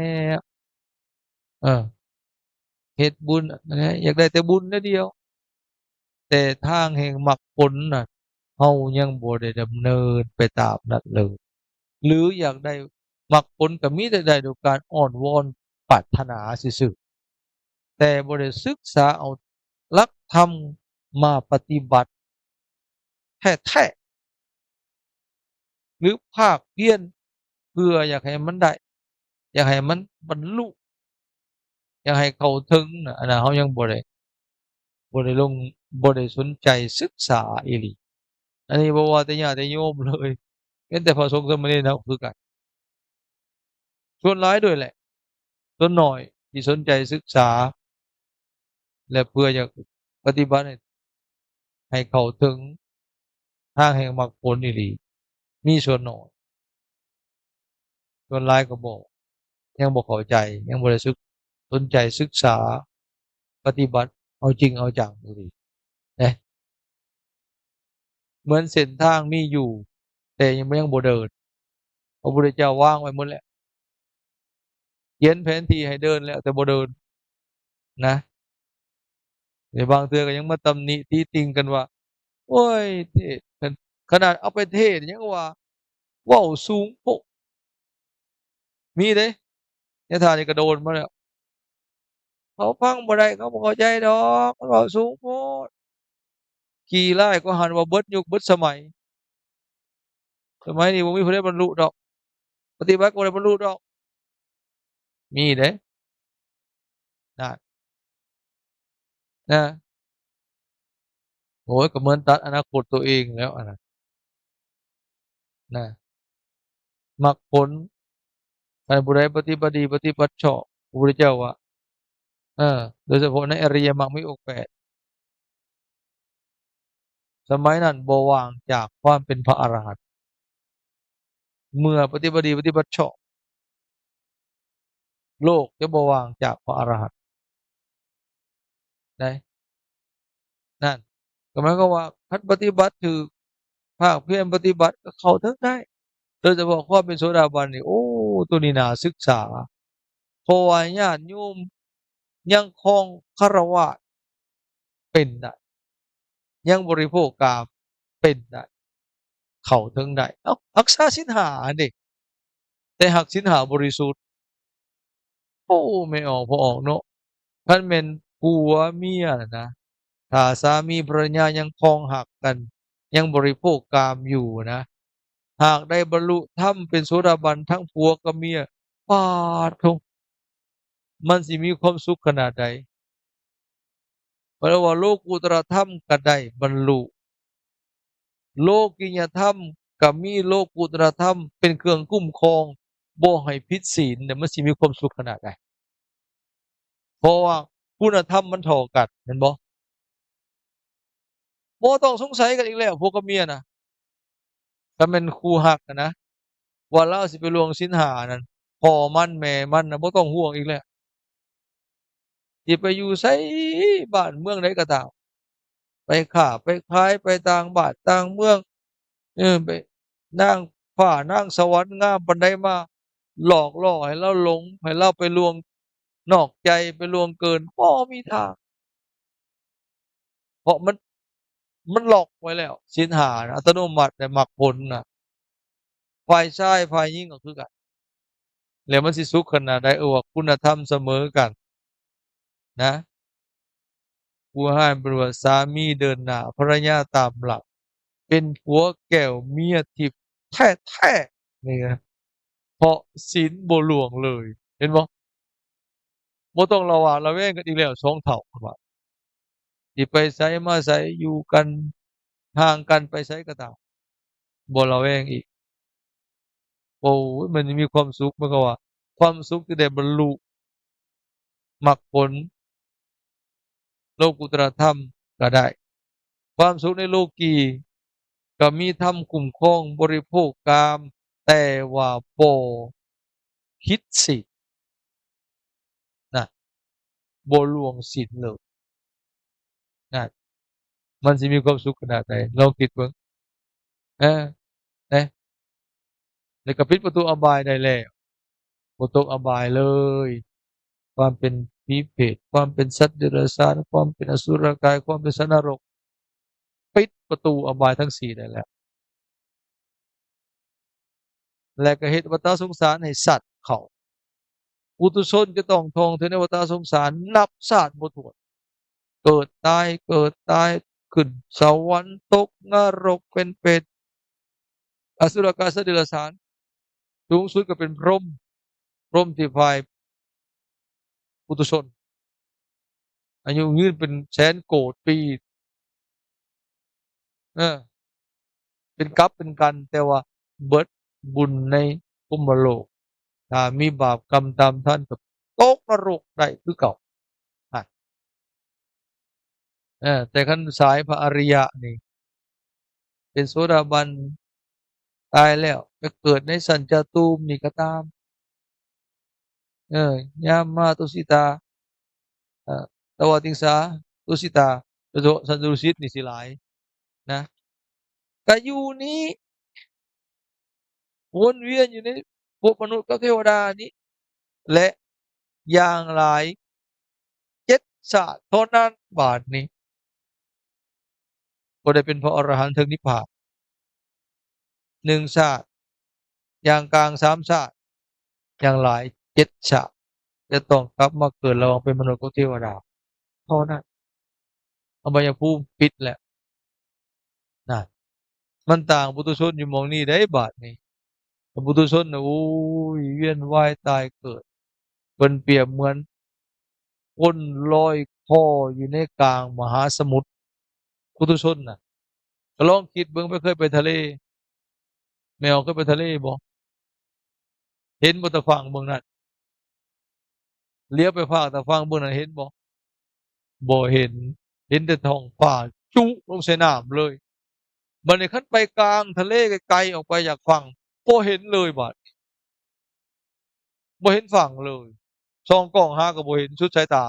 ເອີ ເຮັດບຸນ ຢາກໄດ້ແຕ່ບຸນແນວດຽວ ແຕ່ທາງແຫ່ງມັກຜົນນະ ເຮົາຍັງບໍ່ໄດ້ດຳເນີນໄປຕາມນັ້ນເລີຍ ຫຼື ຢາກໄດ້ມັກຜົນກໍມີແຕ່ໄດ້ໂດຍການອ້ອນວອນປາດຖະໜາຊື່ໆ ແຕ່ບໍ່ໄດ້ສຶກສາເອົາຫຼັກທຳມາປະຕິບັດແທ້ໆ ຫຼື ພາກພຽນເພື່ອຢາກໃຫ້ມັນໄດ້ ຢາກໃຫ້ມັນບັນລຸ ຢາກໃຫ້ເຂົ້າເຖິງນະ ອັນນັ້ນເຮົາຍັງບໍ່ໄດ້ ບໍ່ໄດ້ລົງ ບໍ່ໄດ້ສົນໃຈສຶກສາອີ່ຫຼີ. ອັນນີ້ບໍ່ວ່າແຕ່ຍາດແຕ່ໂຍມເລີຍ ເຫັນແຕ່ພະສົງສາມະເນນເຮົາຄືກັນ ສ່ວນຫຼາຍດ້ວຍແຫຼະ ສ່ວນໜ້ອຍທີ່ສົນໃຈສຶກສາ ແລະ ເພື່ອຢາກປະຕິບັດໃຫ້ ໃຫ້ເຂົ້າເຖິງທາງແຫ່ງມັກຜົນອີ່ຫຼີ ມີສ່ວນໜ້ອຍ. ສ່ວນຫຼາຍກໍບໍ່ ຍັງບໍ່ເຂົ້າໃຈ ຍັງບໍ່ໄດ້ສຶກ ສົນໃຈສຶກສາ ປະຕິບັດ ເອົາຈິງເອົາຈັງອີ່ຫຼີເດ້. ເໝືອນເສັ້ນທາງມີຢູ່ ແຕ່ຍັງ ຍັງບໍ່ເດີນ. ພະພຸດທະເຈົ້າວາງໄວ້ໝົດແລ້ວ, ຂຽນແຜນທີ່ໃຫ້ເດີນແລ້ວ ແຕ່ບໍ່ເດີນນະ. ໃນບາງເທື່ອກໍຍັງມາຕຳໜິຕິຕິງກັນວ່າ ໂອ້ຍ ເທດ ຂະໜາດເອົາໄປເທດຍັງວ່າເວົ້າສູງໂພດ. ມີເດ້ ແນວທ່ານີ້ກະໂດນມາແລ້ວ. ເຂົາຟັງບໍ່ໄດ້ ເຂົາບໍ່ເຂົ້າໃຈດອກ ມັນເວົ້າສູງໂພດ. ຂີ້ລ້າຍກວ່າຫັ້ນ ວ່າເບິດຍຸກເບິດສະໄໝ. ສະໄໝນີ້ບໍ່ມີຜູ້ໃດບັນລຸດອກ, ປະຕິບັດກໍບໍ່ໄດ້ບັນລຸດອກ. ມີເດ້ ນັ້ນ ນະ. ໂອ້ຍ ກໍເໝືອນຕັດອະນາຄົດຕົວເອງແລ້ວ ອັນນັ້ນນະ. ມັກຜົນ ຄັນຜູ້ໃດປະຕິບັດດີ ປະຕິບັດຊອບ ພະພຸດທະເຈົ້າວ່າ ເອີ ໂດຍສະເພາະໃນອະລິຍະມັກມີອົງແປດ ສະໄໝນັ້ນບໍ່ວ່າງຈາກຄວາມເປັນພະອະລະຫັນ. ເມື່ອປະຕິບັດດີປະຕິບັດຊອບ ໂລກຈະບໍ່ວ່າງຈາກພະອະລະຫັນໄດ້. ນັ້ນ ກໍໝາຍຄວາມວ່າ ຄັນປະຕິບັດຖືກ ພາກພຽນປະຕິບັດ ກໍເຂົ້າເຖິງໄດ້. ໂດຍສະເພາະຄວາມເປັນໂສດາບັນນີ້ ໂອ້ ໂຕນີ້ໜ້າສຶກສາ. ເພາະວ່າຍາດໂຍມຍັງຄອງຄາລະວາດເປັນໄດ້, ຍັງບໍລິໂພກກາມເປັນໄດ້, ເຂົ້າເຖິງໄດ້. ເອົ້າ ຮັກສາສິນຫ້າຫັ້ນເດ ແຕ່ຮັກສິນຫ້າບໍລິສຸດ. ໂອ້ ແມ່ອອກພໍ່ອອກເນາະ. ຄັນແມ່ນຜົວເມຍນະ ຖ້າສາມີພັນລະຍາຍັງຄອງຮັກກັນ ຍັງບໍລິໂພກກາມຢູ່ນະ, ຫາກໄດ້ບັນລຸທຳເປັນໂສດາບັນທັງຜົວກັບເມຍ ປາດໂທ້ ມັນຊິມີຄວາມສຸກຂະໜາດໃດ. ເພິ່ນວ່າໂລກຸດຕະລະທຳກໍໄດ້ບັນລຸ, ໂລກິຍະທຳກໍມີໂລກຸດຕະລະທຳເປັນເຄື່ອງຄຸ້ມຄອງ ບໍ່ໃຫ້ຜິດສິນ, ແລ້ວມັນຊິມີຄວາມສຸກຂະໜາດໃດ? ເພາະວ່າຄຸນນະທຳມັນທໍ່ກັນ ແມ່ນບໍ່? ບໍ່ຕ້ອງສົງໄສກັນອີກແລ້ວ ຜົວກັບເມຍນະ. ຄັນແມ່ນຄູ່ຮັກຫັ້ນນະ ວ່າລາວຊິໄປລ່ວງສິນຫ້ານັ້ນ ພໍ່ມັນແມ່ມັນນະ ບໍ່ຕ້ອງຫ່ວງອີກແລ້ວ. ຊິໄປຢູ່ໃສ ບ້ານເມືອງໃດກໍຕາມ, ໄປຄ້າໄປຂາຍ ໄປຕ່າງບ້ານຕ່າງເມືອງ, ເອີ ໄປ ນາງຟ້ານາງສະຫວັນງາມປານໃດມາຫຼອກຫຼໍ່ໃຫ້ລາວຫຼົງ, ໃຫ້ລາວໄປລ່ວງນອກໃຈ, ໄປລ່ວງເກີນ, ບໍ່ມີທາງ. ເພາະມັນ ມັນລັອກໄວ້ແລ້ວ, ສິນຫ້າອັດຕະໂນມັດ ແລະ ມັກຜົນນະ, ຝ່າຍຊາຍຝ່າຍຍິງກໍຄືກັນ. ແລ້ວມັນຊິສຸກຂະໜາດໃດ? ເອີ້ນວ່າຄຸນນະທຳສະເໝີກັນນະ. ຜູ້ຮ້າຍເປັນວ່າສາມີເດີນໜ້າ, ພັນລະຍາຕາມຫຼັງ, ເປັນຜົວແກ້ວເມຍທິບແທ້ໆ ນີ້ນະ, ເພາະສິນບໍ່ລ່ວງເລີຍ. ເຫັນບໍ່? ບໍ່ຕ້ອງລະຫວາດລະແວງກັນອີກແລ້ວ ສອງເຖົ້າ ເພິ່ນວ່າ. ຊິໄປໃສມາໃສ ຢູ່ກັນ ຫ່າງກັນໄປໃສກໍຕາມ ບໍ່ລະແວງອີກ. ໂອ້ຍ ມັນມີຄວາມສຸກ, ໝາຍຄວາມວ່າຄວາມສຸກທີ່ໄດ້ບັນລຸມັກຜົນໂລກຸດຕະລະທຳກໍໄດ້. ຄວາມສຸກໃນໂລກີກໍມີທຳຄຸ້ມຄອງບໍລິໂພກກາມ, ແຕ່ວ່າບໍ່ຜິດສິນນະ, ບໍ່ລ່ວງສິນເລີຍນະ. ມັນຊິມີຄວາມສຸກຂະໜາດໃດ? ລອງຄິດເບິ່ງ. ເອີ ແນະ ແລ້ວກໍປິດປະຕູອະບາຍໄດ້ແລ້ວ, ບໍ່ຕົກອະບາຍເລີຍ. ຄວາມເປັນຜີເປດ, ຄວາມເປັນສັດເດຍລະສານ, ຄວາມເປັນອະສຸລະກາຍ, ຄວາມເປັນສັດນະລົກ, ປິດປະຕູອະບາຍທັງສີ່ໄດ້ແລ້ວ. ແລະ ກໍເຮັດວັດຕະສົງສານໃຫ້ຊັດເຂົ້າ. ປຸຖຸຊົນຈະຕ້ອງທ່ອງທ່ຽວໃນວັດຕະສົງສານນັບຊາດບໍ່ຖ້ວນ, ເກີດຕາຍ ເກີດຕາຍ, ຂຶ້ນສະຫວັນ, ຕົກນະລົກ, ເປັນເປດ, ອະສຸລະກາຍ, ສັດເດຍລະສານ, ສູງສຸດກໍເປັນພົມ, ພົມທີ່ຝ່າຍ ປຸຖຸຊົນ ອາຍຸຍືນເປັນແສນໂກດປີ, ເອີ ເປັນກັບເປັນກັນ, ແຕ່ວ່າເບິດບຸນໃນພົມມະໂລກ, ຖ້າມີບາບກຳຕາມທັນກໍຕົກນະລົກໄດ້ຄືເກົ່າ. ຫັ້ນ ເອີ ແຕ່ຄັນສາຍພະອະລິຍະນີ້ ເປັນໂສດາບັນ ຕາຍແລ້ວໄປເກີດໃນຊັ້ນຈະຕູມນີ້ກໍຕາມ, ເອີ ຍາມມາຕຸສິຕາ ເອີ ຕະວະຕິງສາ ຕຸສິຕາ ໂດຍສະເພາະສັນຕຸສິດນີ້ຊິຫຼາຍນະ ກະຢູ່ນີ້ ວົນວຽນຢູ່ໃນພວກມະນຸດກັບເທວະດານີ້ ແລະ ຢ່າງຫຼາຍເຈັດຊາດເທົ່ານັ້ນ ບາດນີ້ ກໍໄດ້ເປັນພະອໍລະຫັນເຖິງນິບພານ ໜຶ່ງຊາດ ຢ່າງກາງສາມຊາດ ຢ່າງຫຼາຍເຈັດຊາດ ຈະຕ້ອງກັບມາເກີດລະຫວ່າງເປັນມະນຸດກັບເທວະດາເທົ່ານັ້ນ ອະບາຍະພູມປິດແລ້ວ ນັ້ນ ມັນຕ່າງປຸຖຸຊົນຢູ່ໝ່ອງນີ້ໄດ໋ບາດນີ້ ແຕ່ປຸຖຸຊົນນະ ໂອ້ຍ ວຽນວ່າຍຕາຍເກີດ ເພິ່ນປຽບເໝືອນຄົນລອຍຄໍຢູ່ໃນກາງມະຫາສະໝຸດ ປຸຖຸຊົນນະ ກໍລອງຄິດເບິ່ງ ໄປເຄີຍໄປທະເລ ແມ່ອອກເຄີຍໄປທະເລບໍ່? ເຫັນບໍ່ຕາຝັ່ງເບື້ອງນັ້ນ? ຫຼຽວໄປພາກຕາຝັ່ງເບື້ອງນັ້ນເຫັນບໍ່? ບໍ່ເຫັນ ເຫັນແຕ່ທ້ອງຟ້າຈຸລົງໃສ່ນ້ຳເລີຍ. ບັດນີ້ຄັນໄປກາງທະເລໄກໆອອກໄປຈາກຝັ່ງ ບໍ່ເຫັນເລີຍບາດ ບໍ່ເຫັນຝັ່ງເລີຍ ສ່ອງກ້ອງຫາກໍບໍ່ເຫັນ ສຸດສາຍຕາ.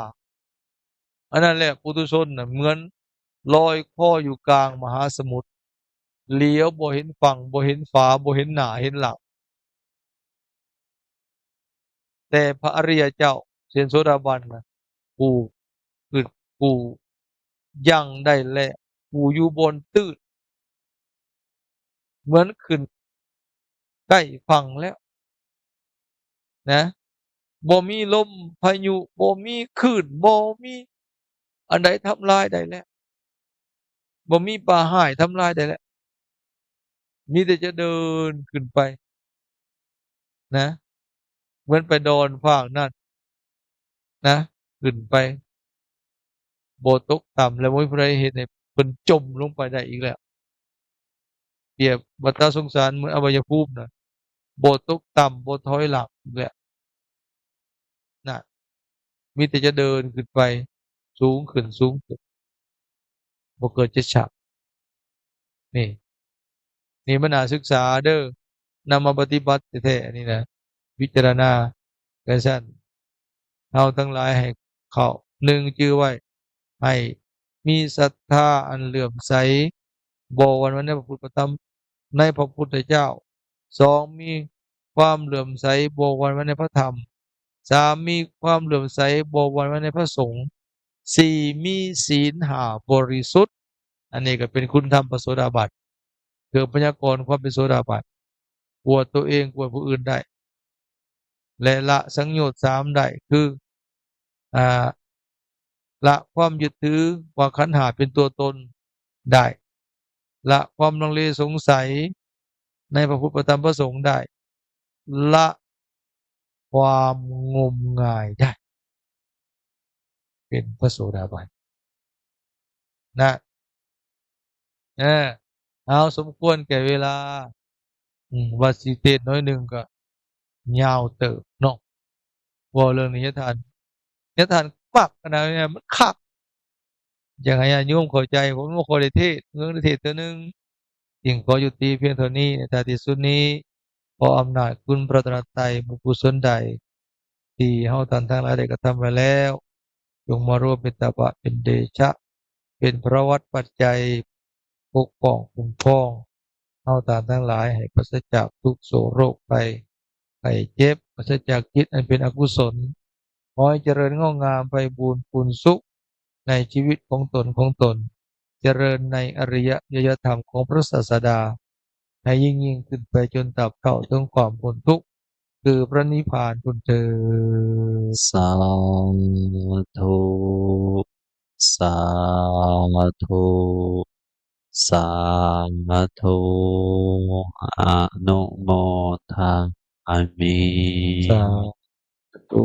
ອັນນັ້ນແຫຼະ ປຸຖຸຊົນນະ ເໝືອນລອຍຄໍຢູ່ກາງມະຫາສະໝຸດ ຫຼຽວບໍ່ເຫັນຝັ່ງ ບໍ່ເຫັນຝາ ບໍ່ເຫັນໜ້າເຫັນຫຼັງ. ແຕ່ພະອະລິຍະເຈົ້າ ເຊັ່ນໂສດາບັນນະ ຜູ້ຂຶ້ນ ຜູ້ຢັ້ງໄດ້ແລ້ວ ຜູ້ຢູ່ບ່ອນຕື້ນ ເໝືອນຂຶ້ນໃກ້ຝັ່ງແລ້ວນະ ບໍ່ມີລົມພາຍຸ ບໍ່ມີຄື້ນ ບໍ່ມີອັນໃດທຳລາຍໄດ້ແລ້ວ ບໍ່ມີປາຮ້າຍທຳລາຍໄດ້ແລ້ວ ມີແຕ່ຈະເດີນຂຶ້ນໄປນະ ເໝືອນໄປດອນຟາກນັ້ນນະ ຂຶ້ນໄປ ບໍ່ຕົກຕ່ຳ ແລະ ບໍ່ມີຜູ້ໃດເຮັດໃຫ້ເພິ່ນຈົມລົງໄປໄດ້ອີກແລ້ວ. ປຽບວັດຕະສົງສານເໝືອນອະບາຍະພູມນະ ບໍ່ຕົກຕ່ຳ ບໍ່ຖອຍຫຼັງອີກແລ້ວ. ນະ ມີແຕ່ຈະເດີນຂຶ້ນໄປ ສູງຂຶ້ນ ສູງຂຶ້ນ ບໍ່ເກີນເຈັດຊັ້ນ. ນີ້ ນີ້ມັນໜ້າສຶກສາເດີ ນຳມາປະຕິບັດແທ້ໆ ອັນນີ້ນະ ພິຈາລະນາ. ຈັ່ງຊັ້ນ ເຮົາທັງຫຼາຍໃຫ້ເຂົ້າ ໜຶ່ງ ຈື່ໄວ້ ໃຫ້ມີສັດທາອັນເຫຼື້ອມໃສ ບໍ່ຫວັ່ນໄຫວໃນພະພຸດ ພະທຳ ໃນພະພຸດທະເຈົ້າ. ສອງ ມີຄວາມເຫຼື້ອມໃສ ບໍ່ຫວັ່ນໄຫວໃນພະທຳ. ສາມ ມີຄວາມເຫຼື້ອມໃສ ບໍ່ຫວັ່ນໄຫວໃນພະສົງ. ສີ່ ມີສີນຫ້າບໍລິສຸດ. ອັນນີ້ກໍເປັນຄຸນທຳພະໂສດາບັນ ເຄື່ອງພະຍາກອນຄວາມເປັນໂສດາບັນ ກວດຕົວເອງ ກວດຜູ້ອື່ນໄດ້ ແລະ ລະສັງໂຍດສາມໄດ້ ຄື ອາ ລະຄວາມຍຶດຖືວ່າຂັນຫ້າເປັນຕົວຕົນໄດ້ ລະຄວາມລັງເລສົງໄສໃນພະພຸດ ພະທຳ ພະສົງໄດ້ ລະຄວາມງົມງາຍໄດ້ ເປັນພະໂສດາບັນນະ. ເອີ ເອົາ ສົມຄວນແກ່ເວລາ ອືມ ວ່າຊິເທດໜ້ອຍໜຶ່ງກໍຍາວເຕີບເນາະ. ເວົ້າເລື່ອງນິຍະທານ ນິຍະທານມັກຂະໜາດນີ້ ມັນຄັກ. ຢາກໃຫ້ຍາດໂຍມເຂົ້າໃຈ ເພາະບໍ່ຄ່ອຍໄດ້ເທດ ເພິ່ງໄດ້ເທດເທື່ອໜຶ່ງ. ຈຶ່ງຂໍຍຸຕິພຽງເທົ່ານີ້. ໃນທ້າຍທີ່ສຸດນີ້ ຂໍອຳນາດຄຸນພະລັດຕະນະໄຕ ບຸນກຸສົນໃດທີ່ເຮົາທ່ານທັງຫຼາຍໄດ້ກະທຳໄວ້ແລ້ວ ຈົ່ງມາລວມເປັນຕະບະ ເປັນເດຊະ ເປັນພະລະວັດປັດໄຈ ປົກປ້ອງຄຸ້ມຄອງເຮົາທ່ານທັງຫຼາຍ ໃຫ້ປາສະຈາກທຸກໂສກໂລກໄພ ໄຂ້ເຈັບ ປາສະຈາກຈິດອັນເປັນອະກຸສົນ. ຂໍໃຫ້ຈະເລີນງອກງາມໄພບູນພູນສຸກໃນຊີວິດຂອງຕົນ ຂອງຕົນ, ຈະເລີນໃນອະລິຍະຍະທຳຂອງພະສາສະດາ ໃຫ້ຍິ່ງໆຂຶ້ນໄປຈົນຕາບເທົ່າເຖິງຄວາມພົ້ນທຸກ ຄືພະນິບພານພຸ້ນເທີ້ນ. ສາທຸ ສາທຸ ສາທຸ ອະນຸໂມທາມິ ສາທຸ.